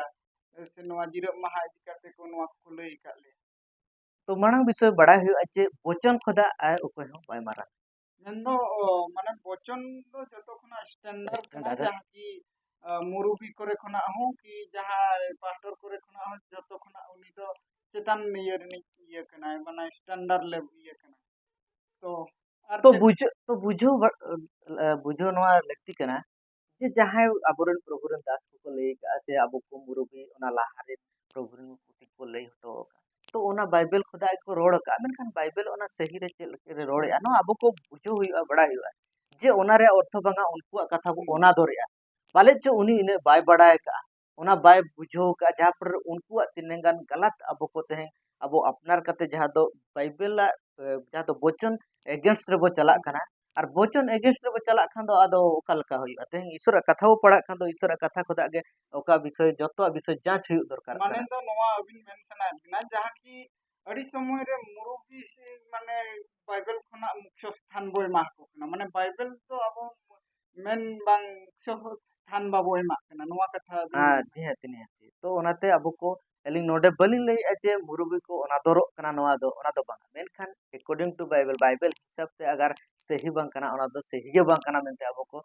ᱥᱮ ᱱᱚᱣᱟ ᱡᱤᱨᱟᱹᱜ ᱢᱟᱦᱟ ᱤᱫᱤ ᱠᱟᱛᱮ ᱠᱚ ᱱᱚᱣᱟ ᱠᱚᱠᱚ ᱞᱟᱹᱭ ᱟᱠᱟᱫ ᱞᱮᱭᱟ᱾ ᱛᱚ ᱢᱟᱲᱟᱝ ᱵᱤᱥᱚᱭ ᱵᱟᱲᱟᱭ ᱦᱩᱭᱩᱜᱼᱟ ᱡᱮ ᱵᱚᱪᱚᱱ ᱠᱷᱚᱱᱟᱜ ᱟᱨ ᱚᱠᱚᱭ ᱦᱚᱸ ᱵᱟᱭ ᱢᱟᱨᱟᱝ᱾ ᱢᱮᱱᱫᱚ ᱚ, ᱢᱟᱱᱮ ᱵᱚᱪᱚᱱ ᱫᱚ ᱡᱚᱛᱚ ᱠᱷᱚᱱᱟᱜ ᱥᱴᱮᱱᱰᱟᱨᱰ ᱠᱟᱱᱟ, ᱥᱴᱮᱱᱰᱟᱨᱰ᱾ ᱡᱟᱦᱟᱸ ᱠᱤ ᱢᱩᱨᱩᱵᱤ ᱠᱚᱨᱮ ᱠᱷᱚᱱᱟᱜ ᱦᱚᱸ ᱠᱤ ᱡᱟᱦᱟᱸ ᱯᱟᱥᱴᱚᱨ ᱠᱚᱨᱮ ᱠᱷᱚᱱᱟᱜ ᱦᱚᱸ ᱡᱚᱛᱚ ᱠᱷᱚᱱᱟᱜ ᱩᱱᱤ ᱫᱚ ᱪᱮᱛᱟᱱ ᱤᱭᱟᱹ ᱨᱤᱱᱤᱡ ᱤᱭᱟᱹ ᱠᱟᱱᱟᱭ, ᱢᱟᱱᱮ ᱥᱴᱮᱱᱰᱟᱨᱰ ᱞᱮᱵ ᱤᱭᱟᱹ ᱠᱟᱱᱟᱭ᱾ ᱛᱚ ᱟᱨ ᱛᱚ ᱪᱮᱫ ᱵᱩᱡᱷᱟᱹᱣ ᱛᱚ ᱵᱩᱡᱷᱟᱹᱣ ᱵᱟ- ᱮ, ᱵᱩᱡᱷᱟᱹᱣ ᱱᱚᱣᱟ ᱞᱟᱹᱠᱛᱤ ᱠᱟᱱᱟ ᱡᱮ ᱡᱟᱦᱟᱸᱭ ᱟᱵᱚᱨᱮᱱ ᱯᱨᱚᱵᱷᱩ ᱨᱮᱱ ᱫᱟᱥ ᱠᱚᱠᱚ ᱞᱟᱹᱭ ᱟᱠᱟᱫᱼᱟ ᱥᱮ ᱟᱵᱚ ᱠᱚ ᱢᱩᱨᱩᱵᱤ ᱚᱱᱟ ᱞᱟᱦᱟ ᱨᱮᱱ ᱯᱨᱚᱵᱷᱩ ᱨᱮᱱ ᱯᱩᱛᱷᱤ ᱠᱚ ᱞᱟᱹᱭ ᱦᱚᱴᱚ ᱟᱠᱟᱫᱼᱟ, ᱛᱚ ᱚᱱᱟ ᱵᱟᱭᱵᱮᱞ ᱠᱷᱚᱱᱟᱜ ᱜᱮᱠᱚ ᱨᱚᱲ ᱟᱠᱟᱫᱼᱟ᱾ ᱢᱮᱱᱠᱷᱟᱱ ᱵᱟᱭᱵᱮᱞ ᱚᱱᱟ ᱥᱟᱹᱦᱤ ᱨᱮ ᱪᱮᱫ ᱞᱮᱠᱟ ᱨᱮ ᱨᱚᱲᱮᱫᱼᱟ, ᱱᱚᱣᱟ ᱟᱵᱚ ᱠᱚ ᱵᱩᱡᱷᱟᱹᱣ ᱦᱩᱭᱩᱜᱼᱟ, ᱵᱟᱲᱟᱭ ᱦᱩᱭᱩᱜᱼᱟ ᱡᱮ ᱚᱱᱟ ᱨᱮᱭᱟᱜ ᱚᱨᱛᱷᱚ ᱵᱟᱝᱟ ᱩᱱᱠᱩᱣᱟᱜ ᱠᱟᱛᱷᱟ ᱵᱚ ᱚᱱᱟᱫᱚᱨᱮᱜᱼᱟ᱾ ᱯᱟᱞᱮᱫ ᱪᱚ ᱩᱱᱤ ᱤᱱᱟᱹᱜ ᱵᱟᱭ ᱵᱟᱲᱟᱭ ᱟᱠᱟᱫᱼᱟ, ᱚᱱᱟ ᱵᱟᱭ ᱵᱩᱡᱷᱟᱹᱣ ᱟᱠᱟᱫᱼᱟ, ᱡᱟᱦᱟᱸ ᱯᱚᱨᱮ ᱩᱱᱠᱩᱣᱟᱜ ᱛᱤᱱᱟᱹᱜ ᱜᱟᱱ ᱜᱟᱞᱟᱛ ᱟᱵᱚ ᱠᱚ ᱛᱮᱦᱮᱧ ᱟᱵᱚ ᱟᱯᱱᱟᱨ ᱠᱟᱛᱮ ᱡᱟᱦᱟᱸ ᱫᱚ ᱵᱟᱭᱵᱮᱞᱟᱜ ᱮ, ᱡᱟᱦᱟᱸ ᱫᱚ ᱵᱚᱪᱚᱱ ᱮᱜᱮᱱᱥᱴ ᱨᱮᱵᱚ ᱪᱟᱞᱟᱜ ᱠᱟᱱᱟ᱾ ᱟᱨ ᱵᱚᱪᱚᱱ ᱮᱜᱮᱱᱥᱴ ᱨᱮᱵᱚ ᱪᱟᱞᱟᱜ ᱠᱷᱟᱱ ᱫᱚ ᱟᱫᱚ ᱚᱠᱟ ᱞᱮᱠᱟ ᱦᱩᱭᱩᱜᱼᱟ? ᱛᱮᱦᱮᱧ ᱤᱥᱚᱨᱟᱜ ᱠᱟᱛᱷᱟ ᱵᱚ ᱯᱟᱲᱦᱟᱜ ᱠᱷᱟᱱ ᱫᱚ ᱤᱥᱚᱨᱟᱜ ᱠᱟᱛᱷᱟ ᱠᱷᱚᱱᱟᱜ ᱜᱮ ᱚᱠᱟ ᱵᱤᱥᱚᱭ, ᱡᱚᱛᱚᱣᱟᱜ ᱵᱤᱥᱚᱭ ᱡᱟᱸᱪ ᱦᱩᱭᱩᱜ ᱫᱚᱨᱠᱟᱨ ᱢᱟᱱᱮ ᱠᱟᱱᱟ᱾ ᱫᱚ ᱱᱚᱣᱟ ᱟᱹᱵᱤᱱ ᱢᱮᱱ ᱥᱟᱱᱟᱭᱮᱫ ᱵᱤᱱᱟ ᱡᱟᱦᱟᱸ ᱠᱤ ᱟᱹᱰᱤ ᱥᱚᱢᱚᱭ ᱨᱮ ᱢᱩᱨᱩᱵᱤ ᱥᱮ ᱢᱟᱱᱮ ᱵᱟᱭᱵᱮᱞ ᱠᱷᱚᱱᱟᱜ ᱢᱩᱠᱷᱭᱚ ᱥᱛᱷᱟᱱ ᱵᱚ ᱮᱢᱟ ᱠᱚ ᱠᱟᱱᱟ, ᱢᱟᱱᱮ ᱵᱟᱭᱵᱮᱞ ᱫᱚ ᱟᱵᱚ ᱢᱮᱱ ᱵᱟᱝ ᱢᱩᱠᱷᱭᱚ ᱥᱛᱷᱟᱱ ᱵᱟᱵᱚ ᱮᱢᱟᱜ ᱠᱟᱱᱟ, ᱱᱚᱣᱟ ᱠᱟᱛᱷᱟ ᱵᱤᱱ ᱦᱮᱸ, ᱢᱮᱱ ᱱᱤᱦᱟᱹᱛᱤ, ᱱᱤᱦᱟᱹᱛᱤ᱾ ᱛᱚ ᱚᱱᱟᱛᱮ ᱟᱵᱚ ᱠᱚ, ᱟᱹᱞᱤᱧ ᱱᱚᱰᱮ ᱵᱟᱹᱞᱤᱧ ᱞᱟᱹᱭᱮᱫᱼᱟ ᱡᱮ ᱢᱩᱨᱩᱵᱤ ᱠᱚ ᱚᱱᱟ ᱫᱚᱨᱚᱜ ᱠᱟᱱᱟ, ᱱᱚᱣᱟ ᱫᱚ, ᱚᱱᱟ ᱫᱚ ᱵᱟᱝ᱾ ᱢᱮᱱᱠᱷᱟᱱ according to Bible, ᱵᱟᱭᱵᱮᱞ ᱦᱤᱥᱟᱹᱵ ᱛᱮ ᱟᱜᱟᱨ ᱥᱟᱹᱦᱤ ᱵᱟᱝ ᱠᱟᱱᱟ, ᱚᱱᱟ ᱫᱚ ᱥᱟᱹᱦᱤ ᱜᱮ ᱵᱟᱝ ᱠᱟᱱᱟ ᱢᱮᱱᱛᱮ ᱟᱵᱚ ᱠᱚ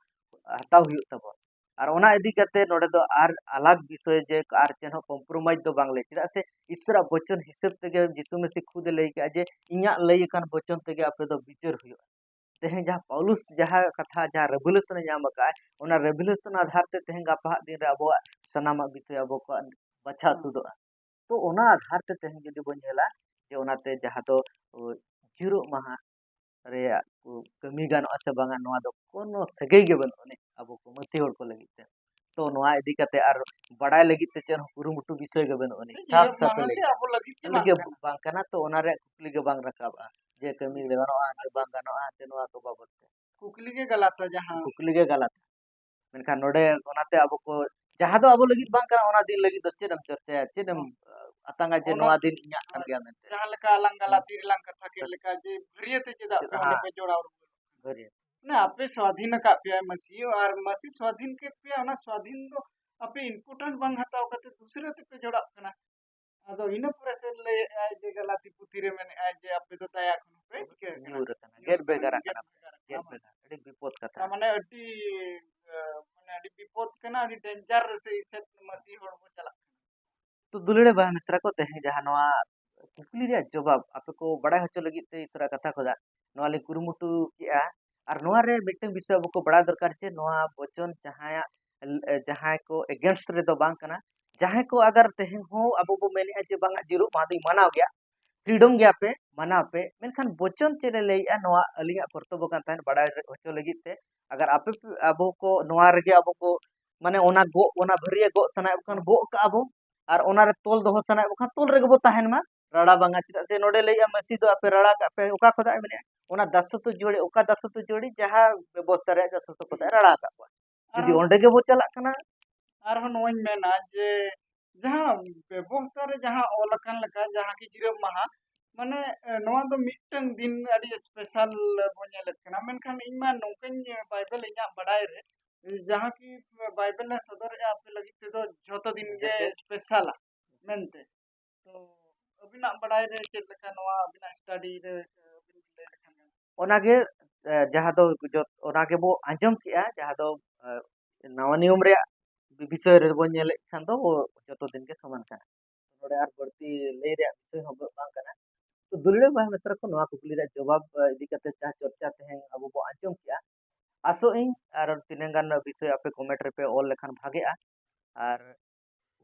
ᱦᱟᱛᱟᱣ ᱦᱩᱭᱩᱜ ᱛᱟᱵᱚᱱᱟ᱾ ᱟᱨ ᱚᱱᱟ ᱤᱫᱤ ᱠᱟᱛᱮ ᱱᱚᱰᱮ ᱫᱚ ᱟᱨ ᱟᱞᱟᱜᱽ ᱵᱤᱥᱚᱭ ᱡᱮ ᱟᱨ ᱪᱮᱫ ᱦᱚᱸ ᱠᱚᱢᱯᱨᱳᱢᱟᱭᱤᱡᱽ ᱫᱚ ᱵᱟᱝ ᱞᱟᱹᱭ, ᱪᱮᱫᱟᱜ ᱥᱮ ᱤᱥᱚᱨᱟᱜ ᱵᱚᱪᱚᱱ ᱦᱤᱥᱟᱹᱵ ᱛᱮᱜᱮ ᱡᱤᱥᱩ ᱢᱟᱹᱥᱤ ᱠᱷᱩᱫ ᱮ ᱞᱟᱹᱭ ᱠᱮᱜᱼᱟ ᱡᱮ ᱤᱧᱟᱹᱜ ᱞᱟᱹᱭ ᱟᱠᱟᱱ ᱵᱚᱪᱚᱱ ᱛᱮᱜᱮ ᱟᱯᱮ ᱫᱚ ᱵᱤᱪᱟᱹᱨ ᱦᱩᱭᱩᱜᱼᱟ᱾ ᱛᱮᱦᱮᱧ ᱡᱟᱦᱟᱸ ᱯᱟᱣᱞᱩᱥ ᱡᱟᱦᱟᱸ ᱠᱟᱛᱷᱟ, ᱡᱟᱦᱟᱸ ᱨᱮᱵᱷᱮᱞᱮᱥᱚᱱ ᱮ ᱧᱟᱢ ᱟᱠᱟᱫᱼᱟ, ᱚᱱᱟ ᱨᱮᱵᱷᱮᱞᱮᱥᱚᱱ ᱟᱫᱷᱟᱨ ᱛᱮ ᱛᱮᱦᱮᱧ ᱜᱟᱯᱟ ᱦᱟᱜ ᱫᱤᱱ ᱨᱮ ᱟᱵᱚᱣᱟᱜ ᱥᱟᱱᱟᱢᱟᱜ ᱵᱤᱥᱚᱭ ᱟᱵᱚ ᱠᱚᱣᱟᱜ ᱵᱟᱪᱷᱟᱣ ᱦᱩᱸ᱾ ᱛᱩᱫᱚᱜᱼᱟ᱾ ᱛᱚ ᱚᱱᱟ ᱟᱫᱷᱟᱨ ᱛᱮ ᱛᱮᱦᱮᱧ ᱡᱩᱫᱤ ᱵᱚᱱ ᱧᱮᱞᱟ ᱡᱮ ᱚᱱᱟᱛᱮ ᱡᱟᱦᱟᱸ ᱫᱚ, ᱚ, ᱡᱤᱨᱟᱹᱜ ᱢᱟᱦᱟ ᱨᱮᱭᱟᱜ ᱠᱚ ᱠᱟᱹᱢᱤ ᱜᱟᱱᱚᱜᱼᱟ ᱥᱮ ᱵᱟᱝᱟ, ᱱᱚᱣᱟ ᱫᱚ ᱠᱳᱱᱳ ᱥᱟᱹᱜᱟᱹᱭ ᱜᱮ ᱵᱟᱹᱱᱩᱜ ᱟᱹᱱᱤᱡ ᱟᱵᱚ ᱠᱚ ᱢᱟᱹᱥᱤ ᱦᱚᱲ ᱠᱚ ᱞᱟᱹᱜᱤᱫ ᱛᱮ᱾ ᱛᱚ ᱱᱚᱣᱟ ᱤᱫᱤ ᱠᱟᱛᱮ ᱟᱨ ᱵᱟᱲᱟᱭ ᱞᱟᱹᱜᱤᱫ ᱛᱮ ᱪᱮᱫ ᱦᱚᱸ ᱠᱩᱨᱩᱢᱩᱴᱩ ᱵᱤᱥᱚᱭ ᱜᱮ ᱵᱟᱹᱱᱩᱜ ᱟᱹᱱᱤᱡ᱾ ᱥᱟᱯ ᱡᱤᱨᱟᱹᱜ ᱥᱟᱯ ᱢᱟᱦᱟ ᱞᱟᱹᱭ ᱜᱮ ᱠᱟᱜᱼᱟ᱾ ᱟᱵᱚ ᱞᱟᱹᱜᱤᱫ ᱜᱮ ᱞᱟᱹᱜᱤᱫ ᱵᱟᱝ ᱜᱮ ᱠᱟᱱᱟ᱾ ᱵᱟᱝ ᱠᱟᱱᱟ, ᱛᱚ ᱚᱱᱟ ᱨᱮᱭᱟᱜ ᱠᱩᱠᱞᱤ ᱜᱮ ᱵᱟᱝ ᱨᱟᱠᱟᱵᱼᱟ ᱡᱮ ᱠᱟᱹᱢᱤ ᱜᱟᱱᱚᱜᱼᱟ ᱥᱮ ᱵᱟᱝ ᱜᱟᱱᱚᱜᱼᱟ, ᱥᱮ ᱱᱚᱣᱟ ᱠᱚ ᱵᱟᱵᱚᱫ ᱛᱮ᱾ ᱠᱩᱠᱞᱤ ᱜᱮ ᱜᱟᱞᱟᱛᱟ ᱡᱟᱦᱟᱸ᱾ ᱠᱩᱠᱞᱤ ᱜᱮ ᱜᱟᱞᱟᱛᱟ᱾ ᱢᱮᱱᱠᱷᱟᱱ ᱱᱚᱰᱮ ᱚᱱᱟᱛᱮ ᱟᱵᱚ ᱠᱚ, ᱡᱟᱦᱟᱸ ᱫᱚ ᱟᱵᱚ ᱞᱟᱹᱜᱤᱫ ᱵᱟᱝ ᱠᱟᱱᱟ, ᱚᱱᱟ ᱫᱤᱱ ᱞᱟᱹᱜᱤᱫ ᱫᱚ ᱪᱮᱫ ᱮᱢ ᱪᱚᱨᱪᱟᱭᱟ, ᱪᱮᱫ ᱮᱢ, ᱦᱚᱸ᱾ ᱟᱛᱟᱝᱟ ᱡᱮ ᱚᱱᱟ ᱱᱚᱣᱟ ᱫᱤᱱ ᱤᱧᱟᱹᱜ ᱠᱟᱱ ᱜᱮᱭᱟ ᱢᱮᱱᱛᱮ? ᱡᱟᱦᱟᱸ ᱞᱮᱠᱟ ᱟᱞᱟᱝ ᱦᱮᱸ᱾ ᱜᱟᱞᱟᱛᱤ ᱨᱮᱞᱟᱝ ᱠᱟᱛᱷᱟ ᱠᱮᱫ ᱦᱮᱸ᱾ ᱞᱮᱠᱟ ᱡᱮ ᱵᱷᱟᱹᱨᱭᱟᱹ ᱛᱮ ᱪᱮᱫᱟᱜ ᱯᱮ ᱦᱮᱸ᱾ ᱚᱸᱰᱮ ᱯᱮ ᱡᱚᱲᱟᱣ ᱨᱩᱣᱟᱹᱲ? ᱵᱷᱟᱹᱨᱭᱟᱹ᱾ ᱢᱟᱱᱮ ᱟᱯᱮ ᱥᱣᱟᱫᱷᱤᱱ ᱟᱠᱟᱫ ᱯᱮᱭᱟᱭ ᱢᱟᱹᱥᱤ, ᱟᱨ ᱢᱟᱹᱥᱤ ᱥᱣᱟᱫᱷᱤᱱ ᱠᱮᱫ ᱯᱮᱭᱟ, ᱚᱱᱟ ᱥᱣᱟᱫᱷᱤᱱ ᱫᱚ ᱟᱯᱮ important ᱵᱟᱝ ᱦᱟᱛᱟᱣ ᱠᱟᱛᱮ ᱫᱩᱥᱨᱟᱹ ᱛᱮᱯᱮ ᱡᱚᱲᱟᱜ ᱠᱟᱱᱟ᱾ ᱟᱫᱚ ᱤᱱᱟᱹ ᱯᱚᱨᱮ ᱛᱮ ᱞᱟᱹᱭᱮᱫᱼᱟᱭ ᱡᱮ ᱜᱟᱞᱟᱛᱤ ᱯᱩᱛᱷᱤ ᱨᱮ ᱢᱮᱱᱮᱫᱼᱟᱭ ᱡᱮ ᱟᱯᱮ ᱫᱚ ᱫᱟᱭᱟ ᱠᱷᱚᱱ ᱯᱮ ᱪᱤᱠᱟᱹ ᱟᱠᱟᱱᱟ? ᱧᱩᱨ ᱟᱠᱟᱱᱟ, ᱜᱮᱫ ᱵᱷᱮᱜᱟᱨ ᱟᱠᱟᱱᱟ ᱯᱮ, ᱜᱮᱫ ᱵᱷᱮᱜᱟᱨ᱾ ᱟᱹᱰᱤ ᱵᱤᱯᱚᱫ ᱠᱟᱛᱷᱟ᱾ ᱛᱟᱨ ᱢᱟᱱᱮ ᱟᱹᱰᱤ, ᱟᱸ, ᱢᱟᱱᱮ ᱟᱹᱰᱤ ᱵᱤᱯᱚᱫ ᱠᱟᱱᱟ, ᱟᱹᱰᱤ danger ᱥᱮ ᱥᱮᱫ ᱢᱟᱹᱥᱤ ᱦᱚᱲ ᱵᱚ ᱪᱟᱞᱟᱜ ᱠᱟᱱᱟ᱾ ᱛᱚ ᱫᱩᱞᱟᱹᱲᱤᱭᱟᱹ ᱵᱚᱭᱦᱟ ᱢᱤᱥᱨᱟ ᱠᱚ, ᱛᱮᱦᱮᱧ ᱡᱟᱦᱟᱸ ᱱᱚᱣᱟ ᱠᱩᱠᱞᱤ ᱨᱮᱭᱟᱜ ᱡᱚᱵᱟᱵ ᱟᱯᱮ ᱠᱚ ᱵᱟᱲᱟᱭ ᱦᱚᱪᱚ ᱞᱟᱹᱜᱤᱫ ᱛᱮ ᱤᱥᱚᱨᱟᱜ ᱠᱟᱛᱷᱟ ᱠᱷᱚᱱᱟᱜ ᱱᱚᱣᱟ ᱞᱤᱧ ᱠᱩᱨᱩᱢᱩᱴᱩ ᱠᱮᱜᱼᱟ᱾ ᱟᱨ ᱱᱚᱣᱟ ᱨᱮ ᱢᱤᱫᱴᱟᱝ ᱵᱤᱥᱚᱭ ᱟᱵᱚ ᱠᱚ ᱵᱟᱲᱟᱭ ᱫᱚᱨᱠᱟᱨ ᱡᱮ ᱱᱚᱣᱟ ᱵᱚᱪᱚᱱ ᱡᱟᱦᱟᱸᱭᱟᱜ, ᱡᱟᱦᱟᱸᱭ ᱠᱚ against ᱨᱮᱫᱚ ᱵᱟᱝ ᱠᱟᱱᱟ᱾ ᱡᱟᱦᱟᱸᱭ ᱠᱚ ᱟᱜᱟᱨ ᱛᱮᱦᱮᱧ ᱦᱚᱸ ᱟᱵᱚ ᱵᱚ ᱢᱮᱱᱮᱫᱼᱟ ᱡᱮ ᱵᱟᱝᱟ ᱡᱤᱨᱟᱹᱜ ᱢᱟᱦᱟ ᱫᱚᱧ ᱢᱟᱱᱟᱣ ᱜᱮᱭᱟ, freedom ᱜᱮᱭᱟ ᱯᱮ, ᱢᱟᱱᱟᱣ ᱯᱮ, ᱢᱮᱱᱠᱷᱟᱱ ᱵᱚᱪᱚᱱ ᱪᱮᱫ ᱮ ᱞᱟᱹᱭᱮᱫᱼᱟ, ᱱᱚᱣᱟ ᱟᱹᱞᱤᱧᱟᱜ ᱠᱚᱨᱛᱚᱵᱵᱚ ᱠᱟᱱ ᱛᱟᱦᱮᱸᱫ ᱵᱟᱲᱟᱭ ᱦᱚᱪᱚ ᱞᱟᱹᱜᱤᱫ ᱛᱮ᱾ ᱟᱜᱟᱨ ᱟᱯᱮ ᱯᱮ, ᱟᱵᱚ ᱠᱚ ᱱᱚᱣᱟ ᱨᱮᱜᱮ ᱟᱵᱚ ᱠᱚ, ᱢᱟᱱᱮ ᱚᱱᱟ ᱜᱚᱜ, ᱚᱱᱟ ᱵᱷᱟᱹᱨᱭᱟᱹ ᱜᱚᱜ ᱥᱟᱱᱟᱭᱮᱫ ᱵᱚᱱ ᱠᱷᱟᱱ ᱜᱚᱜ ᱠᱟᱜᱼᱟ ᱵᱚ, ᱟᱨ ᱚᱱᱟ ᱨᱮ ᱛᱚᱞ ᱫᱚᱦᱚ ᱥᱟᱱᱟᱭᱮᱫ ᱵᱚᱱ ᱠᱷᱟᱱ ᱛᱚᱞ ᱨᱮᱜᱮ ᱵᱚ ᱛᱟᱦᱮᱱ ᱢᱟ, ᱨᱟᱲᱟ ᱵᱟᱝᱟ᱾ ᱪᱮᱫᱟᱜ ᱥᱮ ᱱᱚᱰᱮ ᱞᱟᱹᱭᱮᱫᱼᱟ ᱢᱟᱹᱥᱤ ᱫᱚ ᱟᱯᱮ ᱨᱟᱲᱟ ᱠᱟᱜ ᱯᱮ, ᱚᱠᱟ ᱠᱷᱚᱱᱟᱜ ᱮ ᱢᱮᱱᱮᱫᱼᱟ? ᱚᱱᱟ ᱫᱟᱥᱚᱛᱚ ᱡᱩᱣᱟᱹᱲᱤ, ᱚᱠᱟ ᱫᱟᱥᱚᱛᱚ ᱡᱩᱣᱟᱹᱲᱤ? ᱡᱟᱦᱟᱸ ᱵᱮᱵᱚᱥᱛᱷᱟ ᱨᱮᱭᱟᱜ ᱫᱟᱥᱚᱛᱚ ᱠᱷᱚᱱᱟᱜ ᱮ ᱨᱟᱲᱟ ᱟᱠᱟᱫ ᱠᱚᱣᱟ᱾ ᱡᱩᱫᱤ ᱟᱨᱦᱚᱸ ᱚᱸᱰᱮ ᱜᱮᱵᱚ ᱪᱟᱞᱟᱜ ᱠᱟᱱᱟ᱾ ᱟᱨᱦᱚᱸ ᱱᱚᱣᱟᱧ ᱢᱮᱱᱟ ᱡᱮ ᱡᱟᱦᱟᱸ ᱵᱮᱵᱚᱥᱛᱷᱟ ᱨᱮ ᱡᱟᱦᱟᱸ ᱚᱞ ᱟᱠᱟᱱ ᱞᱮᱠᱟ, ᱡᱟᱦᱟᱸ ᱠᱤ ᱡᱤᱨᱟᱹᱜ ᱢᱟᱦᱟ, ᱢᱟᱱᱮ, ᱮ, ᱱᱚᱣᱟ ᱫᱚ ᱢᱤᱫᱴᱟᱝ ᱫᱤᱱ ᱟᱹᱰᱤ special ᱵᱚᱱ ᱧᱮᱞᱮᱫ ᱠᱟᱱᱟ, ᱢᱮᱱᱠᱷᱟᱱ ᱤᱧ ᱢᱟ ᱱᱚᱝᱠᱟᱧ, ᱵᱟᱭᱵᱮᱞ ᱤᱧᱟᱹᱜ ᱵᱟᱰᱟᱭ ᱨᱮ, ᱡᱟᱦᱟᱸ ᱠᱤ ᱵᱟᱭᱵᱮᱞ ᱮ ᱥᱚᱫᱚᱨᱮᱜᱼᱟ ᱟᱯᱮ ᱞᱟᱹᱜᱤᱫ ᱛᱮᱫᱚ ᱡᱷᱚᱛᱚ ᱫᱤᱱ ᱜᱮ ᱡᱷᱚᱛᱚ᱾ Specialᱟ ᱢᱮᱱᱛᱮ᱾ ᱛᱚ ᱟᱹᱵᱤᱱᱟᱜ ᱵᱟᱰᱟᱭ ᱨᱮ ᱪᱮᱫ ᱞᱮᱠᱟ ᱱᱚᱣᱟ ᱟᱹᱵᱤᱱᱟᱜ study ᱨᱮ, ᱟᱹᱵᱤᱱ ᱵᱤᱱ ᱞᱟᱹᱭ ᱞᱮᱠᱷᱟᱱ ᱜᱟᱱᱚᱜᱼᱟ? ᱚᱱᱟᱜᱮ, ᱮ, ᱡᱟᱦᱟᱸ ᱫᱚ ᱡᱚᱛ-, ᱚᱱᱟ ᱜᱮᱵᱚ ᱟᱸᱡᱚᱢ ᱠᱮᱜᱼᱟ, ᱡᱟᱦᱟᱸ ᱫᱚ, ᱮ, ᱱᱟᱣᱟ ᱱᱤᱭᱚᱢ ᱨᱮᱭᱟᱜ ᱵᱤ-, ᱵᱤᱥᱚᱭ ᱨᱮᱵᱚᱱ ᱧᱮᱞᱮᱫ ᱠᱷᱟᱱ ᱫᱚ ᱡᱚᱛᱚ ᱫᱤᱱ ᱜᱮ ᱥᱚᱢᱟᱱ ᱠᱟᱱᱟ᱾ ᱱᱚᱰᱮ ᱟᱨ ᱵᱟᱹᱲᱛᱤ ᱞᱟᱹᱭ ᱨᱮᱭᱟᱜ ᱵᱤᱥᱚᱭ ᱦᱚᱸ ᱵᱟᱝ ᱠᱟᱱᱟ᱾ ᱛᱚ ᱫᱩᱞᱟᱹᱲ ᱵᱟᱦᱟ ᱢᱮᱥᱨᱟ ᱠᱚ ᱱᱚᱣᱟ ᱠᱩᱠᱞᱤ ᱨᱮᱭᱟᱜ ᱡᱚᱵᱟᱵ, ᱟ, ᱤᱫᱤ ᱠᱟᱛᱮ ᱡᱟᱦᱟᱸ ᱪᱚᱨᱪᱟ ᱛᱮᱦᱮᱧ ᱟᱵᱚ ᱵᱚ ᱟᱸᱡᱚᱢ ᱠᱮᱜᱼᱟ, ᱟᱥᱚᱜ ᱟᱹᱧ ᱟᱨ ᱛᱤᱱᱟᱹᱜ ᱜᱟᱱ ᱵᱤᱥᱚᱭ ᱟᱯᱮ comment ᱨᱮᱯᱮ ᱚᱞ ᱞᱮᱠᱷᱟᱱ ᱵᱷᱟᱜᱮᱜᱼᱟ᱾ ᱟᱨ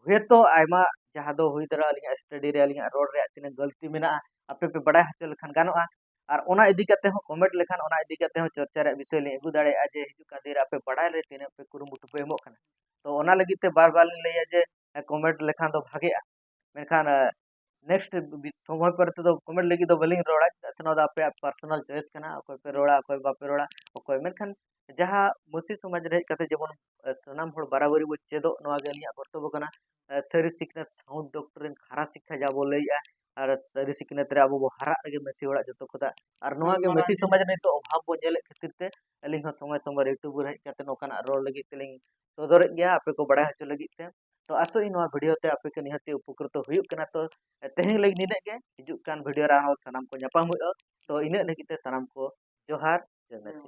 ᱦᱚᱭᱛᱳ ᱟᱭᱢᱟ ᱡᱟᱦᱟᱸ ᱫᱚ ᱦᱩᱭ ᱫᱟᱲᱮᱭᱟᱜᱼᱟ ᱟᱹᱞᱤᱧᱟᱜ study ᱨᱮ ᱟᱹᱞᱤᱧᱟᱜ ᱨᱚᱲ ᱨᱮᱭᱟᱜ ᱛᱤᱱᱟᱹᱜ ᱜᱟᱹᱞᱛᱤ ᱢᱮᱱᱟᱜᱼᱟ, ᱟᱯᱮ ᱯᱮ ᱵᱟᱲᱟᱭ ᱦᱚᱪᱚ ᱞᱮᱠᱷᱟᱱ ᱜᱟᱱᱚᱜᱼᱟ᱾ ᱟᱨ ᱚᱱᱟ ᱤᱫᱤ ᱠᱟᱛᱮ ᱦᱚᱸ comment ᱞᱮᱠᱷᱟᱱ ᱚᱱᱟ ᱤᱫᱤ ᱠᱟᱛᱮ ᱦᱚᱸ ᱪᱚᱨᱪᱟ ᱨᱮᱭᱟᱜ ᱵᱤᱥᱚᱭ ᱞᱤᱧ ᱟᱹᱜᱩ ᱫᱟᱲᱮᱭᱟᱜᱼᱟ ᱡᱮ ᱦᱤᱡᱩᱜ ᱠᱟᱱ ᱫᱤᱱ ᱨᱮ ᱟᱯᱮ ᱵᱟᱲᱟᱭ ᱨᱮ ᱛᱤᱱᱟᱹᱜ ᱯᱮ ᱠᱩᱨᱩᱢᱩᱴᱩ ᱯᱮ ᱮᱢᱚᱜ ᱠᱟᱱᱟ᱾ ᱛᱚ ᱚᱱᱟ ᱞᱟᱹᱜᱤᱫ ᱛᱮ ᱵᱟᱨ ᱵᱟᱨ ᱞᱤᱧ ᱞᱟᱹᱭᱟ ᱡᱮ comment ᱞᱮᱠᱷᱟᱱ ᱫᱚ ᱵᱷᱟᱜᱮᱜᱼᱟ᱾ ᱢᱮᱱᱠᱷᱟᱱ, ᱟ, next ᱵᱤ-, ᱥᱚᱢᱚᱭ ᱯᱚᱨᱮ ᱛᱮᱫᱚ comment ᱞᱟᱹᱜᱤᱫ ᱫᱚ ᱵᱟᱹᱞᱤᱧ ᱨᱚᱲᱟ, ᱪᱮᱫᱟᱜ ᱥᱮ ᱱᱚᱣᱟ ᱫᱚ ᱟᱯᱮᱭᱟᱜ personal choice ᱠᱟᱱᱟ, ᱚᱠᱚᱭ ᱯᱮ ᱨᱚᱲᱟ, ᱚᱠᱚᱭ ᱵᱟᱯᱮ ᱨᱚᱲᱟ, ᱚᱠᱚᱭ᱾ ᱢᱮᱱᱠᱷᱟᱱ ᱡᱟᱦᱟᱸ ᱢᱟᱹᱥᱤ ᱥᱚᱢᱟᱡᱽ ᱨᱮ ᱦᱮᱡ ᱠᱟᱛᱮ ᱡᱮᱢᱚᱱ, ᱟ, ᱥᱟᱱᱟᱢ ᱦᱚᱲ ᱵᱟᱨᱟᱵᱟᱹᱨᱤ ᱵᱚ ᱪᱮᱫᱚᱜ, ᱱᱚᱣᱟ ᱜᱮ ᱟᱹᱞᱤᱧᱟᱜ ᱠᱚᱨᱛᱚᱵᱵᱚ ᱠᱟᱱᱟ᱾ ᱟ, ᱥᱟᱹᱨᱤ ᱥᱤᱠᱷᱱᱟᱹᱛ sound doctrine ᱠᱷᱟᱨᱟ ᱥᱤᱠᱠᱷᱟ ᱡᱟ ᱵᱚ ᱞᱟᱹᱭᱮᱜᱼᱟ, ᱟᱨ ᱥᱟᱹᱨᱤ ᱥᱤᱠᱷᱱᱟᱹᱛ ᱨᱮ ᱟᱵᱚ ᱵᱚ ᱦᱟᱨᱟᱜ ᱨᱮᱜᱮ ᱢᱟᱹᱥᱤ ᱦᱚᱲᱟᱜ ᱡᱚᱛᱚ ᱠᱷᱚᱱᱟᱜ᱾ ᱟᱨ ᱱᱚᱣᱟ ᱜᱮ ᱢᱟᱹᱥᱤ ᱥᱚᱢᱟᱡᱽ ᱨᱮ ᱱᱤᱛᱚᱜ ᱚᱵᱷᱟᱵ ᱵᱚ ᱧᱮᱞᱮᱫ ᱠᱷᱟᱹᱛᱤᱨ ᱛᱮ ᱟᱹᱞᱤᱧ ᱦᱚᱸ ᱥᱚᱢᱚᱭ ᱥᱚᱢᱚᱭ ᱨᱮ YouTube ᱨᱮ ᱦᱮᱡ ᱠᱟᱛᱮ ᱱᱚᱝᱠᱟᱱᱟᱜ ᱨᱚᱲ ᱞᱟᱹᱜᱤᱫ ᱛᱮᱞᱤᱧ ᱥᱚᱫᱚᱨᱮᱫ ᱜᱮᱭᱟ ᱟᱯᱮ ᱠᱚ ᱵᱟᱲᱟᱭ ᱦᱚᱪᱚ ᱞᱟᱹᱜᱤᱫ ᱛᱮ᱾ ᱛᱚ ᱟᱥᱚᱜ ᱟᱹᱧ ᱱᱚᱣᱟ video ᱛᱮ ᱟᱯᱮ ᱠᱚ ᱱᱤᱦᱟᱹᱛ ᱜᱮ ᱩᱯᱚᱠᱨᱤᱛᱚ ᱦᱩᱭᱩᱜ ᱠᱟᱱᱟ᱾ ᱛᱚ ᱛᱮᱦᱮᱧ ᱞᱟᱹᱜᱤᱫ ᱱᱤᱱᱟᱹᱜ ᱜᱮ, ᱦᱤᱡᱩᱜ ᱠᱟᱱ video ᱨᱮ ᱟᱨᱦᱚᱸ ᱥᱟᱱᱟᱢ ᱠᱚ ᱧᱟᱯᱟᱢ ᱦᱩᱭᱩᱜᱼᱟ᱾ ᱛᱚ ᱤᱱᱟᱹᱜ ᱞᱟᱹᱜᱤᱫ ᱛᱮ ᱥᱟᱱᱟᱢ ᱠᱚ ᱡᱚᱦᱟᱨ, ᱡᱚᱭ ᱢᱟᱹᱥᱤ᱾